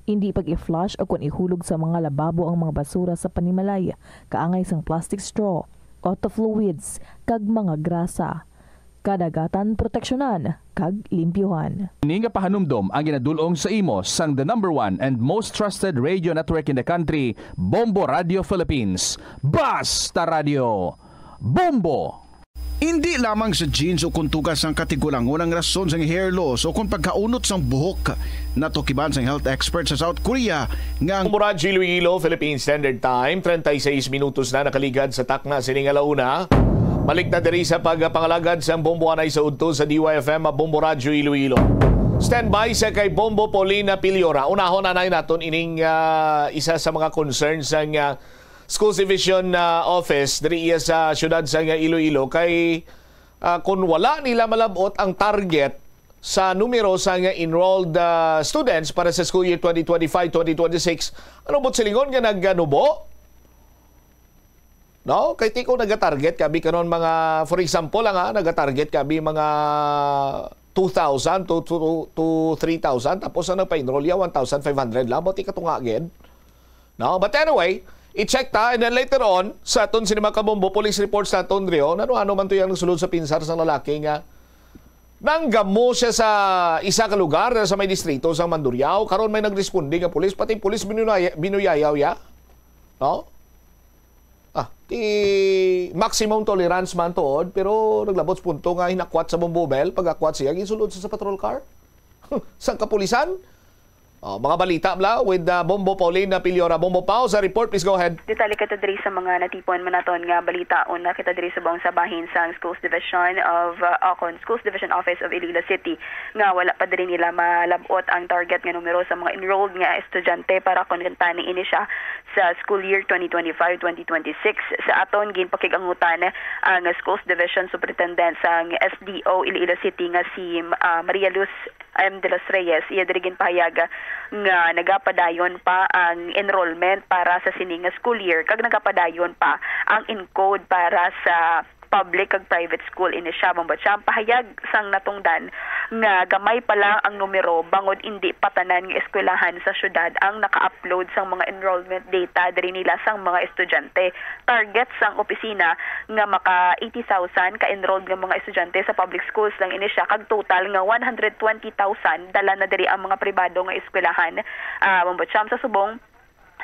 Indi pag-i-flush ukon ihulog sa mga lababo ang mga basura sa panimalay, kaangay sang plastic straw, auto fluids, kag mga grasa. Kadagatan proteksyonan kag limpyuhan. Ini nga pahanumdom ang ginadul-ong sa imo sang the number one and most trusted radio network in the country, Bombo Radio Philippines. Basta Radio, Bombo! Indi lamang sa genes o kon tugas sang katigulangon ang rason sang hair loss o kon pagkaunot sang buhok. Natukiban sang health expert sa South Korea nga ang Bombo Radyo Iloilo, Philippine Standard Time, treinta y seis minutos na nakaligad sa takna sini nga launa. Balik na diri sa pagpangalagad sang Bombo Anay sa Udto sa D Y F M, Bombo Radyo Iloilo. Standby sa kay Bombo Paulina Piliora. Unahon anay naton ining, ah, isa sa mga concerns sang, ah, Schools Division, ah, Office diri iya sa siyudad sa nga Iloilo kay, ah, kung wala nila malab-ot ang target sa numero sa nga enrolled, ah, students para sa school year twenty twenty-five, twenty twenty-six, ano buot silingon nga naganubo? No? Kay tiko nagatarget kabi karon mga, for example lang ha, nagatarget kabi mga two thousand to, to, to three thousand, tapos ang nagpa-enroll ya one thousand five hundred lang, buti katunga gid. No? But anyway, i-check ta, and then later on, sa aton sini mga kabombo, police reports naton, Rio, ano, ano man to yang nagsulod sa pinsar sang lalaki nga nanggamo siya sa isa ka lugar sa may distrito sa Mandurriao. Karon may nagresponde nga pulis, pati pulis binuyay-, binuyayaw ya. No? Ah, ti maximum tolerance man tuod, pero naglabot sa punto nga hinakwat sa bombo bell, pag-akwat siya, ginsulod sa, sa patrol car. Sang kapulisan, Oh, mga balita, Bla, with, uh, Bombo Pauline Piliora. Bombo Pao, sa report, please go ahead. Detalye kita diri sa mga natipon man naton nga balita. Una kita diri subong sa bahin sang Schools Division of, uh, o kon Schools Division Office of Iloilo City nga wala pa diri nila malab-ot ang target nga numero sa mga enrolled nga estudyante para kon kuntani ini siya sa school year twenty twenty-five, twenty twenty-six. Sa aton ginpakig-angutan ang Schools Division Superintendent sang S D O Iloilo City nga si, ah, Maria Luz M. De Los Reyes, iya diri ginpahayag nga nagapadayon pa ang enrollment para sa sini nga school year kag nagapadayon pa ang encode para sa public kag private school. Ini siya, Bombo Cham, pahayag sang natungdan nga gamay pa lang ang numero bangod indi pa tanan nga eskwelahan sa syudad ang naka-upload sang mga enrollment data diri nila sang mga estudyante. Target sang opisina nga maka eighty thousand ka enrolled nga mga estudyante sa public schools lang ini siya, kag total nga one hundred twenty thousand dala na diri ang mga pribado nga eskwelahan. Ah, Bombo Cham, sa subong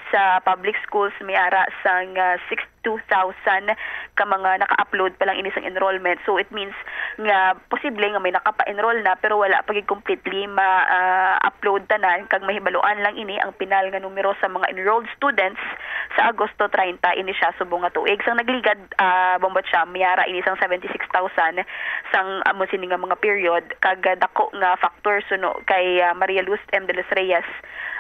sa public schools may ara sang, ah, sixty-two thousand ka mga naka-upload pa lang ini sang enrollment. So it means nga posible nga may nakapa-enroll na pero wala pa gid completely ma-, ah, upload tanan, kag mahibaluan lang ini ang pinal nga numero sa mga enrolled students sa Agosto treinta ini siya subong nga tuig. Sang nagligad, ah, Bombo Cham, may ara ini sang seventy-six thousand sang amo sini nga mga period, kag, ah, dako nga factor suno kay, ah, Maria Luz M. De Los Reyes,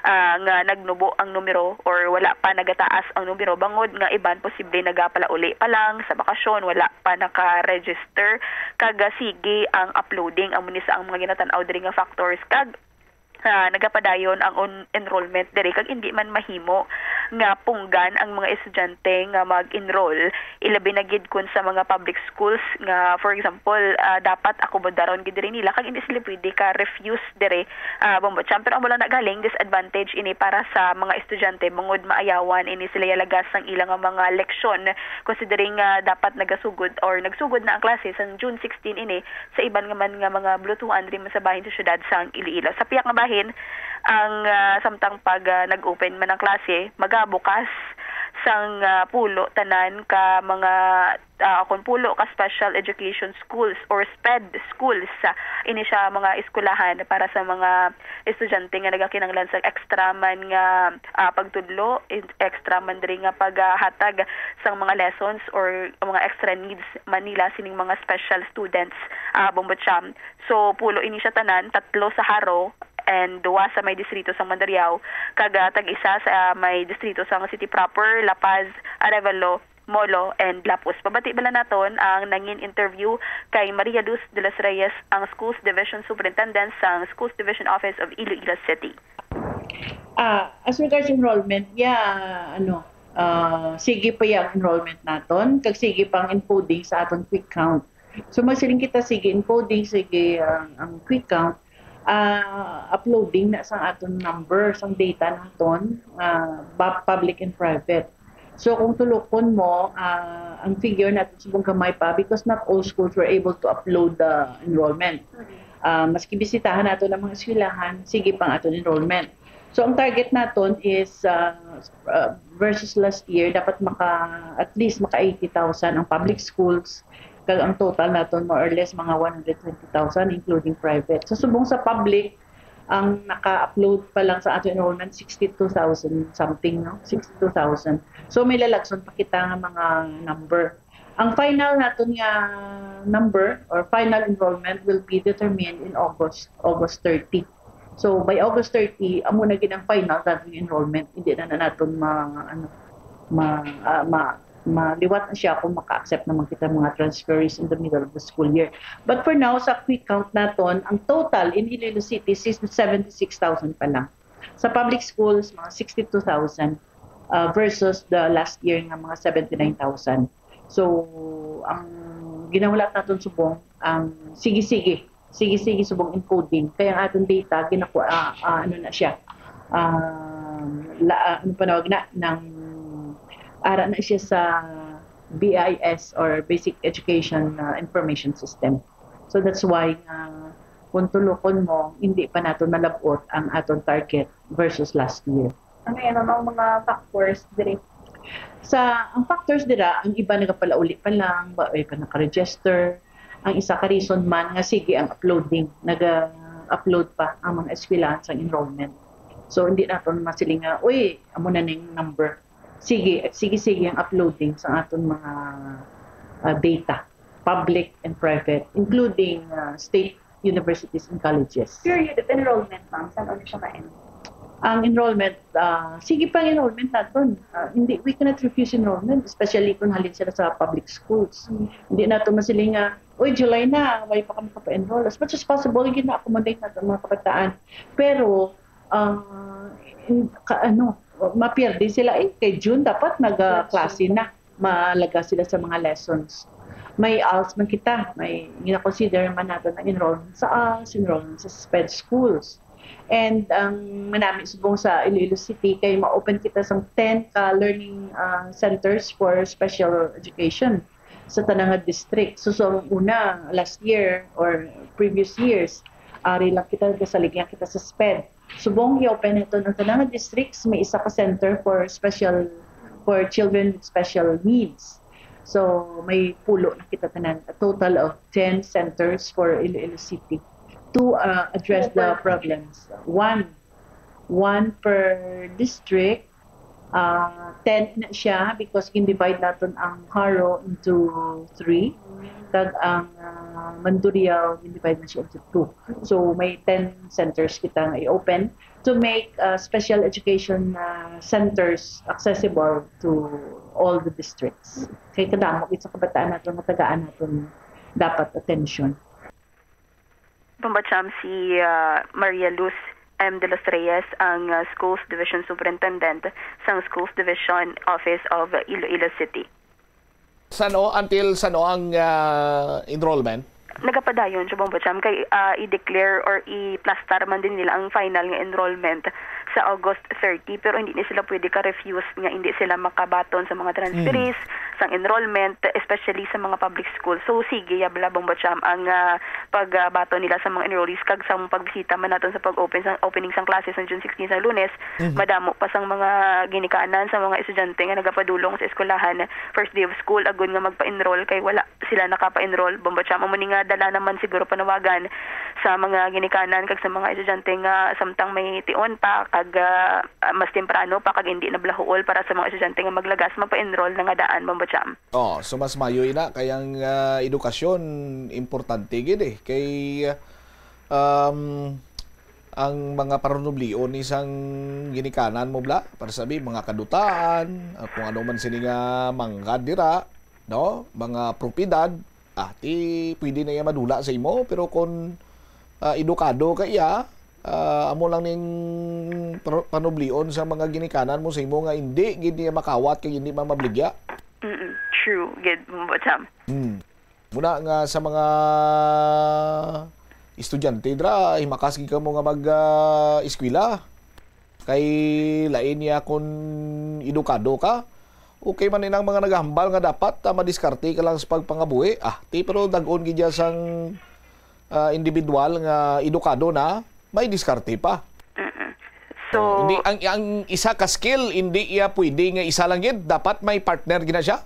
ah, nga nagnubo ang numero or wala pa nagataas ang numero bangod nga iban posible nagapalauli pa lang sa bakasyon, wala pa naka-register, kag, ah, sige ang uploading. Amo ni sa ang mga ginatan-aw diri nga factors, kag, ah, nagapadayon ang on-, enrollment diri, kag hindi man mahimo nga punggan ang mga estudyante nga mag-enroll, ilabi na gid kun sa mga public schools nga, for example, ah, dapat akomodaron gid diri nila, kag hindi sila pwede ka refuse diri, ah, Bombo Cham. Pero amo lang na galing disadvantage ini para sa mga estudyante bangod maayawan ini sila yalagas sang ila nga mga leksyon, considering nga dapat nagasugod or nagsugod na ang klase sang June sixteen ini sa iban nga man nga mga bulutuhan diri man sa bahin sa syudad sang Iloilo. Sa pihak nga bahin, ang, ah, samtang pag, ah, nag-open man ang klase, magabukas sang, ah, pulo tanan ka mga, ah, kon pulo ka special education schools or SPED schools. Ini siya mga eskwelahan para sa mga estudyante nga nagakinahanglan sa extra man nga, ah, pagtudlo, in-, extra man diri nga paghatag sang mga lessons or mga extra needs man nila sining mga special students, ah, Bombo Cham. So, pulo ini siya tanan, tatlo sa Jaro and duwa sa may distrito sang Mandurriao, kag, ah, tag-isa sa, ah, may distrito sang City Proper, La Paz, Arevalo, Molo, and Lapuz. Pabati bala naton ang nangin interview kay Maria Luz de los Reyes, ang Schools Division Superintendent sang Schools Division Office of Iloilo City. Ah, as regards enrollment, yeah, ano, ah, sige pa yung enrollment naton, kag sige pang encoding sa aton quick count. So magsiling kita, sige encoding, sige ang, ang quick count, ah, uploading na sang aton number, sang data naton, ah, ba-, public and private. So kung tulukon mo, ah, ang figure natin subong gamay pa because not all schools were able to upload the enrollment. Ah, maski bisitahan nato ang mga eskwelahan, sige pang aton enrollment. So ang target naton is, ah, ah, versus last year, dapat maka, at least maka eighty thousand ang public schools, kag ang total naton more or less mga one hundred twenty thousand, including private. So subong sa public, ang naka-upload pa lang sa ato enrollment, sixty-two thousand something, no? Sixty-two thousand. So may lalagson pa kita nga mga number. Ang final naton nga number or final enrollment will be determined in August, August thirty. So by August thirty, amo na gid ang final naton nga enrollment. Hindi na, na naton ma, ano, ma, ah, ma, maliwat na siya kung maka-accept naman kita mga transferees in the middle of the school year. But for now, sa quick count naton, ang total in Iloilo City is seventy-six thousand pa lang. Sa public schools, mga sixty-two thousand, ah, versus the last year nga mga seventy-nine thousand. So, ang ginahulat naton subong, ang sige-sige, sige-sige subong encoding. Kaya ang aton data, ginaku-, ah, ah, ano na siya, ah, la, ah, ano panawag na, ng, ara na siya sa B I S or Basic Education, ah, Information System. So that's why, ah, kung tulukon mo, hindi pa naton malab-ot ang aton target versus last year. Ano yan, ano ang mga factors diri? Sa, ang factors dira, ang iba nagapalauli pa lang, wa pa naka-register. Ang isa ka reason man nga sige ang uploading, naga-upload pa ang mga eskwelahan sa enrollment. So, hindi naton masiling nga, "Uy, amo na ning number." Sige, sige, sige ang uploading sa aton mga, ah, data, public and private, including, ah, state universities and colleges. Period of enrollment, ma'am, saan ano siya ma-end? Ang enrollment, ah, sige pa ang enrollment naton. Ah, hindi, we cannot refuse enrollment, especially kung halin sila sa public schools. Mm. Hindi nato masiling nga, "Uy, July na, why pa kamo kapa-enroll?" As much as possible, gina-accommodate nato ang mga kabataan. Pero, ah, in-, ka-, ano, mapierde sila, eh, kay June dapat nag, ah, Yes. klase na. Malaga sila sa mga lessons. May als man kita, may gina-consider man naton ang enrollment sa als, enrollment sa sped schools. And ang manami subong sa Iloilo City kay ma-open kita sang ten ka learning, ah, centers for special education sa tanang nga district. So, sa una, last year or previous years, ari lang kita, gasalig lang kita sa sped. Subong i-open naton ang tanang nga districts, may isa ka center for special, for children with special needs. So, may pulo na kita tanan, a total of ten centers for Iloilo City to, uh, address the problems. One, one per district, ah, ten na siya because gin-divide naton ang Jaro into three, kag ang, ah, Mandurriao gin-divide na siya into two. So, may ten centers kita nga i-open to make, ah, special education, ah, centers accessible to all the districts. Kay kadamo gid sa kabataan naton nga tagaan naton dapat atensyon. Pambatyam si, ah, Maria Luz M. De Los Reyes, ang, ah, Schools Division Superintendent sang Schools Division Office of Iloilo City. San-o, until san-o ang, ah, enrollment? Nagapadayon siya, Bombo Cham, kay, ah, i-declare or i-plastar man din nila ang final nga enrollment sa August thirty, pero hindi ni sila pwede ka-refuse nga hindi sila makabaton sa mga transferees, Mm. sang enrollment, especially sa mga public school. So, sige, yabla, Bombo Cham, ang, ah, pagbaton nila sa mga enrollees kag sa pagbisita man naton sa pag-open sang, opening sang klase sa June sixteen sa Lunes, Mhm. madamo pa sang mga ginikanan sa mga estudyante nga nagapadulong sa eskwelahan first day of school agud nga magpa-enroll kay wala sila nakapa-enroll, Bombo Cham. Amo ni nga dala naman siguro panawagan sa mga ginikanan kag sa mga estudyante nga samtang may tion pa kag, ah, mas temprano pa kag hindi na balahuol para sa mga estudyante nga maglagas, magpa-enroll na nga daan, Bombo Cham. Oh, so mas mayo ina kay ang, ah, edukasyon importante gid eh. Kay, um, ang mga panublion ni sang ginikanan mo bala, para sabi, mga kadutaan, ah, kung ano man sini nga manggad dira, no? Mga propiedad, ah, ti pwede na iya madula sa imo, pero kung, ah, edukado ka iya, ah, amo lang ning pro-, panublion sa mga ginikanan mo sa imo nga hindi gid niya makawat kay hindi man mabligya. Mm, true gid, Bombo Cham. Hmm. Muna nga sa mga estudyante dira, himakas gid kamo nga mag, ah, eskwela. Kay lain niya kung edukado ka. Okay man inang mga nagahambal nga dapat, ah, madiskarte ka lang sa pagpangabuhi. Ah, ti, pero dag-on gid ya sang, ah, individual nga edukado na, may diskarte pa. Mm-mm. So, hindi, ang, ang isa ka skill, hindi iya pwede nga isa lang gid. Dapat may partner gid na siya.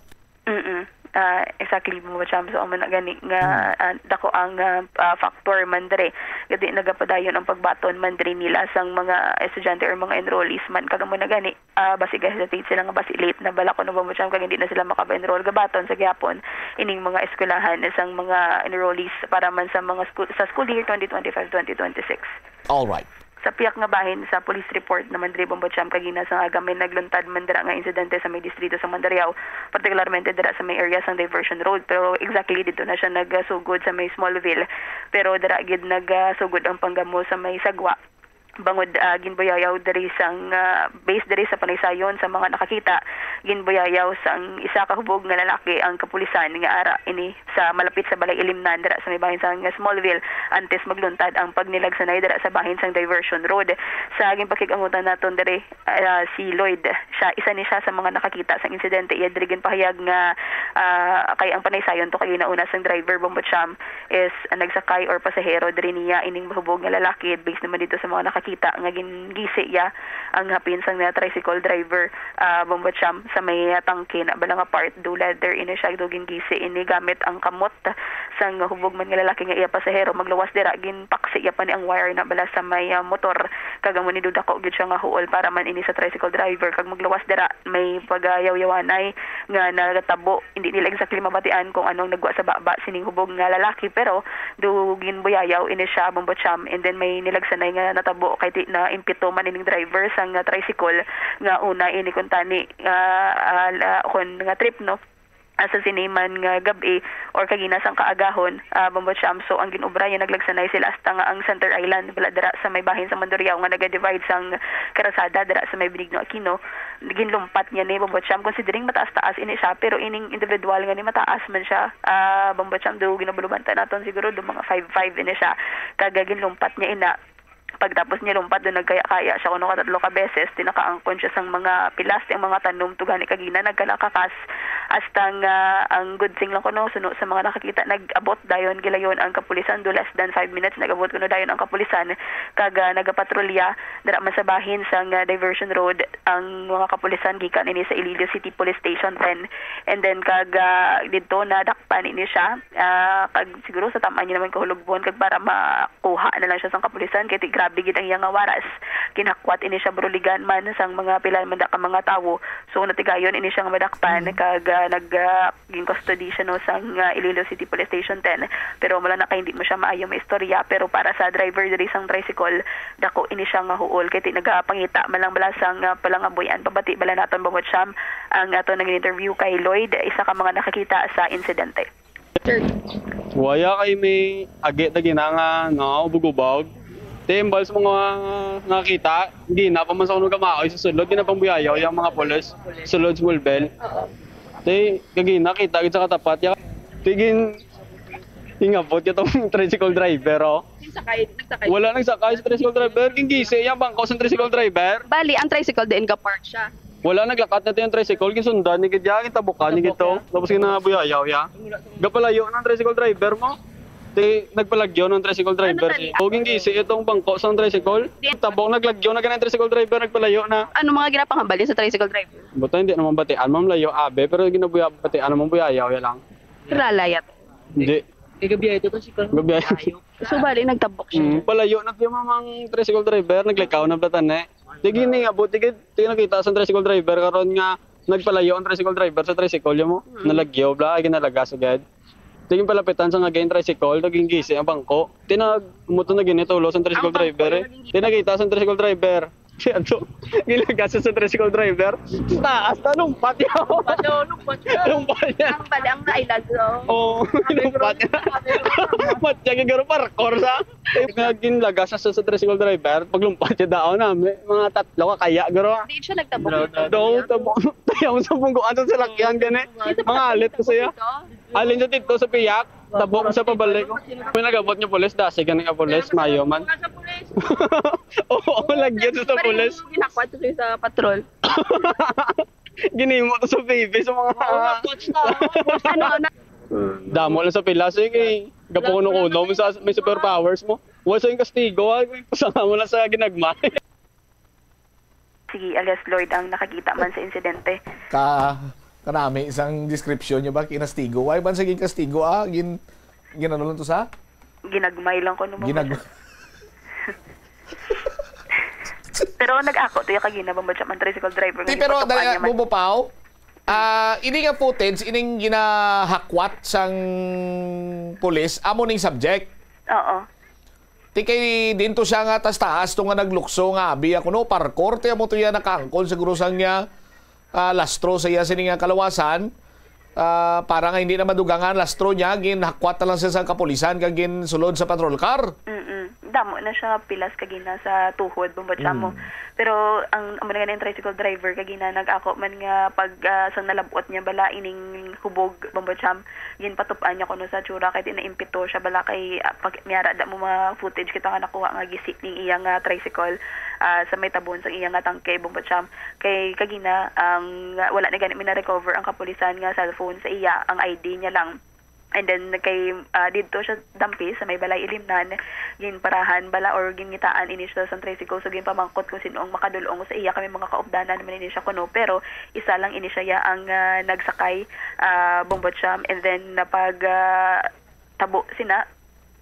Mm-mm. Ah, exactly, Bombo Cham. So, amo na gani nga, Hmm. ah, dako ang, ah, ah, factor man diri. Gadi nagapadayon ang pagbaton man diri nila sang mga estudyante or mga enrollees man. Kag amo na gani, ah, basi ga-hesitate sila nga basi late na bala kuno, Bombo Cham, kag hindi na sila makapa-enroll. Gabaton sa gihapon ining mga eskwelahan sang mga enrollees para man sa mga school, sa school year twenty twenty-five, twenty twenty-six. All right. Sa pihak nga bahin sa police report naman diri, Bombo Cham, kagina sa aga may nagluntad man dira nga insidente sa may distrito sa Mandurriao, partikularmente dira sa may area sang Diversion Road, pero exactly dito na siya nagsugod sa may Smallville, pero dira gid nagsugod ang panggamo sa may Sagwa. Bangod, ah, ginbuyayaw diri sang, ah, based diri sa panaysayon sa mga nakakita, ginbuyayaw sang isa ka hubog nga lalaki ang kapulisan nga ara ini sa malapit sa Balay Ilimnan dira sa may bahin sang Smallville antes magluntad ang pagnilag sanay dira sa bahin sang Diversion Road. Sa ginpakig-angutan naton diri, ah, si Lloyd, siya, isa ni siya sa mga nakakita sang insidente. Iya diri ginpahayag nga, ah, kay ang panaysayon to kay ginauna sang driver, Bombo Cham, is, ah, nagsakay or pasahero diri niya ining mahubog nga lalaki. Based naman dito sa mga nakakita, Kita nga gingisi iya ang hapin sang tricycle driver, ah, Bombo Cham, sa may, ah, tangke na bala nga part, do leather ini siya, do gingisi ini gamit ang kamot sang hubog man nga lalaki nga iya pasahero. Magluwas dira, ginpaksi iya pa ni ang wire na bala sa may, ah, motor, kag amo ni do dako gid siya nga huol para man ini sa tricycle driver, kag magluwas dira may pagayawyawanay nga nagatabo. Hindi nila exactly mabatian kung anong nagwa sa baba sining hubog nga lalaki, pero do ginbuyayaw ini siya, Bombo Cham, and then may nilagsanay nga natabo kay ti-, na impito man ining driver sang, ah, tricycle nga una ini kuntani nga, ah, la-, kon nga trip, no? Ah, sa sini man nga gab-i or kagina sang kaagahon, ah, Bombo Cham. So, ang gin-obra niya, naglagsanay sila hasta nga ang center island, bala dira sa may bahin sa Mandurriao nga naga-divide sang karasada dira sa may Benigno Aquino, ginlumpat niya ni Bombo Cham, considering mataas-taas ini siya, pero ining individual nga ni mataas man siya, ah, Bombo Cham, do ginabulubanta naton siguro do mga five five ini siya, kag ginlumpat niya ina. Pagtapos niya lumpat, do nagkaya-kaya siya kuno katatlo ka beses, tinakaangkon siya sang mga pilas, ang mga tanom, tugani kagina nagkalakakas, hasta nga ang good thing lang kuno, suno sa mga nakakita, nag-abot dayon, gilayon ang kapulisan, do less than five minutes, nag-abot kuno dayon ang kapulisan, kag, ah, nagapatrolya dira man sa bahin sang, ah, diversion road ang mga kapulisan gikan ini sa Iloilo City Police Station ten. And then kag, ah, didto nadakpan ini siya, ah, kag siguro sa tam-an niya naman kahulog buhon kag para makuha na lang siya sang kapulisan kay ti grabe gid ang iya nga waras. Kinakwat ini siya, buruligan man sang mga pila man da ka mga tawo. So natigayon ini siya nga madakpan, mm, kag, ah, nag, ah, gin-custody siya, no, sang, ah, Iloilo City Police Station ten. Pero wala na kay hindi mo siya maayo maistorya. Pero para sa driver diri sang tricycle, dako ini siya nga huol kay ti nagapangita man lang bala sang, ah, palangabuy-an. Pabati bala naton, Bombo Cham, ang aton nag-interview kay Lloyd, isa ka mga nakakita sa insidente. Sir. Waya kay may agi na ginanga nga ubog-ubog. Timbal sa mga nakakita, hindi na pa man sa kuno gamaoy sa sulod, ginapangbuyayaw yung mga pulis sulod sa Bulbel. Oo. Te, kagina, kita gid sa katapat. Ya, tigin, ingabot ya tong tricycle driver, oh. Yung sakay, nagsakay. Wala nagsakay sa tricycle driver. Gingisi ya bangko sa tricycle driver. Bali, ang tricycle diin ga-park siya. Wala, naglakat na to yung tricycle. Ginsundan ni gid ya, gintabukan ni gid to. Tapos ginabuyayaw ya. Gapalayo ng tricycle driver mo. Te, nagpalagyo ng tricycle driver. Ano tani? O, gingisi itong bangko sa tricycle. Tabok, naglagyo na ganang tricycle driver, nagpalayo na. Ano mga ginapangambal sa tricycle driver? Buta, hindi naman batian, ma'am, layo, abe, pero ginabuya-, batian naman, buyayaw, ya lang. Kilala ya to? Hindi. Kay gabi ito, tricycle. Gabi ay. Tayo. So, bali, nagtabok siya. Mm, palayo na tiyo, ma'am, ang tricycle driver, naglikaw na platan, eh. Di gini, abot, di gid, di nakita sa tricycle driver, karon nga, nagpalayo ang tricycle driver sa tricycle, yun mo, mm, nalagyo, bla, ay, ginalagas agad. Di gid palapitan sa nga gain tricycle, naging gisi ang bangko. Di na, muto na gini, tulo sa tricycle driver, eh. Di nakita sa tricycle driver. Siya to, ginagasan sa tricycle driver. Sa taas na, lumpat yaw. Lumpat yaw, lumpat yaw. Lumpat yaw. Ang bali, ang nailag, oh. Oo, lumpat yaw. Lumpat yaw, gagaro parkour sa. Eh, nga ginlagasan sa, sa tricycle driver, paglumpat yaw daw na, may mga tatlo ka kaya, garo. Di siya nagtabok. Daw, tabok. Tayaw sa pungguan sa salakyan, gani. Mga alit ko siya. Alin sa dito sa piyak, tabok sa pabalik. Kung nagabot niyo pulis, dasi gani ka pulis, mayo man. Oo, lagyan sa, sa pulis. Ginakwat ko sa patrol. Ginimo to sa baby, sa mga... Oo, coach na. Ano, na- Damo lang sa pila, sige. Gapuno-kuno mo sa may superpowers mo. Wala sa yung kastigo, ha? Pasama mo lang sa ginagmay. Sige, alias Lloyd ang nakakita man sa insidente. Ka, kanami isang description niya ba? Kinastigo. Why man sa ginkastigo, ah? Gin, ginano lang to sa? Ginagmay lang ko nung Ginag- Pero nag-ako to yung kagina, Bombo Cham, ang tricycle driver. Ti, nga pero, gipatukan dali, niya man. Bobo Pao, ah, ini nga footage, ining ginahakwat sang pulis, amo ning subject. Oo. Ti kay dinto siya nga taas-taas to nga naglukso nga abi ako, no, parkour, ti amo to iya nakaangkon siguro sang iya, ah, lastro sa iya sini nga kalawasan, ah, para nga hindi na madugangan lastro niya, ginhakwat na lang siya sa kapulisan kag ginsulod sa patrol car. Mm-mm. Damo na siya pilas kagina sa tuhod, Bombo Cham, mo. Mm. Pero ang, amo na nga yung tricycle driver, kagina nag-ako man nga pag, ah, sa nalabot niya bala ining hubog, Bombo Cham, ginpatup-an niya kuno sa tsura kay tinaimpito siya bala kay, ah, pag, miyara da mo mga footage kita nga nakuha nga gisi ning iya nga tricycle, ah, sa may tabon sa iya nga tangke, Bombo Cham. Kay kagina, ang, wala na gani may na-recover ang kapulisan nga cellphone sa iya, ang I D niya lang. And then kay, ah, didto siya dampi sa may balay ilimnan, ginparahan bala or gingitaan ini siya sa tricycle, so ginpamangkot kung sino ang makadul-ong sa iya, kami mga kaupdanan man ini siya kuno, pero isa lang ini siya ya ang, ah, nagsakay, ah, Bombo Cham. And then napag, ah, tabo sina,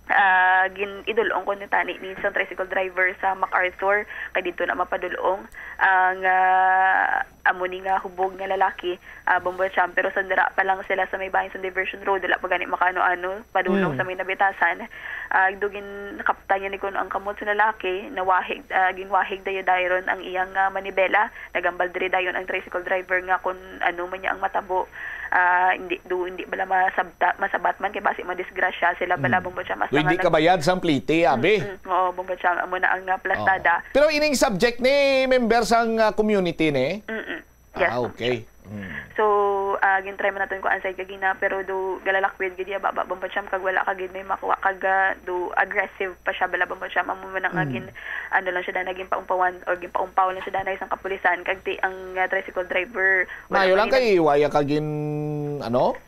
ah, gin-, idul-ong ko ni tani ni isang tricycle driver sa MacArthur, kay dito na mapadul-ong ang, ah, amo ni nga hubog nga lalaki, ah, Bombo Cham. Pero sandara pa lang sila sa may bahin sa diversion road, wala pa gani makaano-ano padulong Hmm. sa may nabitasan. Ah, do gin-, nakaptan niya ni kuno ang kamot sa lalaki, nawahig, ah, ginwahig dayo dayon ang iyang, ah, manibela. Nagambal diri dayon ang tricycle driver nga kung ano man niya ang matabo. Ah, hindi, do, hindi bala masabta, masabat man kay basi madisgrasya sila bala, Mm. Bombo Cham. As Do hindi nga nag- kabayad sang plite, abi? Mm-mm. Oo, Bombo Cham. Amo na ang, ah, plastada. Oo. Pero ining subject ni member sang, ah, community ni? Mm-mm. Yes. Ah, okay. Mm. So, ah, gintry man naton ko ansay kagina, pero do galalakwid gid iya baba, Bombo Cham, kag wala ka gid may makuha, kag, ah, do aggressive pa siya bala, Bombo Cham. Amo man ang Mm. gin-, ano lang siya, dana ginpaumpawan or ginpaumpaw lang siya, dana isang kapulisan, kag ti ang, ah, tricycle driver, wala Maayo man lang gina- kay waya ka gin-, ano?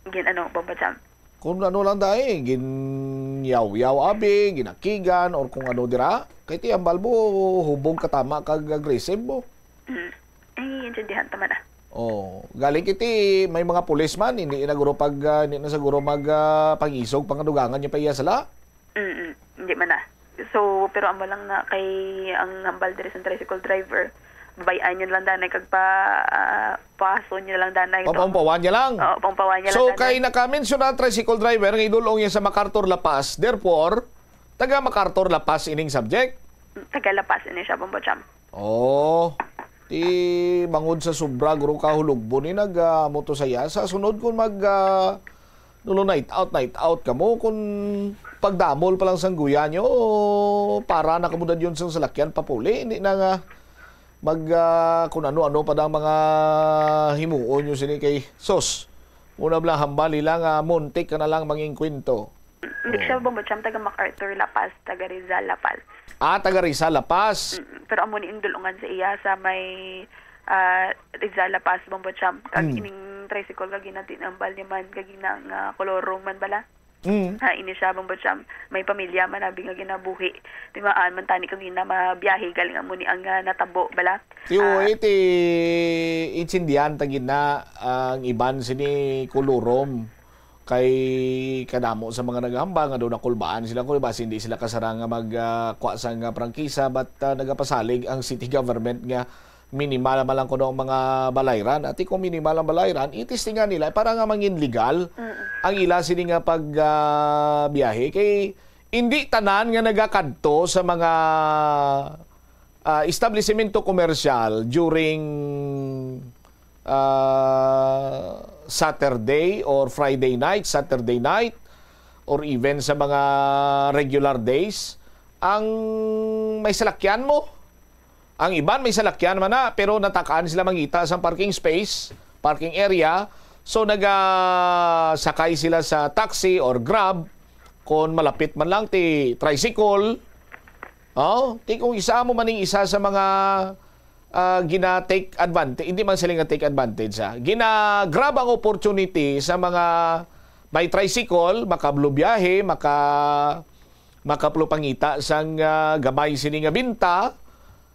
Gin-, ano, Bombo Cham? Kung ano lang dai, ginyawyaw abi, ginakigan, or kung ano dira. Kay ti hambal mo, hubog ka tama kag aggressive mo. Mm. Ay, intindihan ta man, ah. Oh, galing kiti may mga pulis man, hindi na guro pag, ah, hindi na siguro mag, ah, pag-isog, pangadugangan niya pa iya sala. Mm, hindi man na. So, pero amo lang na kay ang hambal diri sa tricycle driver, babay-an niya lang danay kag pa, ah, paso niya lang danay. Papaumpawan niya lang. Oo, paumpawan niya So, lang danay. Kay nakamensyona ang tricycle driver nga idulong niya sa MacArthur La Paz, therefore, taga MacArthur La Paz ining subject? Taga La Paz ini siya, Bombo Cham. Oh, ti bangod sa sobra, guro, ka hulugbo ni nag, ah, moto saya. Sa sunod, kung mag, ah, nulo night out, night out kamo, kung pagdamol pa lang sang guya nyo, para na kamo dadyon sang salakyan papuli. Hindi na nga mag, ah, kung ano-ano pa dang mga himuon nyo sini kay sos. Una bala hambal nila nga muntik ka na lang mangingkwento. Hindi Oh. siya, Bombo Cham, taga MacArthur La Paz, taga Rizal La Paz. Ah, taga Rizal La Paz. Mm, pero amo ni indulungan sa iya sa may, ah, Rizal La Paz, Bombo Cham. Kag Mm. ining tricycle kag ginatinambal ni man, kag ina nga kolorong man bala. Mm. Ha, ini siya, Bombo Cham. May pamilya man abi nga ginabuhi. Timaan man tani kag ina mabiyahe, galing amo ni ang, ah, natabo bala. Tiyo, Ah. iti intindihan ta gid na ang iban sini kolorom. Kay kadamo sa mga naghambal nga daw nakulbaan sila, kung basi hindi sila kasarang nga mag, ah, kuha sa nga prangkisa, but, ah, nagapasalig ang city government nga minimal man lang kuno ang mga balayran. Ati kung minimal ang balayran, itistingan nila para nga mangin legal Mm. ang ila sini nga pag, ah, biyahe. Kay hindi tanan nga nagakadto sa mga, ah, establisimento komersyal during, ah, Saturday or Friday night, Saturday night, or even sa mga regular days, ang may salakyan mo. Ang iban may salakyan man na, pero natakaan sila mangita sa parking space, parking area. So, nagasakay sila sa taxi or Grab, kung malapit man lang, ti tricycle. Oh, ti kung isa mo maning isa sa mga, ah, gina-take advantage, hindi man sila nga take advantage, ah. Gina-grab ang opportunity sa mga may tricycle, makablubiyahe, maka-, makapulupangita sang, ah, gamay sini nga binta.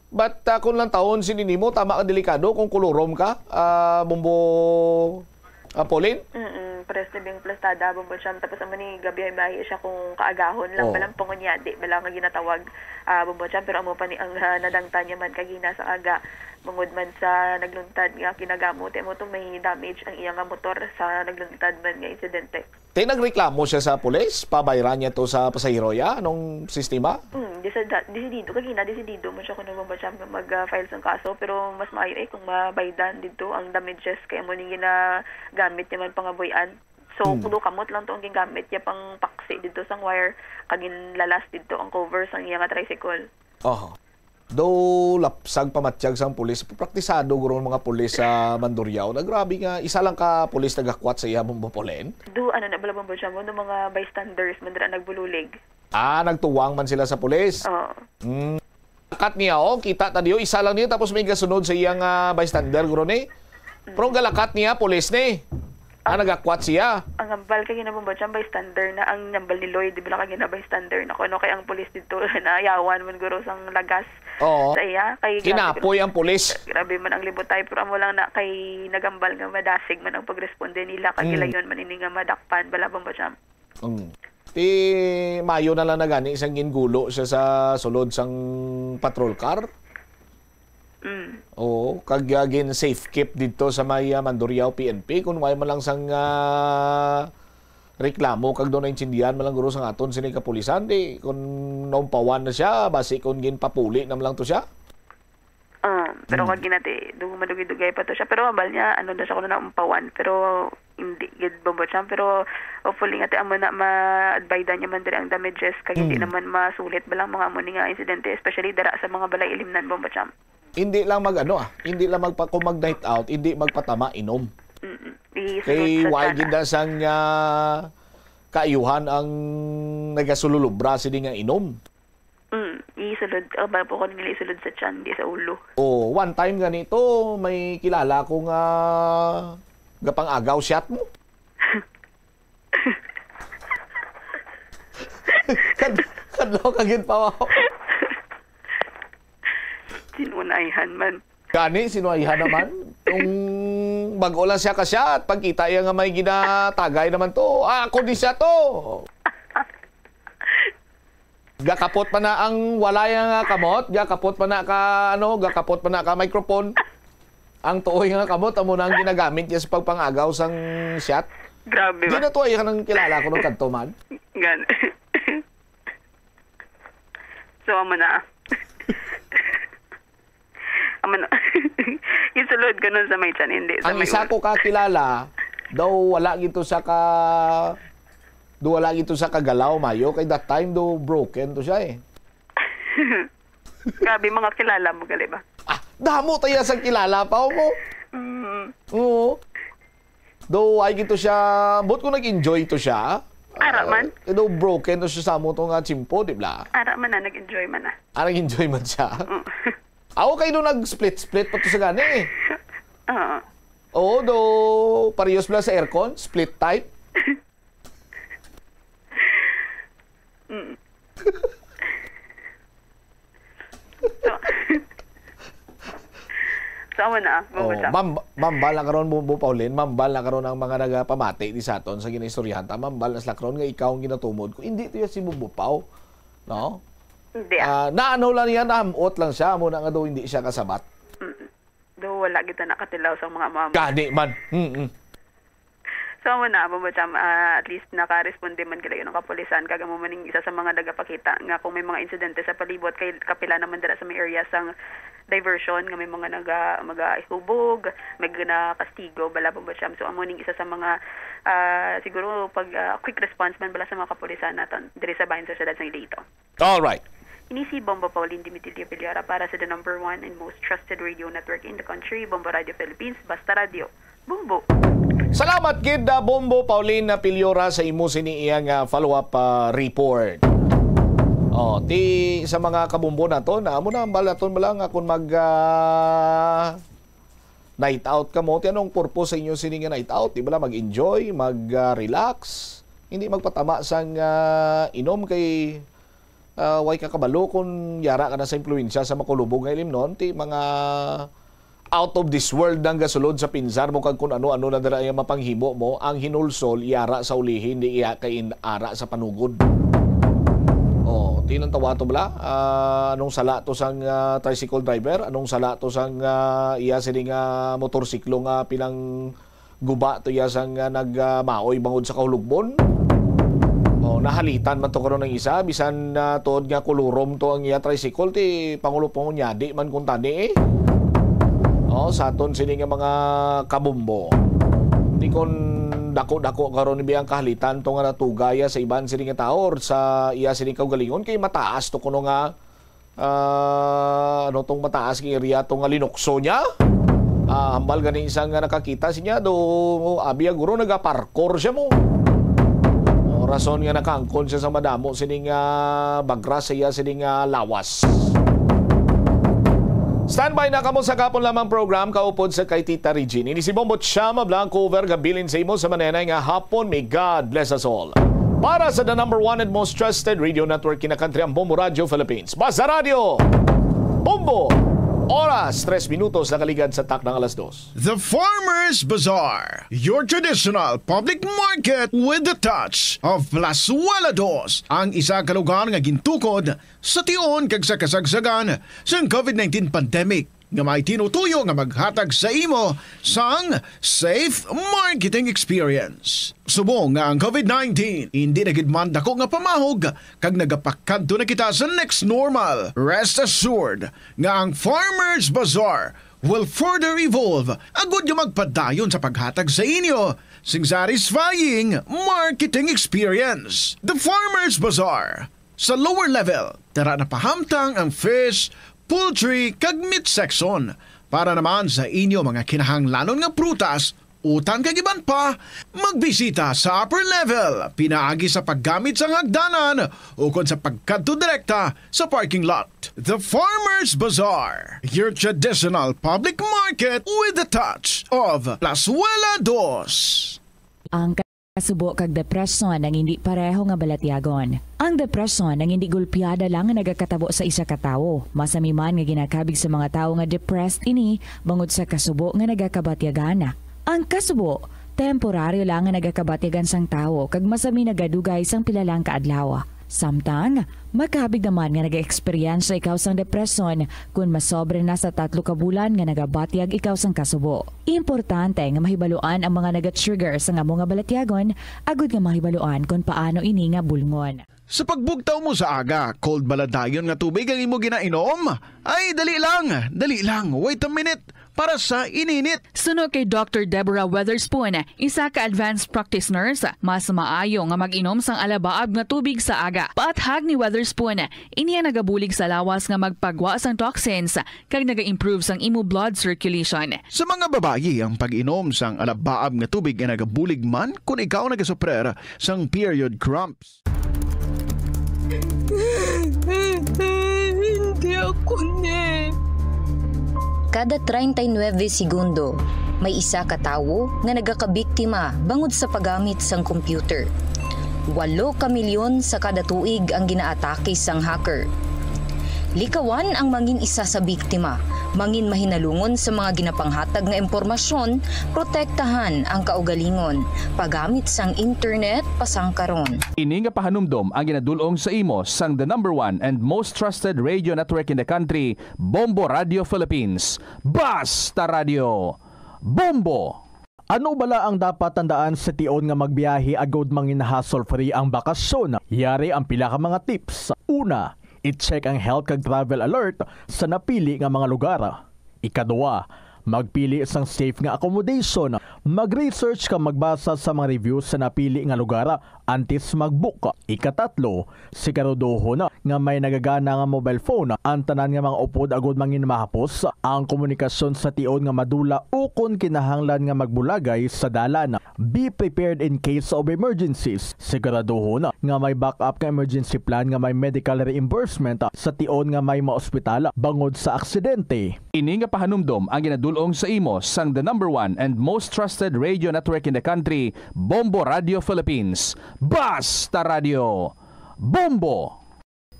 But, ah, kung lang taon sini nimo, tama ka, delikado kung kulurom ka, ah, Bombo, ah, Pauline? Mm-mm, pares ni Bing Plastada, Bombo Cham. Tapos amo ni gabi ay bahi siya kung kaagahon lang, Oh. balang pangunyadi, bala nga ginatawag, ah, Bombo Cham. Pero amo pa ni ang, ah, nadangtan niya man kagina sa aga. Bangod man sa nagluntad nga kinagamot, amo to may damage ang iya nga motor sa nagluntad man nga insidente. Ti nagreklamo siya sa pulis, pabayran niya to sa pasahero ya? Anong sistema? Hmm, disa-, da-, desidido, kagina, desidido mo siya kung ano ba siya mag, ah, file sang kaso, pero mas maayo eh kung mabaydan dito ang damages kay amo ning ginagamit niya man pangabuy-an. So, Hmm. kuno kamot lang to ang gingamit niya pang paksi dito sang wire, kag ginlalas dito ang cover sang iya nga tricycle. Oho. Do lapsag pamatyag sang pulis. Praktisado guro ang mga pulis sa Mandurriao. Na grabe nga, isa lang ka pulis nagakwat sa iya, Bombo Pauline? Do, ano na, bala, Bombo Cham, no, mga bystanders man dira nagbululig. Ah, nagtuwang man sila sa pulis? Oo. Mm. Lakat niya, oh, kita ta diyo, isa lang niya, tapos may gasunod sa iyang, ah, bystander, guro ni. Pero ang galakat niya, pulis ni. Ah, nagakwat siya? Ang hambal kay gina-, Bombo Cham, bystander na ang hambal ni Lloyd, di ba, kay gina-bystander na kuno kay ang pulis dito, naayawan man guro sang lagas Oo. sa iya. Kay grabe Kinapoy ang pulis. Grabe man ang libutay, pero amo lang na kay nagambal nga madasig man ang pagresponde nila, kag Mm. gilayon man ini nga madakpan, bala, Bombo Cham. Mm. Ti mayo na lang na gani sang gingulo siya sa sulod sang patrol car. Mm. Oo, kag, ah, gin-safe keep didto sa may, ah, Mandurriao P N P, kun way man lang sang, ah, reklamo kag daw naintindihan man lang guro sang aton sini kapulisan, di kun naumpawan na siya, basi kun ginpapuli na man lang to siya. Ah, pero Mm. kag ginati, do madugay-dugay pa to siya. Pero hambal niya, ano na siya, kuno naumpawan. Pero hindi gid, Bombo Cham. Pero hopefully nga, ti, amo na, ma-advida niya man diri ang damages, kag hindi Mm. naman masulit ba lang mga amo ni nga insidente, especially dira sa mga balay ilimnan, Bombo Cham. Hindi lang mag, ano, ah, hindi lang magpa-, kung mag-night out, hindi magpatama inom. Mm-mm. Isulod Kay sa way tiyan, gid ah. na sang, ah, kaayuhan ang nagasululubra sini nga inom. Mm, isulod, ah, ba po ko nila isulod sa tiyan, di sa ulo. Oh, one time ganito, may kilala ko nga gapang-agaw shot mo. Kad-, kadlaw ka gid pa, wow. Sinunayhan man. Gani, sinunayhan naman. Kung bag-o lang siya ka-shot, pagkita iya nga may ginatagay naman to, "Ah, ako di siya to." Gakapot pa na ang walay nga kamot, gakapot pa na ka, ano, gakapot pa na ka microphone. Ang tuoy nga kamot, amo na ang ginagamit niya sa pagpangagaw sang shot. Grabe Di ba? na to ay kanang kilala ko nung kadto man. Gan-, So, amo na. Amo na. Isulod ko nun sa may tiyan, hindi sa Ang may isa ulo. ko kakilala, daw wala gito sa ka, daw wala gito sa kagalaw, mayo. Kay that time, daw broken to siya eh. Grabe, mga kilala mo, gali ba? Ah, damo tayo sa kilala pa mo. Mm. Oo. Daw, ay gito siya, but kung nag-enjoy to siya, Ara ah, man. eh, daw broken to siya sa amo to nga tsimpo, di ba? Ara man na, nag-enjoy man na. Ah, nag-enjoy man siya. Mm. Ako kayo daw nag-split-split pa to sa gani eh. Oo. Oo, daw, parehas pala sa aircon, split type. Mm. So, so, amo na, Oh, mabasa. mam-, mambal na karon, Bumbo Pauline, mambal na karon ang mga nagapamati di sa aton sa ginaistoryahan ta. Mambal na sila karon nga ikaw ang ginatumod ko. Hindi to yan si Bumbo Pau, no? Hindi, ah. Ah, naano lang yan, nahamot lang siya, amo na nga daw hindi siya kasabat. Mm. Do, wala kita nakatilaw sa mga mama. Gani man. Mm-mm. So, amo na, Bombo Cham, ah, at least nakaresponde man gid ang kapulisan, kag amo man ning isa sa mga nagapakita nga kung may mga insidente sa palibot, kay kapila naman dira sa may area sang diversion nga may mga naga-, magahubog, may ginakastigo, bala, Bombo Cham. So, amo ning isa sa mga, ah, siguro pag, ah, quick response man bala sa mga kapulisan naton diri sa bahin sa siyudad sang Iloilo. All right. Ini si Bombo Pauline Dimitilio Piliora para sa the number one and most trusted radio network in the country, Bombo Radio Philippines, Basta Radio. Bombo. Salamat gid, ah, Bombo Pauline na Piliora sa imo sini iya nga follow-up, ah, report. Oh, ti sa mga kabombo nato, na amo na ang balaton mo lang nga kung mag, ah, night out kamo. Ti anong purpose sa inyo sini nga night out? Di ba lang mag-enjoy, mag, ah, relax? Hindi magpatama sang, ah, inom kay, ah, way ka kabalo kung yara ka na sa impluwensya sa makulubog nga ilimnon. Ti mga out of this world nang gasulod sa pinsar mo kag kung ano-ano na dira ang mapanghimo mo. Ang hinulsol, yara sa ulihi, hindi iya kay in-, ara sa panugod. Oh, ti nang tawa to bala? Ah, anong sala to sang, ah, tricycle driver? Anong sala to sang, ah, iya sini nga motorsiklo nga pinang guba to iya sang, ah, nag, ah, maoy bangod sa kahulogbon? Oh, nahalitan man to karon ang isa, bisan, ah, tuod nga kulurom to ang iya tricycle, ti pangulo-pangunyadi man kung tani eh. Oh, sa aton sini nga mga kabombo. Ti kon dako-dako karon biyang kahalitan to nga natugaya sa iban sini nga tawo or sa iya sini kaugalingon, kay mataas to kuno nga, ah, ano tong mataas nga area to nga linukso niya. Ah, hambal gani isa nga nakakita siya do, abi guro nagaparkour siya mo. Oh, rason nga nakaangkon siya sa madamo sining, ah, bagra sa iya sining, ah, lawas. Standby na kamo sa kahapon lamang program kaupod sa kay Tita Regine. Ini si Bombo Chama Blanco, over gabilin sa imo sa manenay nga hapon. May God bless us all. Para sa the number one and most trusted radio network in the country, ang Bombo Radio Philippines. Basta Radio, Bombo! Oras, tres minutos nakaligad sa taknang alas dos. The Farmer's Bazaar, your traditional public market with the touch of Plazuela Dos, ang isa ka lugar nga gintukod sa tion kag sa kasagsagan sang COVID nineteen pandemic, nga may tinutuyo nga maghatag sa imo sang safe marketing experience. Subong nga ang COVID nineteen indi na gid man dako nga pamahog kag nagapakadto na kita sa next normal, rest assured nga ang Farmers Bazaar will further evolve agud nga magpadayon sa paghatag sa inyo sing satisfying marketing experience. The Farmers Bazaar, sa lower level, tara na pahamtang ang fish, poultry, kag meat section. Para naman sa inyo mga kinahanglanon nga prutas, utan kag iban pa, magbisita sa upper level pinaagi sa paggamit sang hagdanan ukon sa pagkadto direkta sa parking lot. The Farmers Bazaar, your traditional public market with the touch of Plazuela Dos. Ang kasubo kag depresyon ang hindi pareho nga balatyagon. Ang depresyon ang hindi gulpiada lang nga nagakatabo sa isa ka tawo. Masami man nga ginakabig sa mga tawo nga depressed ini bangod sa kasubo nga nagakabatyagan. Ang kasubo, temporaryo lang nga nagakabatyagan sang tawo kag masami nagadugay sang pila lang ka adlaw. Samtang, makabig naman nga nag-eksperyensya ikaw sang depresyon kon masobra na sa tatlo ka bulan nga nagabatyag ikaw sang kasubo. Importante nga mahibaluan ang mga naga-trigger sang amo nga balatyagon agud nga mahibaluan kon paano ini nga bulngon. Sa pagbugtaw mo sa aga, cold bala dayon nga tubig ang imo ginainom? Ay, dali lang, dali lang, wait a minute, para sa ininit. Suno kay Doctor Deborah Weatherspoon, isa ka advanced practice nurse, mas maayo nga mag-inom sang alabaab nga tubig sa aga. Paathag ni Weatherspoon, ini ang nagabulig sa lawas nga magpagwa sang toxins kag naga-improve sang imo blood circulation. Sa mga babayi, ang pag-inom sang alabaab nga tubig ay nagabulig man kon ikaw nagasuprer sang period cramps. Hindi ako ni. Kada treinta y nueve segundo, may isa ka tawo nga nagakabiktima bangod sa paggamit sang computer. Walo ka milyon sa kada tuig ang ginaatake sang hacker. Likawan ang mangin isa sa biktima, mangin mahinalungon sa mga ginapanghatag nga impormasyon, protektahan ang kaugalingon, paggamit sang internet pasangkaron. Ini nga pahanumdom ang ginadul-ong sa imo sang the number one and most trusted radio network in the country, Bombo Radio Philippines. Basta Radio, Bombo! Ano bala ang dapat tandaan sa tion nga magbiyahe agud mangin hassle-free ang bakasyon? Yari ang pila ka mga tips. Una, i-check ang health kag travel alert sa napili nga mga lugar. Ikaduha, magpili sang safe nga accommodation. Mag-research kag magbasa sa mga reviews sa napili nga lugar antes mag-book. Ikatatlo, siguraduhon nga may nagagana nga mobile phone ang tanan nga mga upod agud mangin mahapos ang komunikasyon sa tion nga madula ukon kinahanglan nga magbulagay sa dalan. Be prepared in case of emergencies. Siguraduhon nga may backup nga emergency plan nga may medical reimbursement sa tion nga may maospital bangod sa aksidente. Ini nga pahanumdom ang ginadul-ong sa imo sang the number one and most trusted radio network in the country, Bombo Radio Philippines. Basta Radio, Bombo!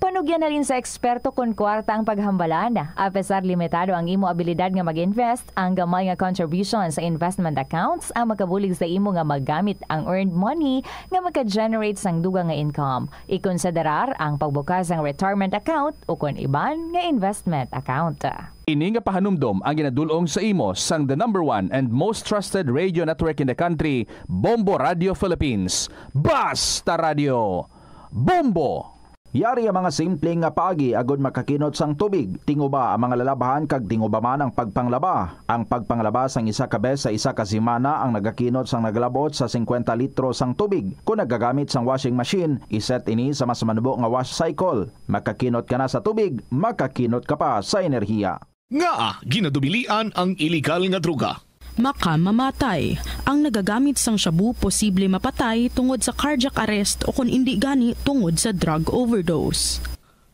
Panugyan halin sa eksperto kon kwarta ang paghambalan. Apesar limitado ang imo abilidad nga mag-invest, ang gamay nga contribution sa investment accounts ang makabulig sa imo nga magamit ang earned money nga maka-generate sang dugang nga income. Ikonsiderar ang pagbukas sang retirement account ukon iban nga investment account. Ini nga pahanumdom ang ginadul-ong sa imo sang the number one and most trusted radio network in the country, Bombo Radio Philippines. Basta Radio, Bombo! Yari ang mga simple nga paagi agud makakinot sang tubig. Tinguba ang mga lalabhan kag tinguba man ang pagpanglaba. Ang pagpanglaba sang isa ka bes sa isa ka semana ang nagakinot sang nagalabot sa singkwenta litro sang tubig. Kon nagagamit sang washing machine, i-set ini sa mas manubo nga wash cycle. Makakinot ka na sa tubig, makakinot ka pa sa enerhiya. Ngaa ginadubilian ang iligal nga droga? Makamamatay. Ang nagagamit sang shabu posible mapatay tungod sa cardiac arrest o kon indi gani tungod sa drug overdose.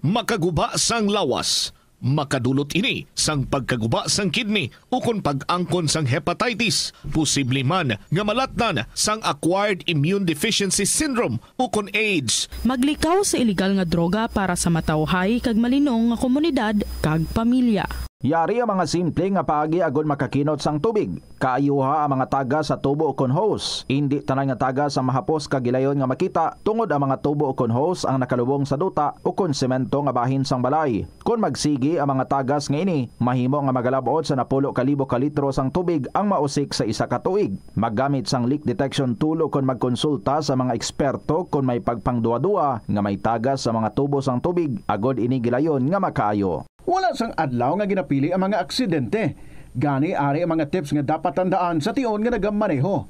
Makaguba sang lawas. Makadulot ini sang pagkaguba sang kidney ukon pag-angkon sang hepatitis, posible man nga malatnan sang acquired immune deficiency syndrome ukon AIDS. Maglikaw sa iligal nga droga para sa matawhay kag malinong nga komunidad kag pamilya. Yari ang mga simple nga paagi agod makakinot sang tubig. Kaayuha ang mga tagas sa tubo ukon hose. Indi tanan nga tagas ang mahapos kag gilayon nga makita, tungod ang mga tubo ukon hose ang nakalubong sa duta ukon semento nga bahin sang balay. Kon magsigi ang mga tagas nga ini, mahimo nga magalab-ot sa napulo ka libo ka litro sang tubig ang mausik sa isa ka tuig. Maggamit sang leak detection tool ukon magkonsulta sa mga eksperto kon may pagpangduwa-duwa nga may tagas sa mga tubo sang tubig, agod ini gilayon nga makaayo. Wala sang adlaw nga ginapili ang mga aksidente. Gani, ari ang mga tips nga dapat tandaan sa tion nga nagamaneho.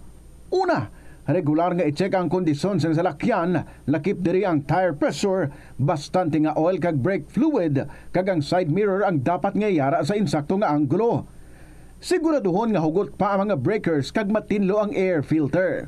Una, regular nga i-check ang kondisyon sang salakyan, lakip diri ang tire pressure, bastante nga oil kag brake fluid, kag ang side mirror ang dapat nga yara sa insakto nga anggulo. Siguraduhon nga hugot pa ang mga breakers kag matinlo ang air filter.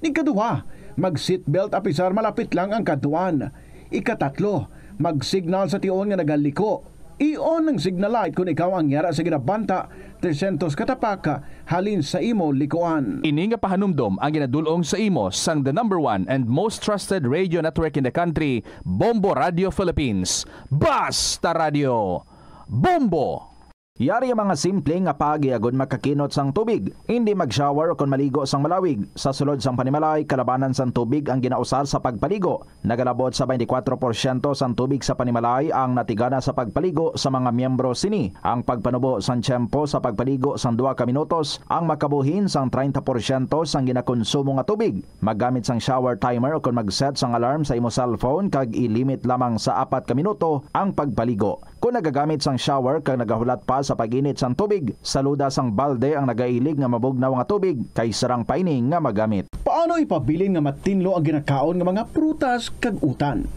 Ikaduha, mag-seatbelt apisar malapit lang ang kadtuan. Ikatatlo, mag-signal sa tion nga nagaliko. I-on ang signal light kon ikaw ang yara sa ginabanta tresyentos ka tapak halin sa imo likuan. Ini nga pahanumdom ang ginadul-ong sa imo sang the number one and most trusted radio network in the country, Bombo Radio Philippines. Basta Radio, Bombo! Yari ang mga simple nga paagi agod makakinot sang tubig. Indi mag-shower ukon maligo sang malawig. Sa sulod sang panimalay, kalabanan sang tubig ang ginausar sa pagpaligo. Nagalabot sa twenty-four porsyento sang tubig sa panimalay ang natigana sa pagpaligo sa mga miyembro sini. Ang pagpanubo sang tiyempo sa pagpaligo sang duha ka minutos ang makabuhin sang treinta porsyento sang ginakonsumo nga tubig. Maggamit sang shower timer ukon mag-set sang alarm sa imo cellphone kag i-limit lamang sa apat ka minuto ang pagpaligo. Kon nagagamit sang shower kag nagahulat pa sa pag-init sang tubig, saluda sang balde ang nagailig nga mabugnaw nga tubig kay sarang pa ini nga magamit. Paano ipabilin nga matinlo ang ginakaon nga mga prutas kag utan?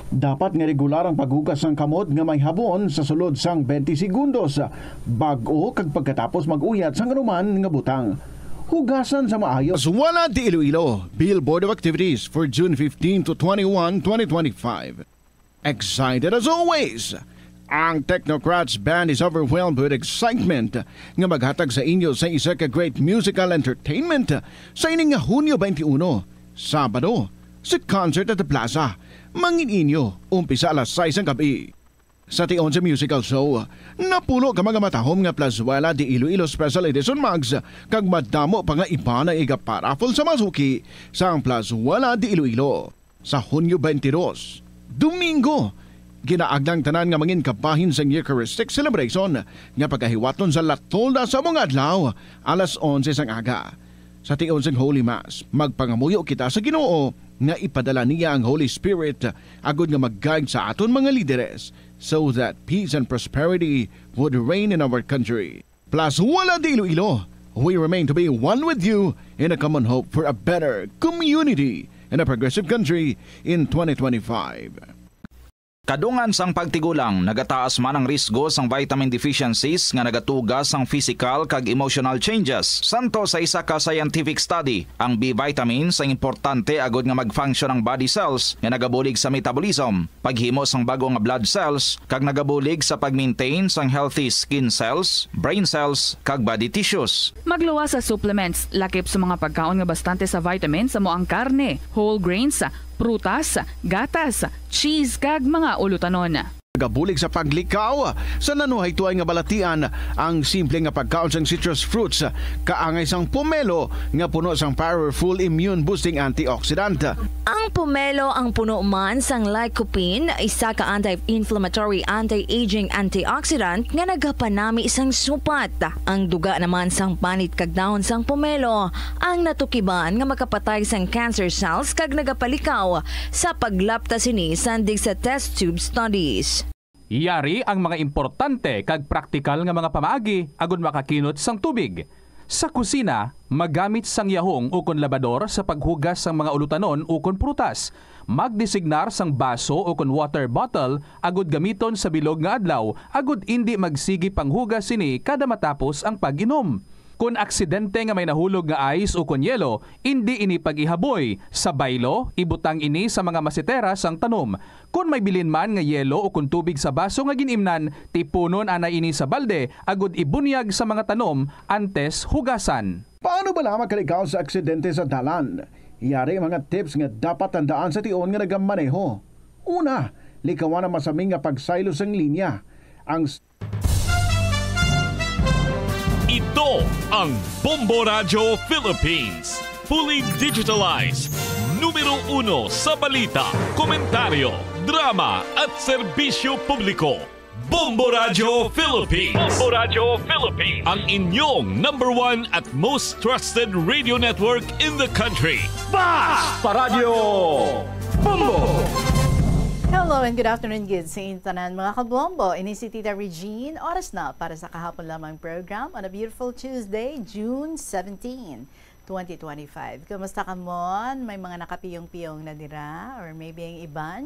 Dapat nga regular ang paghugas sang kamot nga may habon sa sulod sang twenty segundos, bag-o kag pagkatapos mag-uyat sang anuman nga butang. Hugasan sa maayo. Plazuela de Iloilo, Bill Board of Activities for June fifteen to twenty-one, twenty twenty-five. Excited as always! Ang Technocrats Band is overwhelmed with excitement nga maghatag sa inyo sa isa ka great musical entertainment sa ining nga Hunyo twenty-one, Sabado, sa Concert at the Plaza. Mangin inyo, umpisa alas sais ang gabi. Sa tion sa musical show, napulo ka mga matahom nga Plazuela de Iloilo Special Edition mugs kag madamo pa nga iba nga iga-paraffle sa mga suki sang Plazuela de Iloilo. Sa Hunyo twenty-two, Domingo, ginaagda ang tanan nga mangin kabahin sang Eucharistic celebration nga pagahiwaton sa La Tolda sa mga adlaw, alas onse sang aga. Sa tion sang Holy Mass, magpangamuyo kita sa Ginoo nga ipadala niya ang Holy Spirit agod nga mag-guide sa aton mga lideres, so that peace and prosperity would reign in our country. Plazuela de Iloilo, we remain to be one with you in a common hope for a better community and a progressive country in twenty twenty-five. Kadungan sang pagtigulang, nagataas man ang risgo sang vitamin deficiencies nga nagatuga sang physical kag emotional changes. Santo sa isa ka scientific study, ang B vitamins ang importante agud nga mag-function ang body cells nga nagabulig sa metabolism, paghimo sang bag-o nga blood cells, kag nagabulig sa pag-maintain sang healthy skin cells, brain cells, kag body tissues. Magluwas sa supplements, lakip sa mga pagkaon nga bastante sa vitamins, amo ang karne, whole grains, prutas, gatas, cheese, kag mga ulutanon. Nagabulig sa paglikaw sa nanuhaytoay nga balatian ang simple nga pagkaon sang citrus fruits, kaangay sang pomelo nga puno sang powerful immune-boosting antioxidant. Ang pomelo ang puno man sang lycopene, isa ka anti-inflammatory, anti-aging antioxidant nga nagapanami sang supat. Ang duga naman sang panit kag dahon sang pomelo ang natukiban nga makapatay sang cancer cells kag nagapalikaw sa paglapta sini sandig sa test tube studies. Yari ang mga importante kag praktikal nga mga pamaagi agud makakinot sang tubig. Sa kusina, magamit sang yahong ukon labador sa paghugas sang mga ulutanon ukon prutas. Magdesignar sang baso ukon water bottle agud gamiton sa bilog nga adlaw agud indi magsigi panghugas sini kada matapos ang pag-inom. Kon aksidente nga may nahulog nga ice ukon yelo, indi ini pag-ihaboy. Sa baylo, ibutang ini sa mga masitera sang tanom. Kon may bilin man nga yelo ukon tubig sa baso nga gin-imnan, tipunon anay ini sa balde agod ibunyag sa mga tanom antes hugasan. Paano bala makalikaw sa aksidente sa dalan? Yari mga tips nga dapat tandaan sa tion nga nagamaneho. Una, likawan ang masami nga pagsaylo sang linya. Ang Ito ang Bombo Radyo Philippines. Fully digitalized. Numero uno sa balita, komentaryo, drama, at serbisyo publiko. Bombo Radyo Philippines. Bombo Radyo Philippines. Ang inyong number one at most trusted radio network in the country. Basta Radyo Bombo! Hello and good afternoon, good sa inyo tanan, mga kabombo. Ini si Tita Regine. Oras na para sa kahapon lamang program on a beautiful Tuesday, June seventeen, twenty twenty-five. Kumusta ka, Mon? May mga nakapiyong-piyong na dira? Or maybe ang iban,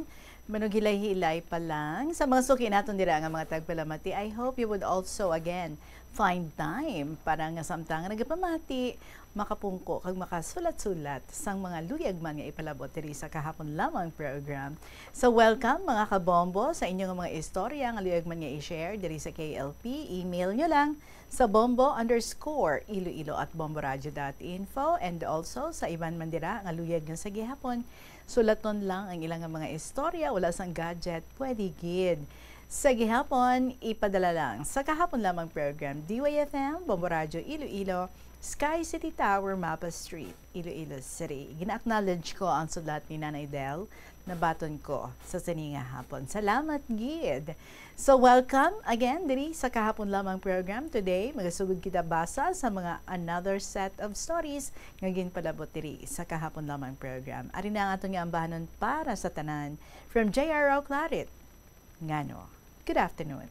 manughilay-hilay pa lang. Sa mga suki naton dira nga mga tagpalamati, I hope you would also, again, find time para nga samtang nagapamati, makapungko kag makasulat-sulat sang mga luyag man nga ipalabot diri sa kahapon lamang program. So, welcome, mga kabombo, sa inyo nga mga istorya nga luyag man nga i-share diri sa K L P. Email nyo lang sa bombo underscore iloilo at bomboradio dot info, and also sa iban man dira nga luyag nga sa gihapon, sulaton lang ang ilang nga mga istorya, wala sang gadget, pwede gid. Sa gihapon, ipadala lang sa kahapon lamang program, D Y F M, Bombo Radyo Iloilo, Sky City Tower, Mapa Street, Iloilo City. Gina-acknowledge ko ang sulat ni Nanay Del, nabaton ko sa sini nga hapon. Salamat gid. So, welcome again diri sa kahapon lamang program. Today, magasugod kita basa sa mga another set of stories nga ginpalabot diri sa kahapon lamang program. Ari na ang aton nga ambahanon para sa tanan. From J R Claret, ngano? Good afternoon.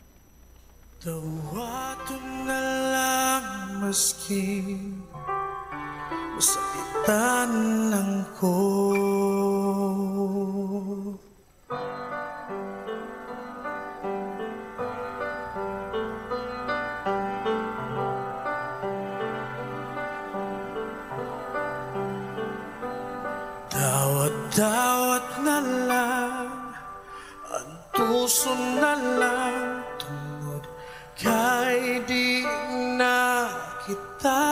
Dawaton na lang maski masakitan lang ko. Dawat-dawat na lang, antuson na lang, tungod kay di na kita.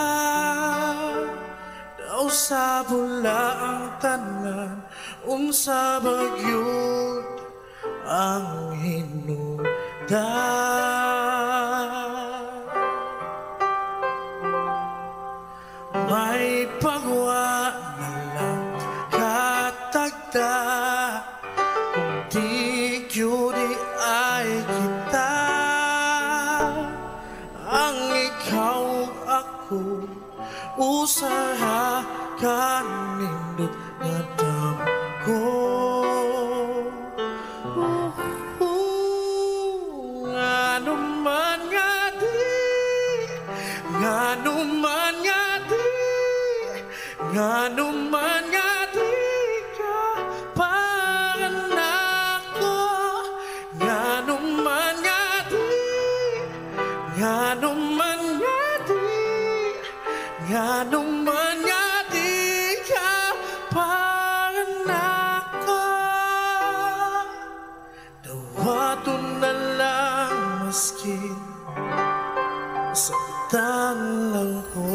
Daw sa bula ang tanan, unsa ba gyud ang hinungdan? May pagwa na lang katagda, kung di gyud ay kita, ang ikaw ug ako, usaha ka nindot nga damgo. Ngano man nga di, ngano man nga di, ngano man nga di ka panganako, ngano man nga di, ngano man nga di, ngano man nga di ka panganako. Dawaton na lang maski saktan lang ko.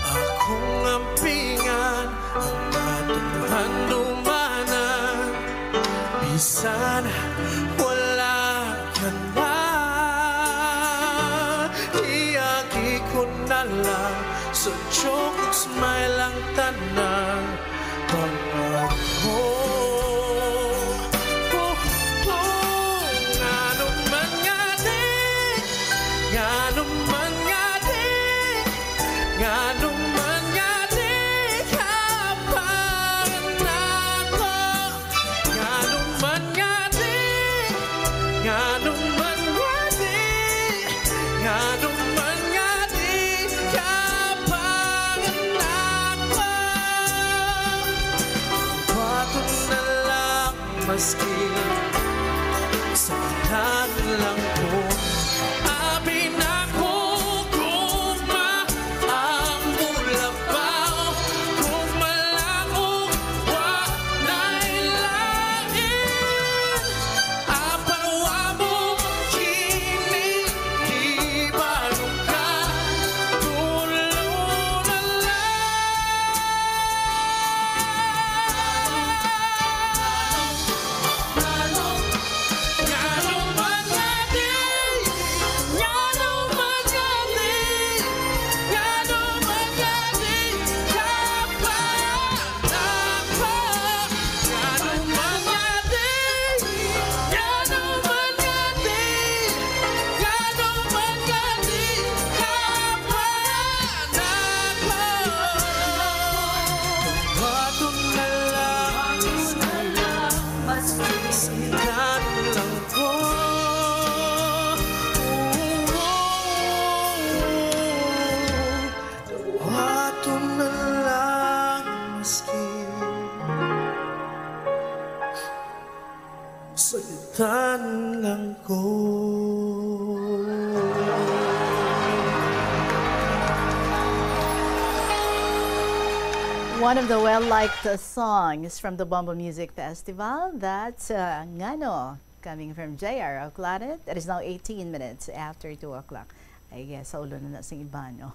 Akong ampingan ang atong handumanan, bisan wala ka na. Iagi ko na lang sa joke ug smile ang tanan. Pangako. Oh, oh, ngano man nga di, ngano man nga di, ngano man nga di ka panganako. Ngano man nga di, ngano man nga di, ngano man nga di ka panganako. Maski sa lang ko, abi na ko, gugma ang mulabaw, gugma lang ko, wa na'y lain. Apan wa mo kini, di ba? Ato na lang maski sakitan lang ko. One of the well-liked songs from the Bombo Music Festival, that's, uh, Ngano, coming from J R Oclaret. It is now eighteen minutes after two o'clock. I guess, sa ulo na na sing iba, no?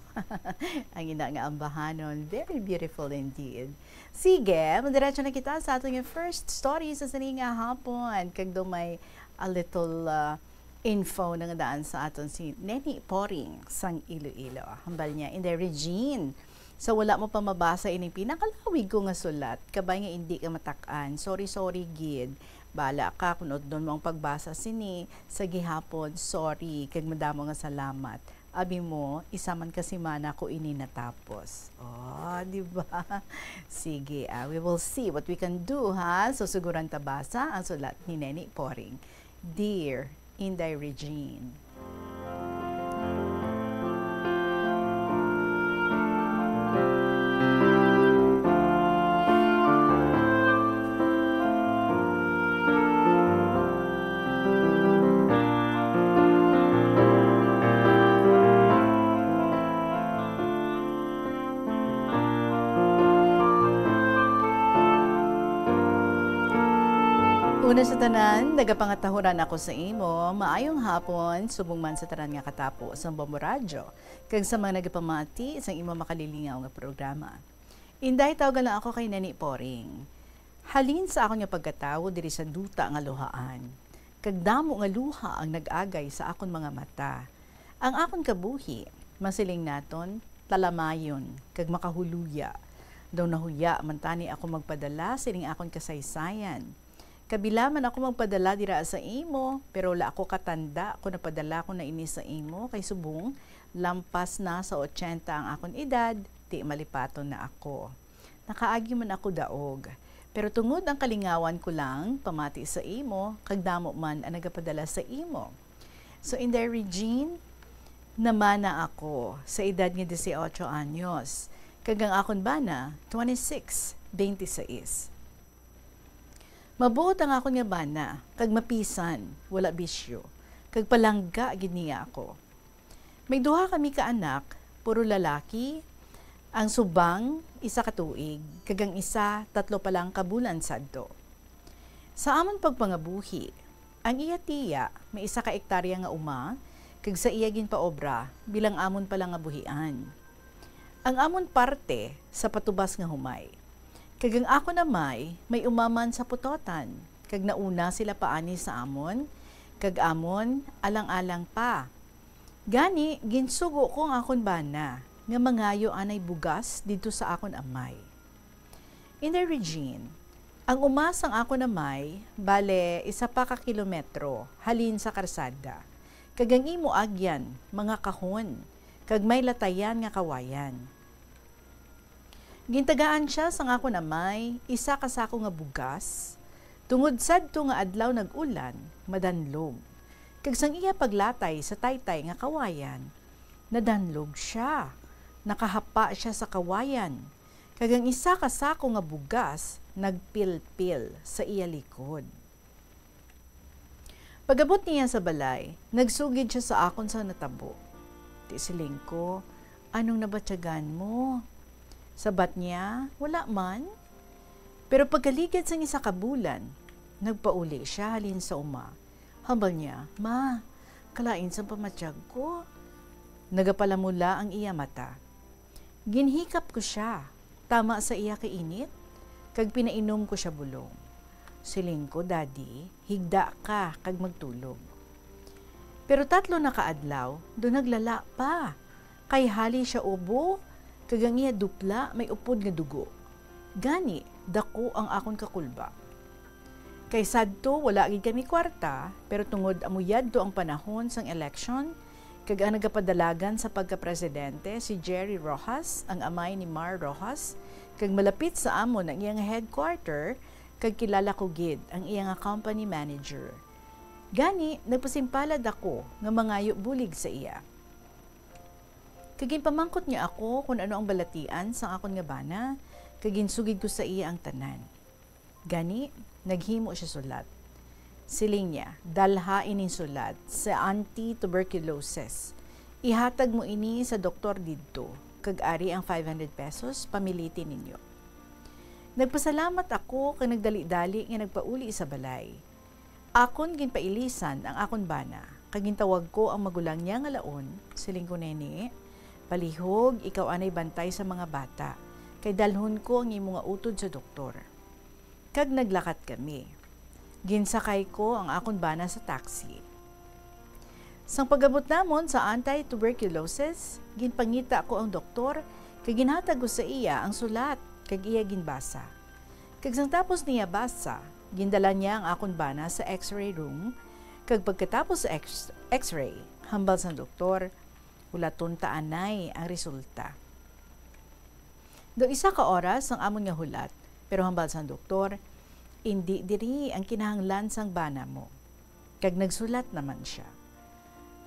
Ang ina nga ambahanon, very beautiful indeed. Sige, madiretso na kita sa aton nga first story sa sini nga hapon. Kag daw may a little, uh, info na nga daan sa aton si Neni Poring sang Iloilo. Hambal niya, Inday Regine, sa wala mo pa mabasa ining pinakalawig ko nga sulat, kabay nga indi ka matak-an. Sorry, sorry gid. Bala ka kung utdon mo ang pagbasa sini sa gihapon. Sorry, kag madamo nga salamat. Abi mo, isa man ka semana ko ini natapos. Oh, di ba? Sige, ah, we will see what we can do, ha? So, suguran ta basa ang sulat ni Neni Poring. Dear Inday Regine. Una sa tanan, nagapangatahuran ako sa imo. Maayong hapon, subong man sa tanan nga katapo sang Bombo Radyo, kag sa mga nagapamati sang imo makalilingaw nga programa. Inday, tawga lang ako kay Neni Poring. Halin sa akon nga pagkatawo diri sa duta nga luhaan, kag damo nga luha ang nag-agay sa akon mga mata. Ang akon kabuhi, masiling naton, talamayon kag makahuluya. Daw nahuya man tani ako magpadala sining akon kasaysayan. Kabila man ako magpadala dira sa imo, pero wala ako katanda kon napadala ko na ini sa imo, kay subong lampas na sa ochenta ang akon edad, ti malipaton na ako. Nakaagi man ako daog, pero tungod ang kalingawan ko lang pamati sa imo, kag damo man ang nagapadala sa imo. So, Inday Regine, namana ako sa edad nga dieciocho anyos, kag ang akon bana, twenty-six, twenty-six. Mabuot ang akon nga bana, kag mapisan, wala bisyo, kag palangga gid niya ako. May duha kami ka anak, puro lalaki, ang subang, isa ka tuig, kag ang isa, tatlo pa lang ka bulan sadto. Sa amon pagpangabuhi, ang iya tiya may isa ka ektarya nga uma, kag sa iya ginpaobra bilang amon pa lang nga buhian. Ang amon parte sa patubas nga humay. Kag ang akon amay may uma man sa Pototan, kag nauna sila paani sa amon, kag amon alang-alang pa. Gani, ginsugo ko ang akon bana nga mangayo anay bugas didto sa akon amay. Inday Regine, ang uma sang akon amay, bale, isa pa ka kilometro halin sa karsada, kag ang imo agyan, mga kahon, kag may latayan nga kawayan. Gintagaan siya sang akon amay isa ka sako nga bugas, tungod sadto nga adlaw nag-ulan, madanlog. Kag sang iya paglatay sa taytay nga kawayan, nadanlog sia. Nakahapa sia sa kawayan, kag ang isa ka sako nga bugas nagpilpil sa iya likod. Pag-abot niya sa balay, nagsugid siya sa akon sa natabo. Ti siling ko, "Anong nabatyagan mo?" Sabat niya, "Wala man." Pero pagkaligad sang isa ka bulan, nagpauli siya halin sa uma. Hambal niya, "Ma, kalain sang pamatyag ko." Nagapalamula ang iya mata. Ginhikap ko sia tama sa iya kainit, kag pinainom ko sia bulong. Siling ko, "Daddy, higda ka kag magtulog." Pero tatlo na ka adlaw, daw naglala pa, kay hali sia ubo, kag ang iya dupla may upod nga dugo. Gani, dako ang akon kakulba. Kay sadto, wala gid kami kwarta, pero tungod amo yadto ang panahon sang eleksyon, kag ang nagapadalagan sa pagkapresidente si Jerry Rojas, ang amay ni Mar Rojas, kag malapit sa amon ang iya nga headquarter, kag kilala ko gid ang iya nga company manager. Gani, nagpasimpalad ako nga mangayo bulig sa iya. Kag ginpamangkot niya ako kon ano ang balatian sang akon nga bana, kag ginsugid ko sa iya ang tanan. Gani, naghimo sia sulat. Siling niya, "Dalha ining sulat sa anti-tuberculosis. Ihatag mo ini sa doktor didto, kag ari ang five hundred pesos, pamiliti ninyo." Nagpasalamat ako kag nagdali-dali nga nagpauli sa balay. Akon ginpailisan ang akon bana, kag gintawag ko ang magulang niya nga laon. Siling ko, "Nene, palihog, ikaw anay bantay sa mga bata, kay dalhon ko ang imo nga utod sa doktor." Kag naglakat kami. Ginsakay ko ang akon bana sa taxi. Sang pag-abot namon sa anti-tuberculosis, ginpangita ko ang doktor, kag ginhatag ko sa iya ang sulat, kag iya ginbasa. Kag sang tapos niya basa, gindala niya ang akon bana sa X-ray room, kag pagkatapos sa X-, X-ray, hambal sang doktor, "Hulaton ta anay ang resulta." Daw isa ka oras ang amon nga hulat, pero hambal sang doktor, "Indi diri ang kinahanglan sang bana mo." Kag nagsulat naman sia.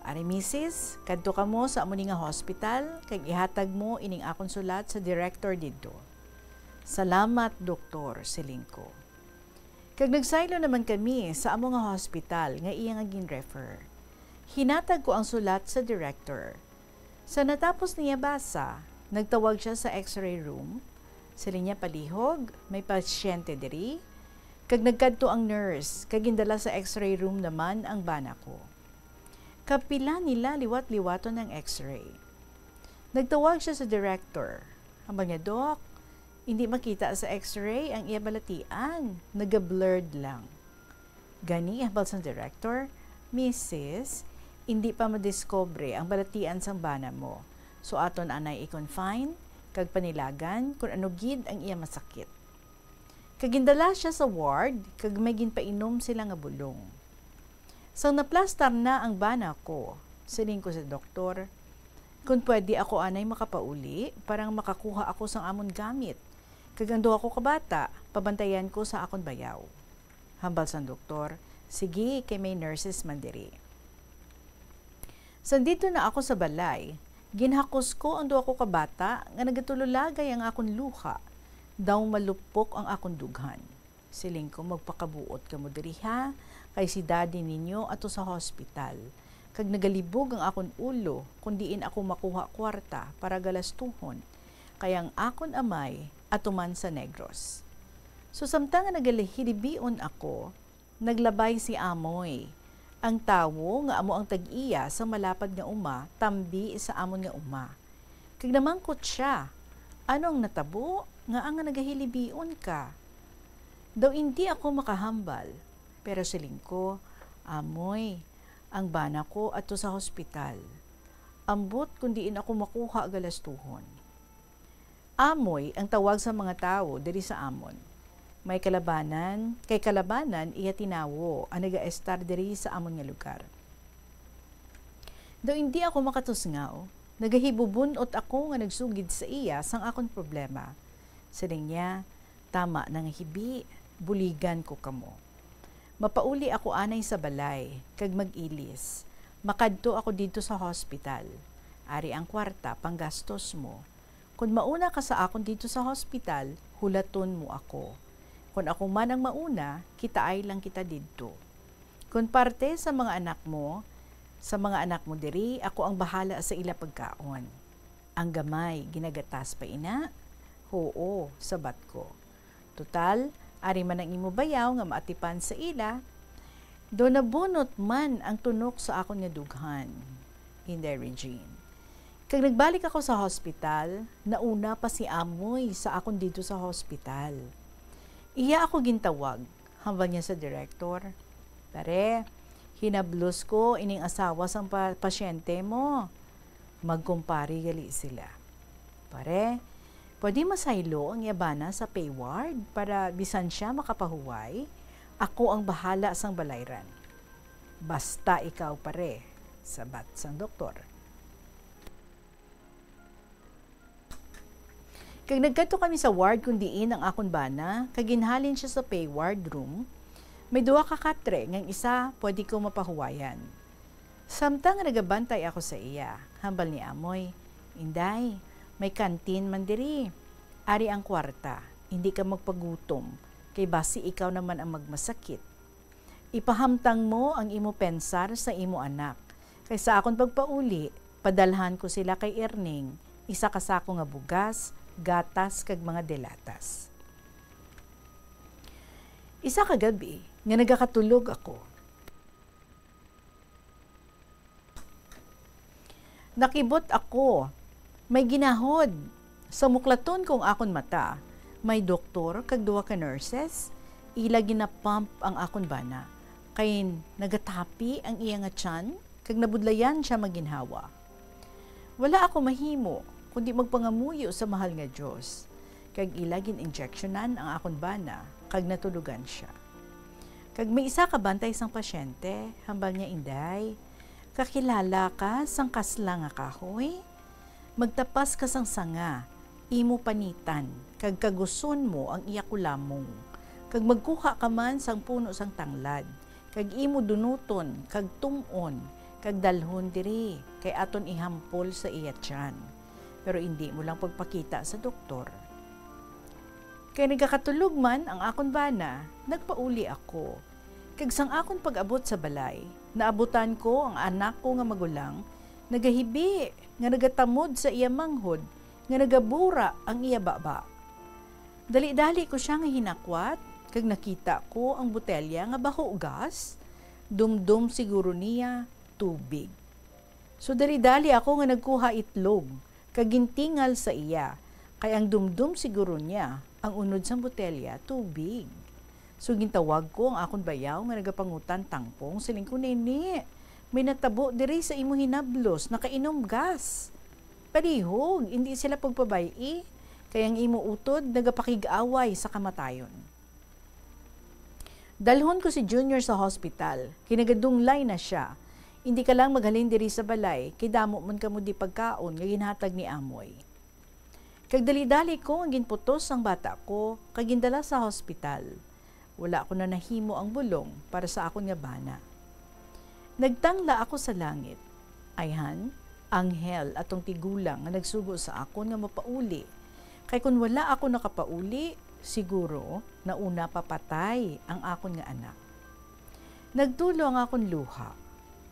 "Ari, misis, kadto kamo sa amo ni nga hospital, kag ihatag mo ining akon sulat sa direktor didto." "Salamat, doktor," siling ko. Kag nagsaylo naman kami sa amo nga hospital nga iya nga gin-refer. Hinatag ko ang sulat sa direktor. Sa natapos niya basa, nagtawag sia sa X-ray room. Siling niya, "Palihog, may pasyente diri." Kag nagkadto ang nurse, kag gindala sa X-ray room naman ang bana ko. Kapila nila liwat-liwaton ang X-ray. Nagtawag sia sa director. Hambal niya, "Doc, hindi makita sa X-ray ang iya balatian. Naga-blurred lang." Gani, hambal sang director, "Misis, hindi pa madiskubre ang balatian sang bana mo. So, aton anay i-confine, kag panilagan kon ano gid ang iya masakit." Kag gindala sia sa ward, kag may ginpainom sila nga bulong. Sang naplastar na ang bana ko, siling ko sa doktor, "Kon pwede, ako anay makapauli para nga makakuha ako sang amon gamit, kag ang duha ko ka bata pabantayan ko sa akon bayaw." Hambal sang doktor, "Sige, kay may nurses man diri." Sang didto na ako sa balay, ginhakos ko ang duha ko ka bata nga nagatululagay ang akon luha. Daw malupok ang akon dughan. Siling ko, "Magpakabuot kamo diri, ha, kay si daddy ninyo ato sa hospital, kag nagalibog ang akon ulo kon diin ako makuha kwarta para galastuhon, kay ang akon amay ato man sa Negros." So, samtang nga nagahilibion ako, naglabay si Amoy, ang tawo nga amo ang tag-iya sa malapad nga uma, tambi sa amon nga uma. Kag namangkot sia, "Ano ang natabo nga ang nagahilibion ka?" Daw indi ako makahambal, pero siling ko, "Amoy, ang bana ko ato sa hospital. Ambot kon diin ako makuha galastuhon." Amoy ang tawag sa mga tawo diri sa amon. May Kalabanan, kay Kalabanan iya tinawo ang nagaestar diri sa amon nga lugar. Daw indi ako makatusngaw, nagahibubun-ot ako nga nagsugid sa iya sang akon problema. Siling niya, "Tama na nga hibi, buligan ko kamo. Mapauli ako anay sa balay, kag mag-ilis. Makadto ako didto sa hospital. Ari ang kwarta, panggastos mo. Kon mauna ka sa akon didto sa hospital, hulaton mo ako. Kon ako man ang mauna, kitaay lang kita didto." Kon parte sa mga anak mo, sa mga anak mo diri, ako ang bahala sa ila pagkaon. Ang gamay, ginagatas pa ina? Huo, sabat ko. Tutal, ari man ang imo bayaw nga maatipan sa ila, daw nabunot man ang tunok sa akon nga dughan. Inday Regine. Kag nagbalik ako sa hospital, nauna pa si Amoy sa akon didto sa hospital. Iya ako gintawag, hambal niya sa direktor. Pare, hinablos ko ining asawa sang pa-, pasyente mo. Magkumpare gali sila. Pare, pwede masaylo ang iya bana sa pay ward para bisan sia makapahuway? Ako ang bahala sang balayran. Basta ikaw, pare, sabat sang doktor. Kag nagkadto kami sa ward kon diin ang akon bana, kag ginhalin sia sa pay ward room. May duha ka katre, nga ang isa pwede ko mapahuwayan. Samtang nagabantay ako sa iya, hambal ni Amoy, "Inday, may kantin man diri. Ari ang kwarta. Indi ka magpagutom, kay basi ikaw naman ang magmasakit. Ipahamtang mo ang imo pensar sa imo anak, kay sa akon pagpauli, padalhan ko sila kay Erning, isa ka sako nga bugas, gatas, kag mga delatas." Isa ka gab-i nga nagakatulog ako, nakibot ako. May ginahod. Sa muklaton kong akon mata, may doktor kag duha ka nurses. Ila ginapump ang akon bana, kay nagatapi ang iya nga tiyan, kag nabudlayan sia maginhawa. Wala ako mahimo kundi magpangamuyo sa mahal nga Dios, kag ila gin-injectionan ang akon bana, kag natulogan sia. Kag may isa ka bantay sang pasyente, hambal niya, "Inday, kakilala ka sang kasla nga kahoy? Magtapas ka sang sanga, imo panitan, kag kaguson mo ang iya kulamong, kag magkuha ka man sang puno sang tanglad, kag imo dunuton, kag tum-on, kag dalhon diri, kay aton ihampol sa iya tiyan. Pero indi mo lang pagpakita sa doktor." Kay nagakatulog man ang akon bana, nagpauli ako. Kag sang akon pag-abot sa balay, naabutan ko ang anak ko nga magulang nagahibi nga nagatamod sa iya manghod nga nagabura ang iya baba. Dali-dali ko sia nga hinakwat, kag nakita ko ang botelya nga baho gas, dumdom siguro niya tubig. So, dali-dali ako nga nagkuha itlog, kag gintingal sa iya, kay ang dumdom siguro niya ang unod sang botelya tubig. So, gintawag ko ang akon bayaw nga nagapangutan tangkong, siling ko, "Nini, may natabo diri sa imo hinablos, nakainom gas. Palihog, indi sila pagpabay-i, kay ang imo utod nagapakig-away sa kamatayon." Dalhon ko si Junior sa hospital, kay nagadunglay na sia. Indi ka lang maghalin diri sa balay, kay damo man kamo di pagkaon nga ginhatag ni Amoy. Kag dali-dali ko nga ginputos ang bata ko, kag gindala sa hospital. Wala ko na nahimo ang bulong para sa akon nga bana. Nagtangla ako sa langit. Ayhan, anghel atong tigulang nga nagsugo sa akon nga mapauli. Kay kon wala ako nakapauli, siguro nauna pa patay ang akon nga anak. Nagtulo ang akon luha.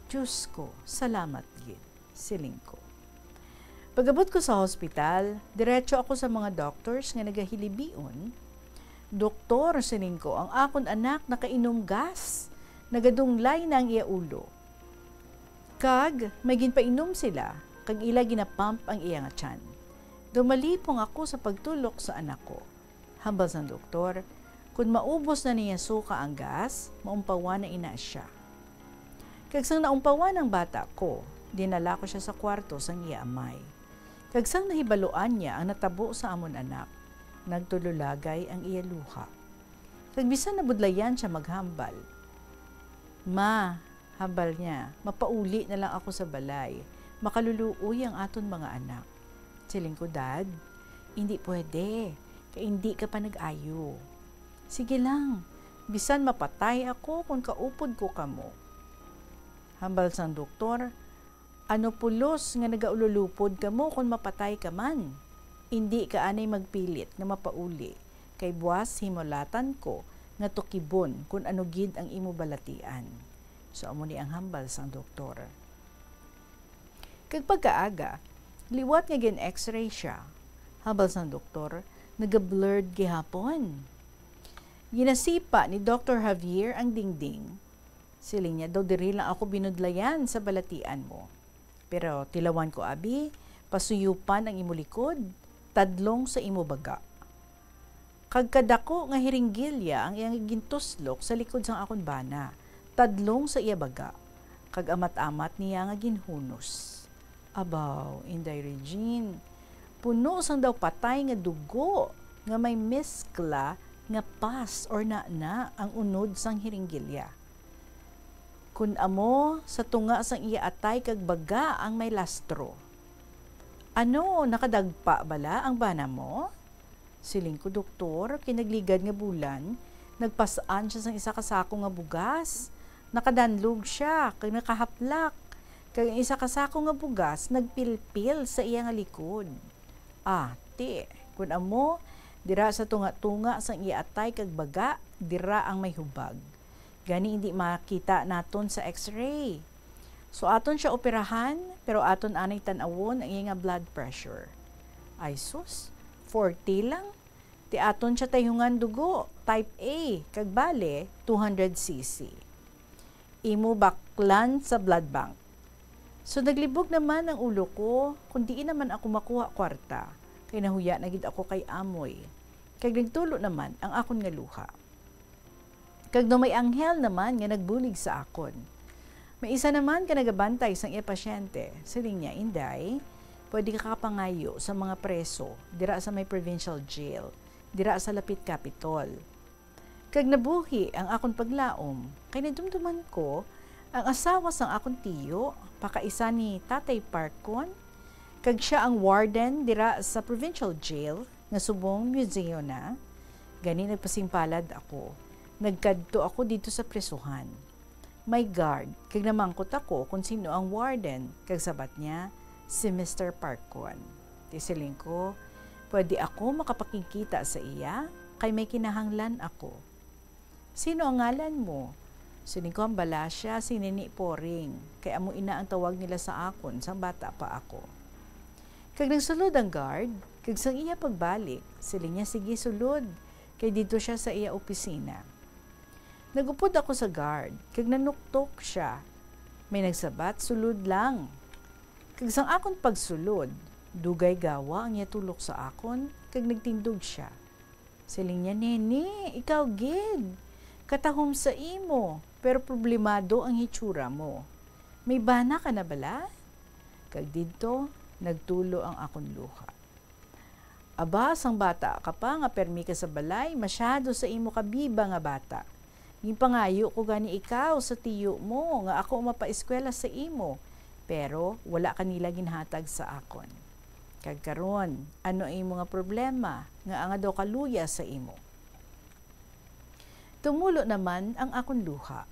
"Diyos ko, salamat gid," siling ko. Pag-abot ko sa hospital, diretso ako sa mga doctors nga nagahilibion. "Doktor," siling ko, "ang akon anak nakainom gas. Nagadunglay na ang iya ulo. Kag may ginpainom sila, kag ila ginapump ang iya nga tiyan. Daw malipong ako sa pagtulok sa anak ko." Hambal sang doktor, "Kon maubos na niya suka ang gas, maumpawan na ina siya." Kag sang naumpawan ang bata ko, dinala ko sia sa kwarto sang iya amay. Kag sang nahibaluan niya ang natabo sa amon anak, nagtululagay ang iya luha. Kag bisan nabudlayan sia maghambal, "Ma," hambal niya, "mapauli na lang ako sa balay. Makaluluoy ang aton mga anak." Siling ko, "Dad, indi pwede, kay indi ka pa nag-ayo." "Sige lang, bisan mapatay ako kon kaupod ko kamo." Hambal sang doktor, "Ano pulos nga nagaululupod kamo kon mapatay ka man? Indi ka anay magpilit nga mapauli, kay buas himulatan ko nga tukibon kon ano gid ang imo balatian." So, amo ni ang hambal sang doktor. Kag pagkaaga, liwat nga gin-X-ray siya, hambal sang doktor, naga-blurred gihapon. Ginasipa ni Doktor Javier ang dingding. Siling niya daw, "Diri lang ako binudlayan sa balatian mo. Pero tilawan ko, abi, pasuyupan ang imo likod, tadlong sa imo baga." Kag kadako nga hiringgilya ang iyang gintuslok sa likod sang akon bana, tadlong sa iya baga, kag amat-amat niya nga ginhunos. Abaw, Inday Regine, puno sang daw patay nga dugo nga may meskla nga pus or nana ang unod sang hiringgilya. Kun amo, sa tunga sang iya atay kag baga ang may lastro. "Ano, nakadagpa bala ang bana mo?" Siling ko, "Doktor, kay nagligad nga bulan, nagpas-an siya sang isa ka sako nga bugas. Nakadanlog siya, kag nakahaplak. Kag ang isa ka sako nga bugas nagpilpil sa iya nga likod." "Ah, ti, kun amo, dira sa tunga-tunga sang iya atay kag baga, dira ang may hubag. Gani hindi makita naton sa X-ray. So aton siya operahan, pero aton anay tan-awon ang iya nga blood pressure." "Ay sus, forty lang. Ti aton siya tayhungan dugo, type A, kag bale, two hundred C C. Imo baklan sa blood bank." So naglibog naman ang ulo ko kung diin naman ako makuha kwarta, kay nahuya na gid ako kay Amoy. Kag nagtulo naman ang akon nga luha. Kag daw may anghel naman nga nagbulig sa akon. May isa naman ka nagabantay sang iya pasyente. Siling niya, "Inday, pwede ka kapangayo sa mga preso dira sa may provincial jail, dira sa lapit Capitol." Kag nabuhi ang akon paglaom, kay nadumduman ko ang asawa sang akon tiyo, pakaisa ni Tatay Parkon, kag sia ang warden dira sa provincial jail nga subong museo na. Gani nagpasimpalad ako. Nagkadto ako didto sa presohan. May guard, kag namangkot ako kon sin-o ang warden, kag sabat niya, "Si Mister Parkon." Ti siling ko, "Pwede ako makapakigkita sa iya, kay may kinahanglan ako." "Sin-o ang ngalan mo?" Siling ko, "Hambala sia si Nini Poring, kay amo ina ang tawag nila sa akon sang bata pa ako." Kag nagsulod ang guard, kag sang iya pagbalik, siling niya, "Sige, sulod, kay didto sia sa iya opisina." Nag-upod ako sa guard, kag nanuktok sia. May nagsabat, "Sulod lang." Kag sang akon pagsulod, dugay gawa ang iya tulok sa akon, kag nagtindog sia. Siling niya, "Nini, ikaw gid. Katahom sa imo, pero problemado ang hitsura mo. May bana ka na bala?" Kag didto nagtulo ang akon luha. "Aba, sang bata ka pa nga permi ka sa balay, masyado sa imo kabiba nga bata. Ginpangayo ko gani ikaw sa tiyo mo nga ako mapaeskwela sa imo, pero wala ka nila ginhatag sa akon. Kag karon, ano ang imo nga problema nga anga daw kaluya sa imo?" Tumulo naman ang akon luha.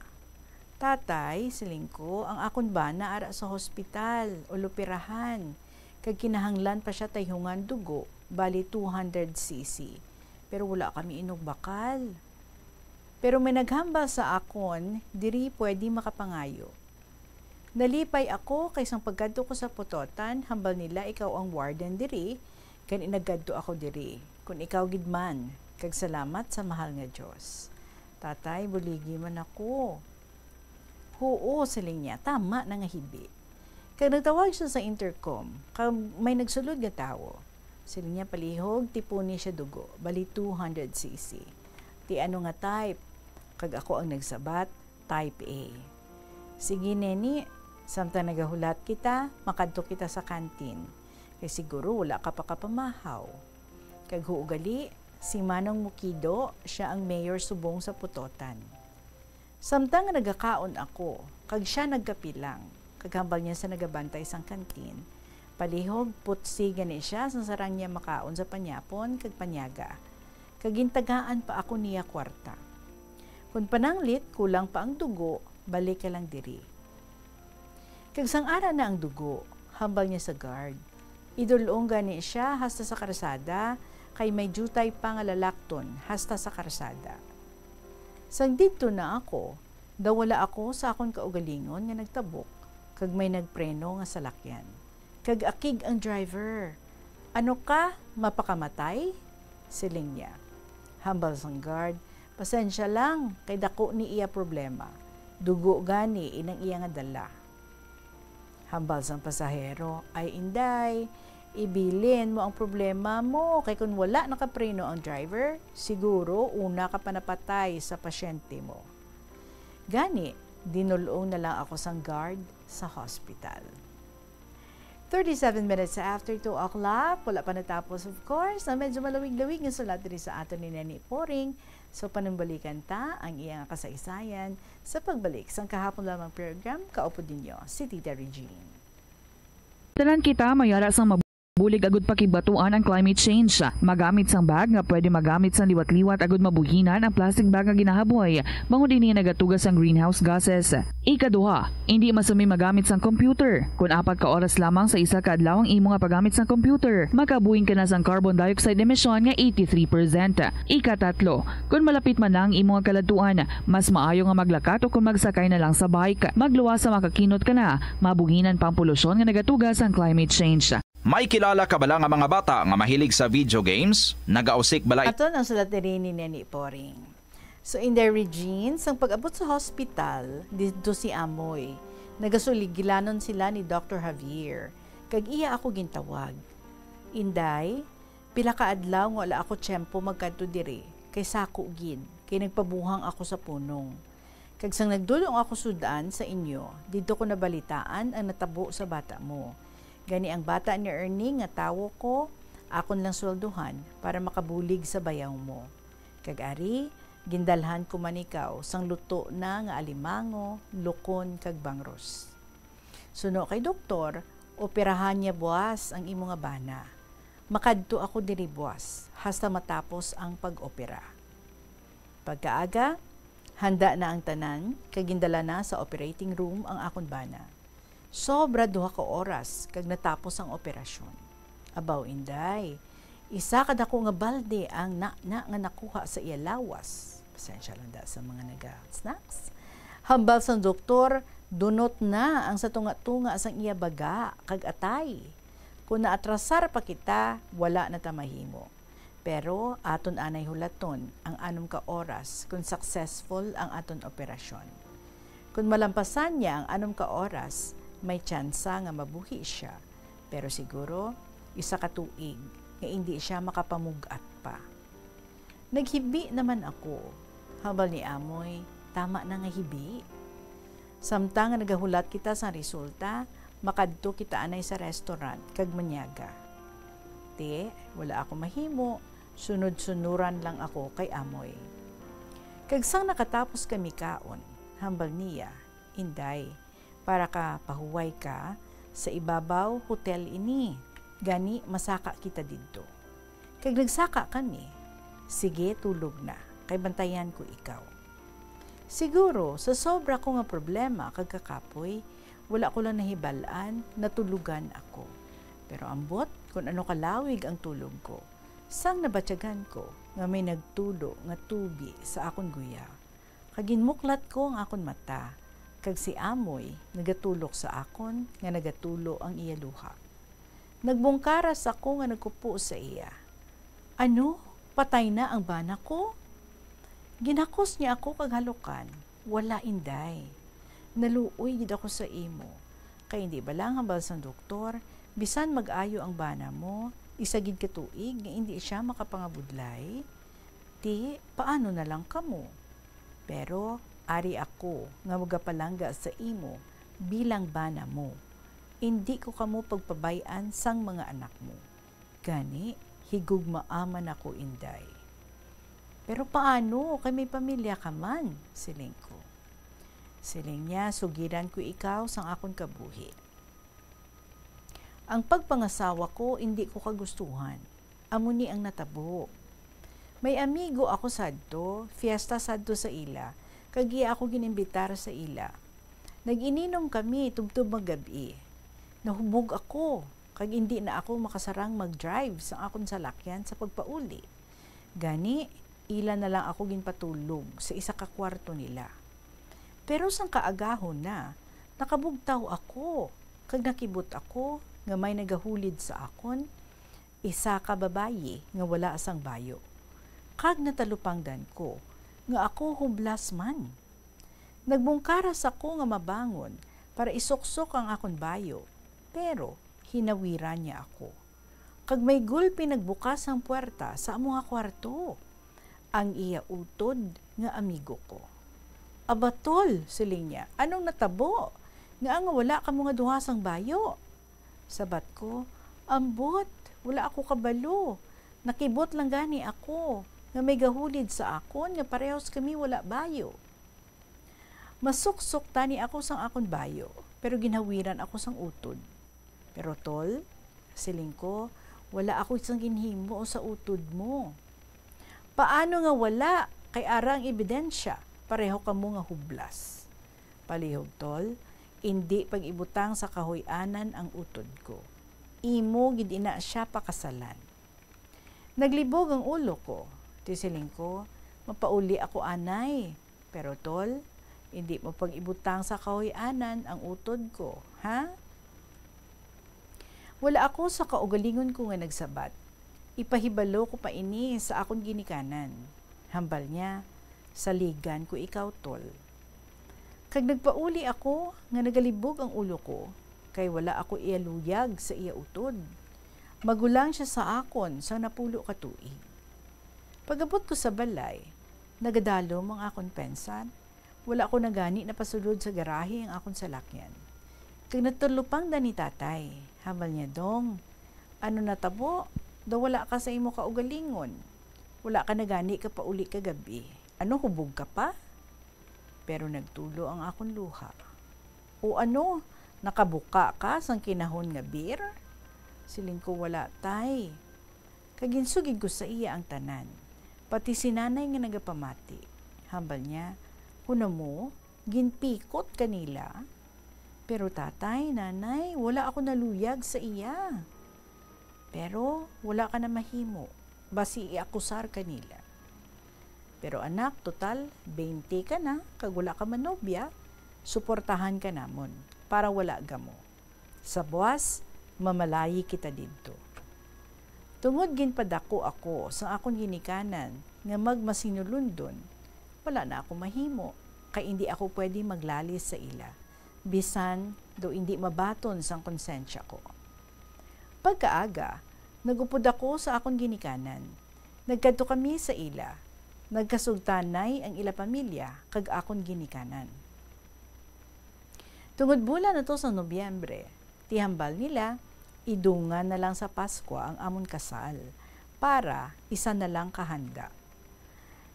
"Tatay," siling ko, "ang akon bana ara sa hospital, uloperahan, kag kinahanglan pa sia tayhungan dugo, bali two hundred C C. Pero wala kami inugbakal. Pero may naghambal sa akon, diri pwede makapangayo." Nalipay ako, kay sang pagkadto ko sa putotan, hambal nila ikaw ang warden diri, gani nagkadto ako diri, kun ikaw gid man, kag salamat sa mahal nga Dios. Tatay, buligi man ako. "Huo," siling niya, "tama na nga hibi." Kag nagtawag siya sa intercom, kag may nagsulod nga tawo. Siling niya, "Palihog, tipuni siya dugo, bali two hundred C C. Ti ano nga type?" Kag ako ang nagsabat, "Type A." "Sige, Neni, samtang nagahulat kita, makadto kita sa canteen. Kay siguro wala ka pa kapamahaw." Kag huo gali, si Manong Mukido, sia ang mayor subong sa putotan. Samtang nga nagakaon ako, kag sia nagkape lang, kag hambal niya sa nagabantay sang kantin, palihog, putsi gani sia sang sarang niya makaon sa panyapon kag panyaga, kag gintagaan pa ako niya kwarta. Kon pananglit, kulang pa ang dugo, balik ka lang diri. Kag sang ara na ang dugo, hambal niya sa guard, idul-ong gani sia hasta sa karsada, kay may diutay pa nga lalakton hasta sa karsada. Sang didto na ako, Daw wala ako sa akon kaugalingon nga nagtabok, kag may nagpreno nga salakyan. Kag akig ang driver, "Ano ka, mapakamatay?" siling niya. Hambal sang guard, "Pasensya lang, kay dako ni iya problema. Dugo gani inang iya nga dala." Hambal sang pasahero, "Ay, inday, ibilin mo ang problema mo, kay kon wala nakapreno ang driver, siguro una ka pa napatay sa pasyente mo." Gani, dinul-ong na lang ako sang guard sa hospital. Thirty-seven minutes after two o'clock, wala pa natapos, of course, ang medyo malawig-lawig nga sulat diri sa aton ni Neni Poring. So, panumbalikan ta ang iya nga kasaysayan sa pagbalik sang kahapon lamang program, kaupod ninyo, si Tita Regine. Tanan kita may ara sang mabulig agud pakigbatuan ang climate change. Magamit sang bag nga pwede magamit sang liwat-liwat agud mabuhinan ang plastic bag nga ginahaboy, bangod ini nagatuga sang greenhouse gases. Ikaduha, indi masumi magamit sang computer. Kon apat ka oras lamang sa isa ka adlaw ang imo nga paggamit sang computer, makabuhing ka na sang carbon dioxide emission nga eighty-three percent. Ikatatlo, kon malapit man na ang imo nga kaladtuan, mas maayo nga maglakat o kon magsakay na lang sa bike. Magluwas sa makakinot ka na, mabuhinan pa ang polusyon nga nagatuga sang climate change. May kilala ka bala nga mga bata nga mahilig sa video games? Nagausik bala it- Aton ang sulat diri ni Neni Poring. So, Inday Regine, sang pag-abot sa hospital, didto si Amoy. Nagasuligilanon sila ni Doktor Javier, kag iya ako gintawag. "Inday, pila ka adlaw nga wala ako tiyempo magkadto diri, kay sako gid, kay nagpabuhang ako sa punong. Kag sang nagdul-ong ako sud-an sa inyo, didto ko nabalitaan ang natabo sa bata mo. Gani ang bata ni Ernie nga tawo ko, akon lang sweldohan para makabulig sa bayaw mo. Kag ari, gindalhan ko man ikaw sang luto na nga alimango, lukon, kag bangros. Suno kay doktor, operahan niya buas ang imo nga bana. Makadto ako diri buas, hasta matapos ang pag-opera." Pagkaaga, handa na ang tanan, kag gindala na sa operating room ang akon bana. Sobra duha ka oras kag natapos ang operasyon. Abaw, inday, isa ka dako nga balde ang na, na nga nakuha sa iya lawas. Pasensya lang da sa mga naga-snacks. Hambal sang doktor, dunot na ang sa tunga-tunga sang iya baga kag atay. Kung naatrasar pa kita, wala na ta mahimo. Pero aton anay hulaton ang anom ka oras kon successful ang aton operasyon. Kon malampasan niya ang anom ka oras, may tsansa nga mabuhi sia, pero siguro isa ka tuig nga indi sia makapamug-at pa. Naghibi naman ako. Hambal ni Amoy, tama na nga hibi. Samtang nga nagahulat kita sang resulta, makadto kita anay sa restaurant kag manyaga. Ti, wala ako mahimo, sunod-sunuran lang ako kay Amoy. Kag sang nakatapos kami kaon, hambal niya, "Inday, para ka pahuway ka, sa ibabaw hotel ini, gani masaka kita didto." Kag nagsaka kami. "Sige, tulog na, kay bantayan ko ikaw." Siguro, sa sobra ko nga problema kag kakapoy, wala ko lang nahibal-an, natulogan ako. Pero ambot kon ano kalawig ang tulog ko, sang nabatyagan ko nga may nagtulo nga tubi sa akon guya. Kag ginmuklat ko ang akon mata, kag si Amoy nagatulok sa akon nga nagatulo ang iya luha. Nagbungkaras ako nga nagkupo sa iya. "Ano? Patay na ang bana ko?" Ginhakos niya ako kag halukan. "Wala, inday. Naluoy gid ako sa imo. Kay indi bala ang hambal sang doktor, bisan mag-ayo ang bana mo, isa gid ka tuig nga indi siya makapangabudlay? Ti, paano na lang kamo? Pero ari ako nga magapalangga sa imo bilang bana mo. Indi ko kamo pagpabay-an sang mga anak mo. Gani, higugmaa man ako, inday." "Pero paano kay may pamilya ka man?" siling ko. Siling niya, "Sugiran ko ikaw sang akon kabuhi. Ang pagpangasawa ko indi ko kagustuhan. Amo ni ang natabo. May amigo ako sadto, fiesta sadto sa ila, kag iya ako gin-imbitar sa ila. Nag-ininom kami tubtob magab-i. Nahubog ako, kag indi na ako makasarang mag-drive sang akon salakyan sa pagpauli. Gani, ila na lang ako ginpatulog sa isa ka kwarto nila. Pero sang kaagahon na, nakabugtaw ako, kag nakibot ako nga may nagahulid sa akon, isa ka babayi nga wala sang bayo. Kag natalupangdan ko nga ako hublas man. Nagmungkaras ako nga mabangon para isuksok ang akon bayo, pero hinawiran niya ako. Kag may gulpi nagbukas ang puwerta sa amo nga kwarto, ang iya utod nga amigo ko. "Aba, tol," siling niya, "anong natabo? Ngaa nga wala kamo nga duha sang bayo?" Sabat ko, "Ambot, wala ako kabalo. Nakibot lang gani ako nga may gahulid sa akon nga parehos kami wala bayo." Masuksok tani ako sang akon bayo, pero ginhawiran ako sang utod. "Pero, tol," siling ko, "wala ako sang ginhimo sa utod mo." "Paano nga wala? Kay ara ang ebidensya, pareho kamo nga hublas." "Palihog, tol, indi pag-ibutang sa kahoy-anan ang utod ko. Imo gid ina sia pakasalan." Naglibog ang ulo ko. Ti siling ko, "Mapauli ako anay. Pero, tol, indi mo pag-ibutang sa kahoy-anan ang utod ko, ha?" Wala ako sa kaugalingon ko nga nagsabat, "Ipahibalo ko pa ini sa akon ginikanan." Hambal niya, "Saligan ko ikaw, tol." Kag nagpauli ako nga nagalibog ang ulo ko, kay wala ako iyaluyag sa iya utod. Magulang sia sa akon sang napulo ka tuig. Pag-abot ko sa balay, nagadalom ang akon pensar. Wala ko na gani napasulod sa garahe ang akon salakyan. Kag natalupangdan ni tatay, hambal niya, "Dong, ano natabo? Daw wala ka sa imo kaugalingon. Wala ka na gani kapauli kagab-i. Ano, hubog ka pa?" Pero nagtulo ang akon luha. "O ano, nakabuka ka sang kinahon nga beer?" Siling ko, "Wala, tay." Kag ginsugid ko sa iya ang tanan, pati si nanay nga nagapamati. Hambal niya, "Huno mo, ginpikot ka nila?" "Pero tatay, nanay, wala ako naluyag sa iya." "Pero wala ka na mahimo, basi iakusar ka nila." "Pero anak, total, twenty ka na, kag wala ka manobya, suportahan ka namon, para wala gamo. Sa buas, mamalayi kita didto." Tungod ginpadako ako sa akon ginikanan nga magmasinulundon, wala na ako mahimo, kay indi ako pwede maglalis sa ila, bisan daw indi mabaton sang konsensya ko. Pagkaaga, nagupod ako sa akon ginikanan. Nagkadto kami sa ila. Nagkasugtanay ang ila pamilya kag akon ginikanan. Tungod bulan na to sa Nobyembre, ti hambal nila, idungan na lang sa Paskwa ang amon kasal, para isa na lang ka handa.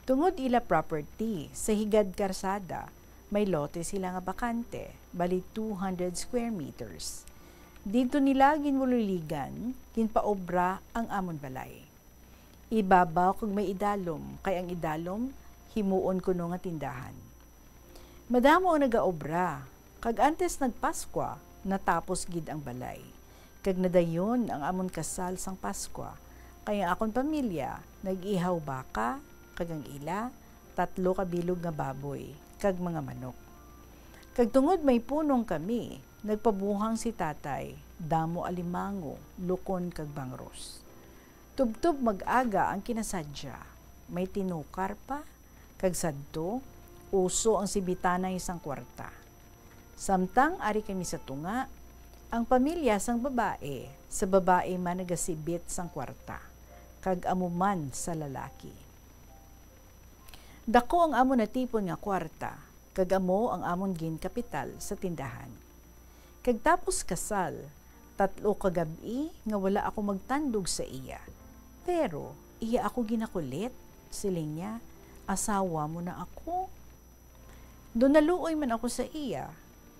Tungod ila property sa higad karsada, may lote sila nga bakante, bali two hundred square meters. Didto nila ginwaliligan, ginpaobra ang amon balay. Ibabaw kag may idalom, kay ang idalom himuon kuno nga tindahan. Madamo ang nagaobra, kag antes nagpaskwa, natapos gid ang balay. Kag nadayon ang amon kasal sang Paskwa, kay ang akon pamilya nag-ihaw baka, kag ang ila, tatlo ka bilog nga baboy, kag mga manok. Kag tungod may punong kami, nagpabuhang si tatay, damo alimango, lukon, kag bangros. Tubtob mag-aga ang kinasadya, may tinukar pa, kag sadto, uso ang sibitanay sang kwarta. Samtang ari kami sa tunga, ang pamilya sang babae, sa babae man nagasibit sang kwarta, kag amo man sa lalaki. Dako ang amon natipon nga kwarta, kag amo ang amon ginkapital sa tindahan. Kag tapos kasal, tatlo ka gab-i nga wala ako magtandog sa iya. Pero iya ako ginakulit, siling niya, "Asawa mo na ako." Do naluoy man ako sa iya,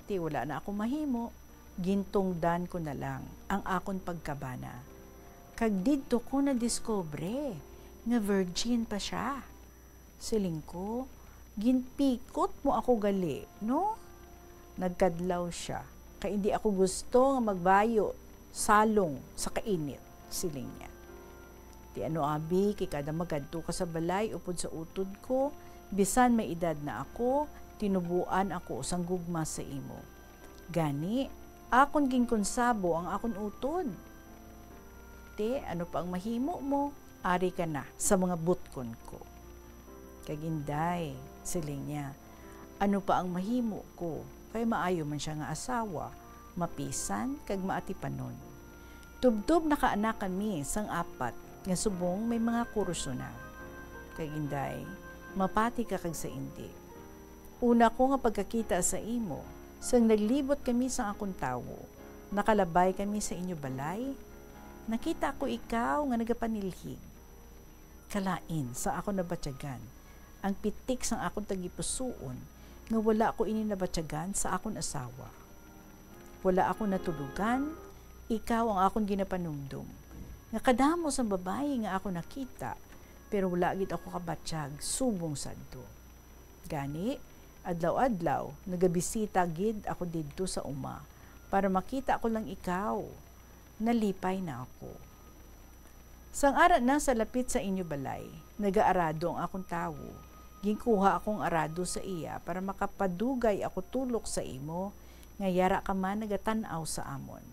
ti wala na ako mahimo, gintungdan ko na lang ang akon pagkabana. Kag didto ko nadiskubre nga virgin pa sia. Siling ko, "Ginpikot mo ako gali, no?" Nagkadlaw sia, "Kay indi ako gusto nga magbayo salong sa kainit," siling niya. Ti ano, abi, kay kada magadto ka sa balay upod sa utod ko, bisan may edad na ako, tinuboan ako sang gugma sa imo. Gani, akon ginkonsabo ang akon utod. Ti, ano pa ang mahimo mo? Ari ka na sa mga butkon ko. Kag Inday, siling niya, ano pa ang mahimo ko? Kay maayo man sia nga asawa, mapisan kag maatipanon. Tubtob nakaanak kami sang apat nga subong may mga kurso na. Kag Inday, mapati ka kag sa indi. Una ko nga pagkakita sa imo, sang naglibot kami sang akon tawo, nakalabay kami sa inyo balay, nakita ko ikaw nga nagapanilhig. Kalain sa akon nabatyagan ang pitik sang akon tagipusoon, nga wala ko ini nabatyagan sa akon asawa. Wala ako natulogan, ikaw ang akon ginapanumdom. Nga kadamo sang babayi nga ako nakita, pero wala gid ako kabatyag subong sadto. Gani, adlaw-adlaw nagabisita gid ako didto sa uma para makita ko lang ikaw. Nalipay na ako. Sang ara na sa lapit sa inyo balay, nagaarado ang akon tawo. Ginkuha akong arado sa iya para makapadugay ako tulok sa imo, nga yara ka man nagatan-aw sa amon.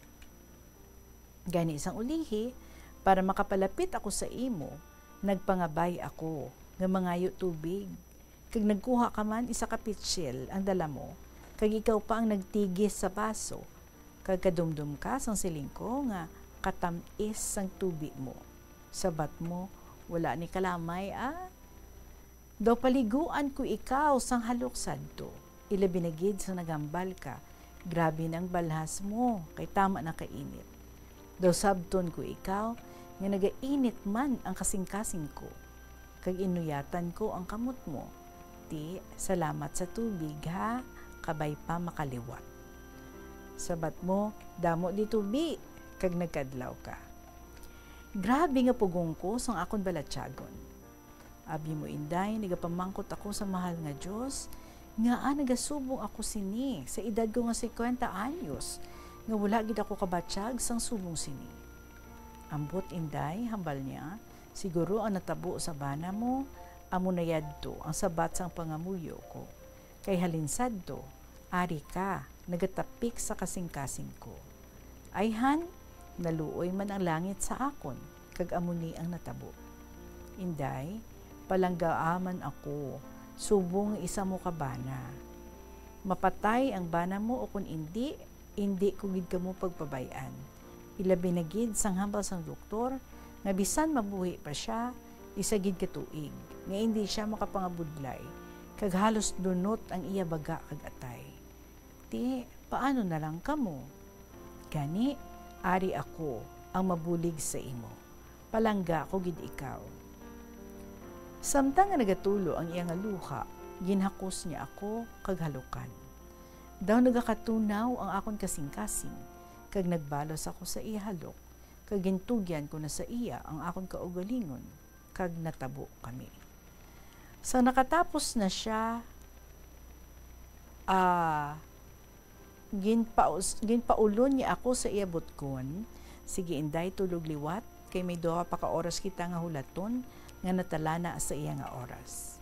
Gani sang ulihi, para makapalapit ako sa imo, nagpangabay ako nga mangayo tubig, kag nagkuha ka man isa ka pitsil ang dala mo, kag ikaw pa ang nagtigis sa baso, kag kadumdom ka sang siling ko nga katam-is sang tubi mo. Sabat mo, wala ni kalamay, ah? Daw paliguan ko ikaw sang halok sadto, ilabi na gid sang naghambal ka, grabe na ang balhas mo, kay tama na ka init. Daw sabton ko ikaw nga nagainit man ang kasingkasing ko, kag inuyatan ko ang kamot mo. Ti, salamat sa tubig, ha, kabay pa makaliwat. Sabat mo, damo di tubi, kag nagkadlaw ka. Grabe nga pugong ko sang akon balatyagon. Abi mo, Inday, nagapamangkot ako sa mahal nga Dios, ngaa nagasubong ako sini sa edad ko nga singkwenta anyos, nga wala gid ako kabatyag sang subong sini. Ambot, Inday, hambal niya, siguro ang natabo sa bana mo, amo na yadto ang sabat sang pangamuyo ko. Kay halin sadto, ari ka, nagatapik sa kasingkasing ko. Ayhan, naluoy man ang langit sa akon, kag amo ni ang natabo. Inday, palanggaa man ako, subong nga isa mo ka bana. Mapatay ang bana mo, o kon indi, indi ko gid kamo pagpabay-an. Ilabi na gid sang hambal sang doktor, nga bisan mabuhi pa sia isa gid ka tuig, nga indi sia makapangabudlay, kag halos dunot ang iya baga kag atay. Ti, paano na lang kamo? Gani, ari ako ang mabulig sa imo. Palangga ko gid ikaw. Samtang nga nagatulo ang iya nga luha, ginhakos niya ako kag halukan. Daw nagakatunaw ang akon kasingkasing, kag nagbalos ako sa iya halok, kag gintugyan ko na sa iya ang akon kaugalingon, kag natabo kami. Sa nakatapos na sia, ah, ginpaus-, ginpaulon niya ako sa iya butkon, "Sige, Inday, tulog liwat, kay may duha pa ka oras kita nga hulaton nga natalana sa iya nga oras."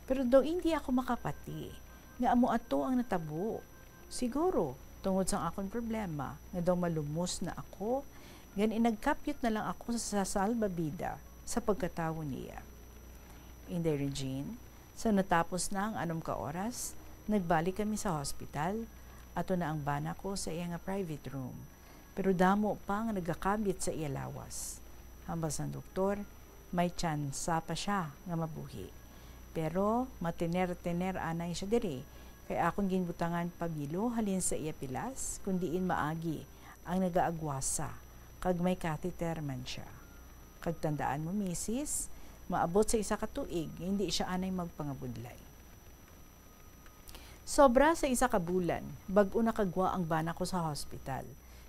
Pero daw indi ako makapati nga amo ato ang natabo. Siguro, tungod sang akon problema, nga daw malumos na ako, gani nagkapyot na lang ako sa salbabida sa pagkatawo niya. Inday Regine, sa natapos na ang anom ka oras, nagbalik kami sa hospital. Ato na ang bana ko sa iya nga private room, pero damo pa nga nagakabit sa iya lawas. Hambal sang doktor, may tsansa pa sia nga mabuhi. Pero matener-tener anay sia diri, kay akon ginbutangan pabilo halin sa iya pilas, kun diin maagi ang nagaagwasa, kag may catheter man sia. Kag tandaan mo, misis, maabot sa isa ka tuig, hindi sia anay magpangabudlay. Sobra sa isa ka bulan, bag-o nakagwa ang bana ko sa hospital,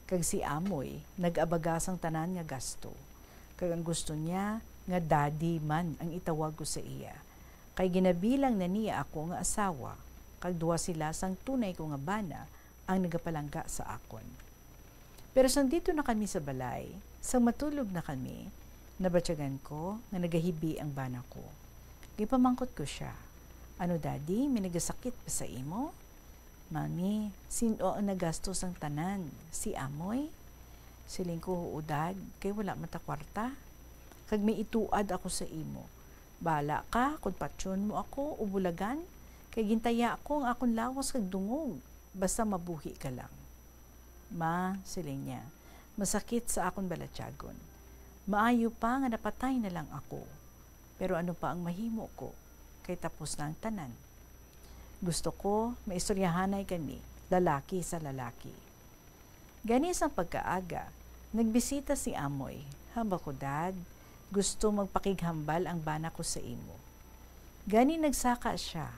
kag si Amoy nag-abaga sang tanan nga gasto, kag ang gusto niya nga daddy man ang itawag ko sa iya, kay ginabilang na niya ako nga asawa, kag duha sila sang tunay ko nga bana ang nagapalangga sa akon. Pero sang didto na kami sa balay, sang matulog na kami, nabatyagan ko nga nagahibi ang bana ko. Gipamangkot ko sia, "Ano, Daddy, may nagasakit pa sa imo?" "Mami, sin-o ang nagasto sang tanan? Si Amoy?" Siling ko, "Huo, Dad, kay wala man ta kwarta. Kag may ituad ako sa imo. Bahala ka kon patyon mo ako o bulagan, kay gintaya ko ang akon lawas kag dungog, basta mabuhi ka lang." "Ma," siling niya, "masakit sa akon balatyagon. Maayo pa nga napatay na lang ako. Pero ano pa ang mahimo ko, kay tapos na ang tanan. Gusto ko maistoryahanay kami, lalaki sa lalaki." Gani, sang pagkaaga, nagbisita si Amoy. "Hambal ko, Dad, gusto magpakighambal ang bana ko sa imo." Gani, nagsaka sia,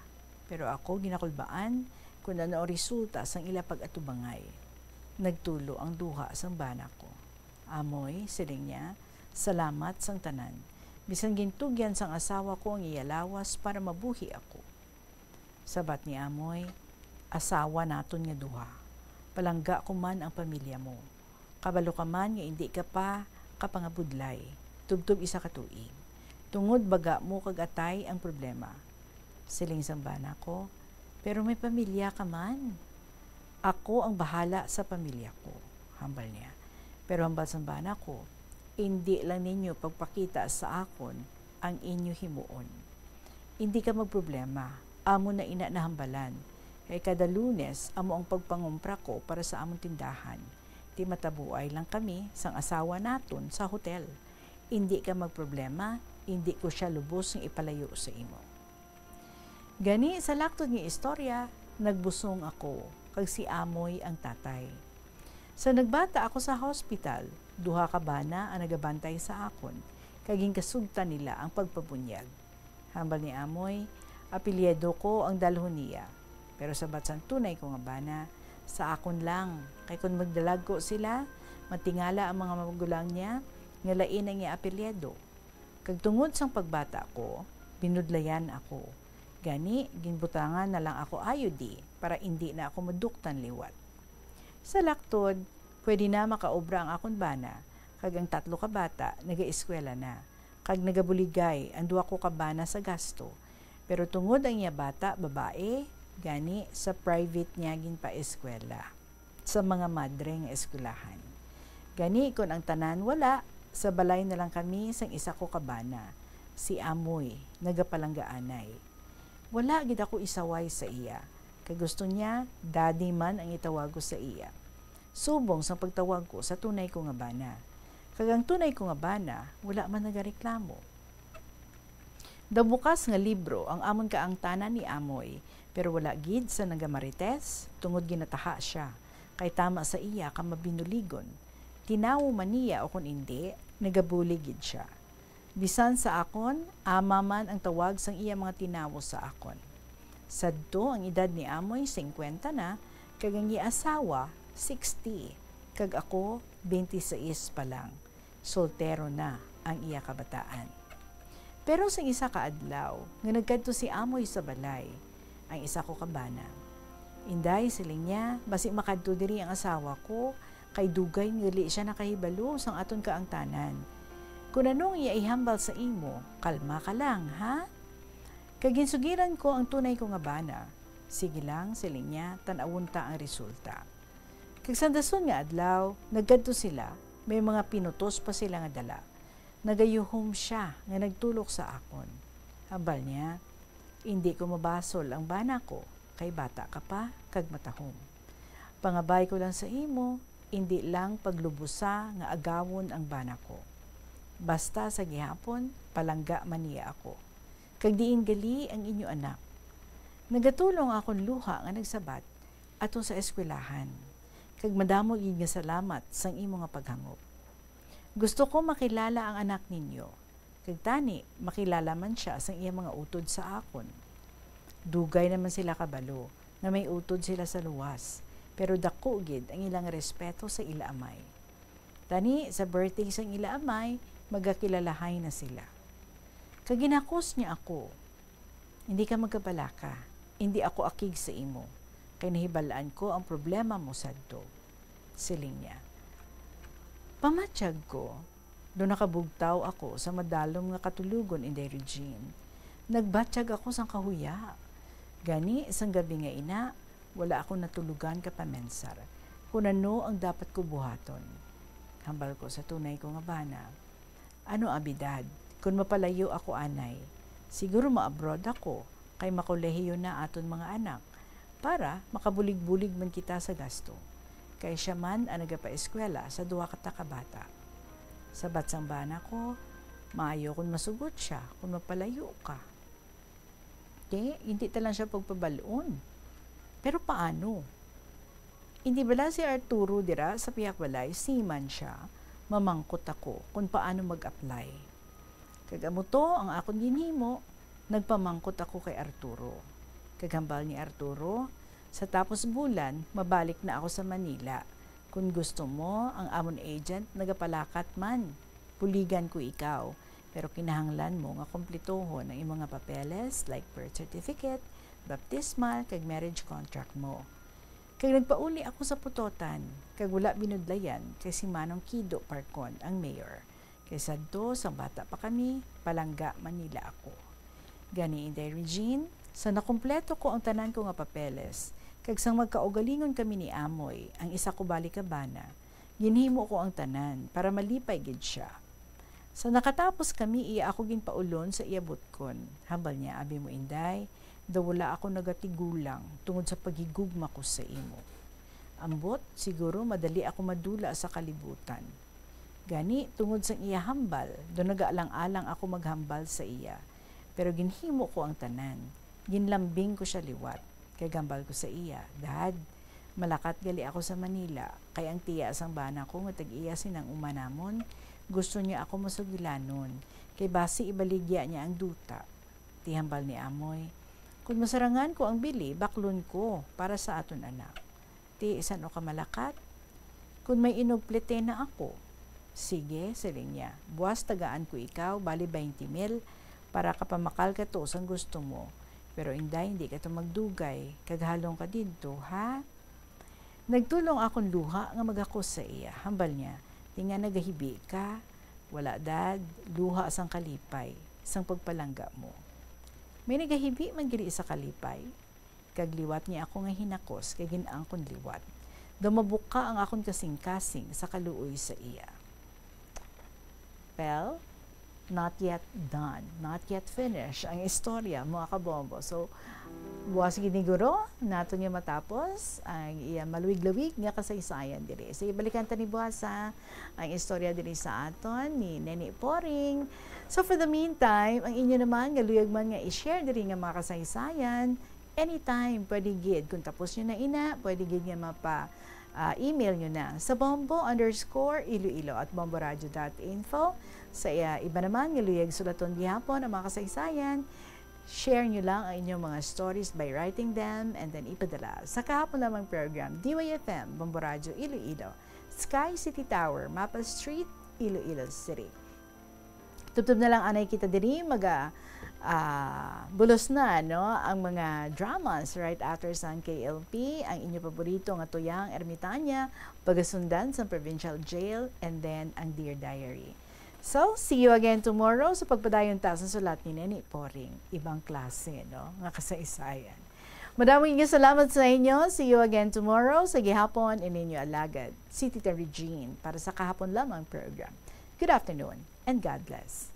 pero ako ginakulbaan kon ano ang resulta sang ila pag-atubangay. Nagtulo ang duha sang bana ko. "Amoy," siling niya, "salamat sang tanan. Bisan gintugyan sang asawa ko ang iya lawas para mabuhi ako." Sabat ni Amoy, "Asawa naton nga duha. Palangga ko man ang pamilya mo. Kabalo ka man nga indi ka pa kapangabudlay, tubtob isa ka tuig. Tungod baga mo kag atay ang problema." Siling sang bana ko, "Pero may pamilya ka man." "Ako ang bahala sa pamilya ko," hambal niya. Pero hambal sang bana ko, "Indi lang ninyo pagpakita sa akon ang inyo himuon. Indi ka magproblema, amo na ina nahambalan, kay kada Lunes amo ang pagpangumpra ko para sa amon tindahan. Ti matabuay lang kami sang asawa naton sa hotel. Indi ka magproblema, indi ko sia lubos nga ipalayo sa imo." Gani, sa laktod nga istorya, nagbusong ako, kag si Amoy ang tatay. Sa nagbata ako sa hospital, duha ka bana ang nagabantay sa akon, kag ginkasugtan nila ang pagpabunyag. Hambal ni Amoy, apelyido ko ang dalhon niya. Pero sabat sang tunay ko nga bana, sa akon lang, kay kon magdalagko sila, matingala ang mga magulang niya nga lain ang iya apelyido. Kag tungod sang pagbata ko, binudlayan ako. Gani, ginbutangan na lang ako I U D para indi na ako maduktan liwat. Sa laktod, pwede na makaobra ang akon bana, kag ang tatlo ka bata nagaeskwela na, kag nagabuligay ang duha ko ka bana sa gasto. Pero tungod ang iya bata babae, gani sa private niya ginpaeskwela sa mga madre nga eskwelahan. Gani, kon ang tanan wala, sa balay na lang kami sang isa ko ka bana, si Amoy, nagapalanggaanay. Wala gid ako isaway sa iya, kay gusto niya, Daddy man ang itawag ko sa iya, subong sang pagtawag ko sa tunay ko nga bana. Kag ang tunay ko nga bana wala man nagareklamo. Daw bukas nga libro ang amon kaangtanan ni Amoy, pero wala gid sa nagamarites, tungod ginataha sia, kay tama sa iya ka mabinuligon. Tinawo man niya o kon indi, nagabulig gid sia. Bisan sa akon, ama man ang tawag sang iya mga tinawo sa akon. Sadto ang edad ni Amoy, singkwenta na, kag ang iya asawa, sixty, kag ako, twenty-six pa lang. Soltero na ang iya kabataan. Pero sang isa ka adlaw nga nagkadto si Amoy sa balay, ang isa ko ka bana, "Inday," siling niya, "basi makadto diri ang asawa ko, kay dugay nga gali sia nakahibalo sang aton kaangtanan. Kon ano ang iya ihambal sa imo, kalma ka lang, ha?" Kag ginsugiran ko ang tunay ko nga bana. "Sige lang," siling niya, "tan-awon ta ang resulta." Kag sang dason nga adlaw, nagkadto sila, may mga pinutos pa sila nga dala. Nagayuhom sia nga nagtulok sa akon. Hambal niya, "Indi ko mabasol ang bana ko, kay bata ka pa kag matahom. Pangabay ko lang sa imo, indi lang paglubosa nga agawon ang bana ko. Basta sa gihapon, palangga man niya ako. Kag diin gali ang inyo anak?" Nagatulong akon luha nga nagsabat, "Ato sa eskwelahan, kag madamo gid nga salamat sang imo nga paghangop. Gusto ko makilala ang anak ninyo, kag tani makilala man sia sang iya mga utod sa akon. Dugay naman sila kabalo nga may utod sila sa luwas, pero daku gid ang ilang respeto sa ila amay. Tani, sa birthday sang ila amay, magakilalahay na sila." Kag ginakos niya ako, "Indi ka magkabalaka, indi ako akig sa imo, kay nahibal-an ko ang problema mo sadto," siling niya. Pamatyag ko, daw nakabugtaw ako sa madalom nga katulogon, Inday Regine. Nagbatyag ako sang kahuya. Gani, sang gabi nga ina, wala ako natulugan kapamensar kon ano ang dapat ko buhaton. Hambal ko sa tunay ko nga bana, "Ano, abi, dad, kon mapalayo ako anay, siguro ma-abroad ako kay makolehiyo na aton mga anak, para makabulig-bulig man kita sa gasto. Kay sia man ang nagapaeskwela sa duha ka ta ka bata." Sabat sang bana ko, "Maayo kon masugot sia kon mapalayo ka." Te, hindi ta lang siya pagpabal-on. Pero paano? Hindi bala si Arturo dira sa pihak balay, seaman siya, mamangkot ako kung paano mag-apply. Kag amo to ang akon ginhimo, nagpamangkot ako kay Arturo. Kag hambal ni Arturo, sa tapos bulan, mabalik na ako sa Manila. Kung gusto mo, ang amon agent nagapalakat man. Buligan ko ikaw, pero kinahanglan mo nga kumpletohon ang imong mga papeles like birth certificate, baptismal, kag marriage contract mo. Kag nagpauli ako sa Pototan, kag wala binudlayan kay si Manong Kido Parcon ang mayor. Kay sadto, sang bata pa kami, palangga Manila ako. Gani, Inday Regine, sa nakumpleto ko ang tanan ko nga papeles, kag sang magkaugalingon kami ni Amoy, ang isa ko bali ka bana, ginhimo ko ang tanan para malipay gid sia. Sa nakatapos kami, iya ako ginpaulon sa iya butkon. Hambal niya, "Abi mo, Inday, daw wala ako nagatigulang tungod sa paghigugma ko sa imo. Ambot, siguro madali ako madula sa kalibutan." Gani, tungod sang iya hambal, daw nagaalang-alang ako maghambal sa iya. Pero ginhimo ko ang tanan. Ginlambing ko sia liwat. Kag hambal ko sa iya, "Dad, malakat gali ako sa Manila, kay ang tiya sang bana ko nga tag-iya sinang uma namon, gusto niya ako masugilanon, kay basi ibaligya niya ang duta." Ti hambal ni Amoy, "Kon masarangan ko ang bili, baklon ko para sa aton anak." Ti, "San-o ka malakat?" "Kon may inugplete na ako." "Sige," siling niya, "buas tagaan ko ikaw, bali twenty mil, para kapamakal ka to sang gusto mo. Pero, Inday, hindi ka to magdugay, kag halong ka didto, ha?" Nagtulong akon luha nga magakos sa iya. Hambal niya, "Ti ngaa nagahibi ka?" "Wala, Dad, luha sang kalipay, sang pagpalangga mo." "May nagahibi man gali sa kalipay?" Kag liwat niya ako nga hinakos, kay gin-angkon liwat. Daw mabuka ang akon kasingkasing sa kaluoy sa iya. Well, not yet done, not yet finished ang istorya, mga kabombo. So, buas gid ni guro, nato niya matapos ang iya maluwig-luwig nga kasaysayan diri. So, ibalikan ta ni buas, ha, ang istorya diri sa aton ni Neni Poring. So, for the meantime, ang inyo naman nga luyag man nga i-share diri nga mga kasaysayan, anytime, pwede gid. Kung tapos nyo na ina, pwede gid nga mapa, ah, email nyo na sa bombo underscore iloilo at bomboradio dot info. Sa, ah, iba naman nga luyag sulaton gihapon ang mga kasaysayan, share nyo lang ang inyong mga stories by writing them and then ipadala sa kahapon lamang program, D Y F M, Bombo Radio Iloilo, Sky City Tower, Mapa Street, Iloilo City. Tubtob na lang anay kita diri, maga, ah, bulos na, no, ang mga dramas right after sang K L P, ang inyo paborito nga Tuyang Ermitanya, pagasundan sang Provincial Jail, and then ang Dear Diary. So, see you again tomorrow sa pagpadayon ta sa sulat ni Neni Poring. Ibang klase, no, nga kasaysayan. Madamo nga salamat sa inyo. See you again tomorrow. Sa gihapon, ininyo alagad, si Tita Regine, para sa kahapon lamang program. Good afternoon and God bless.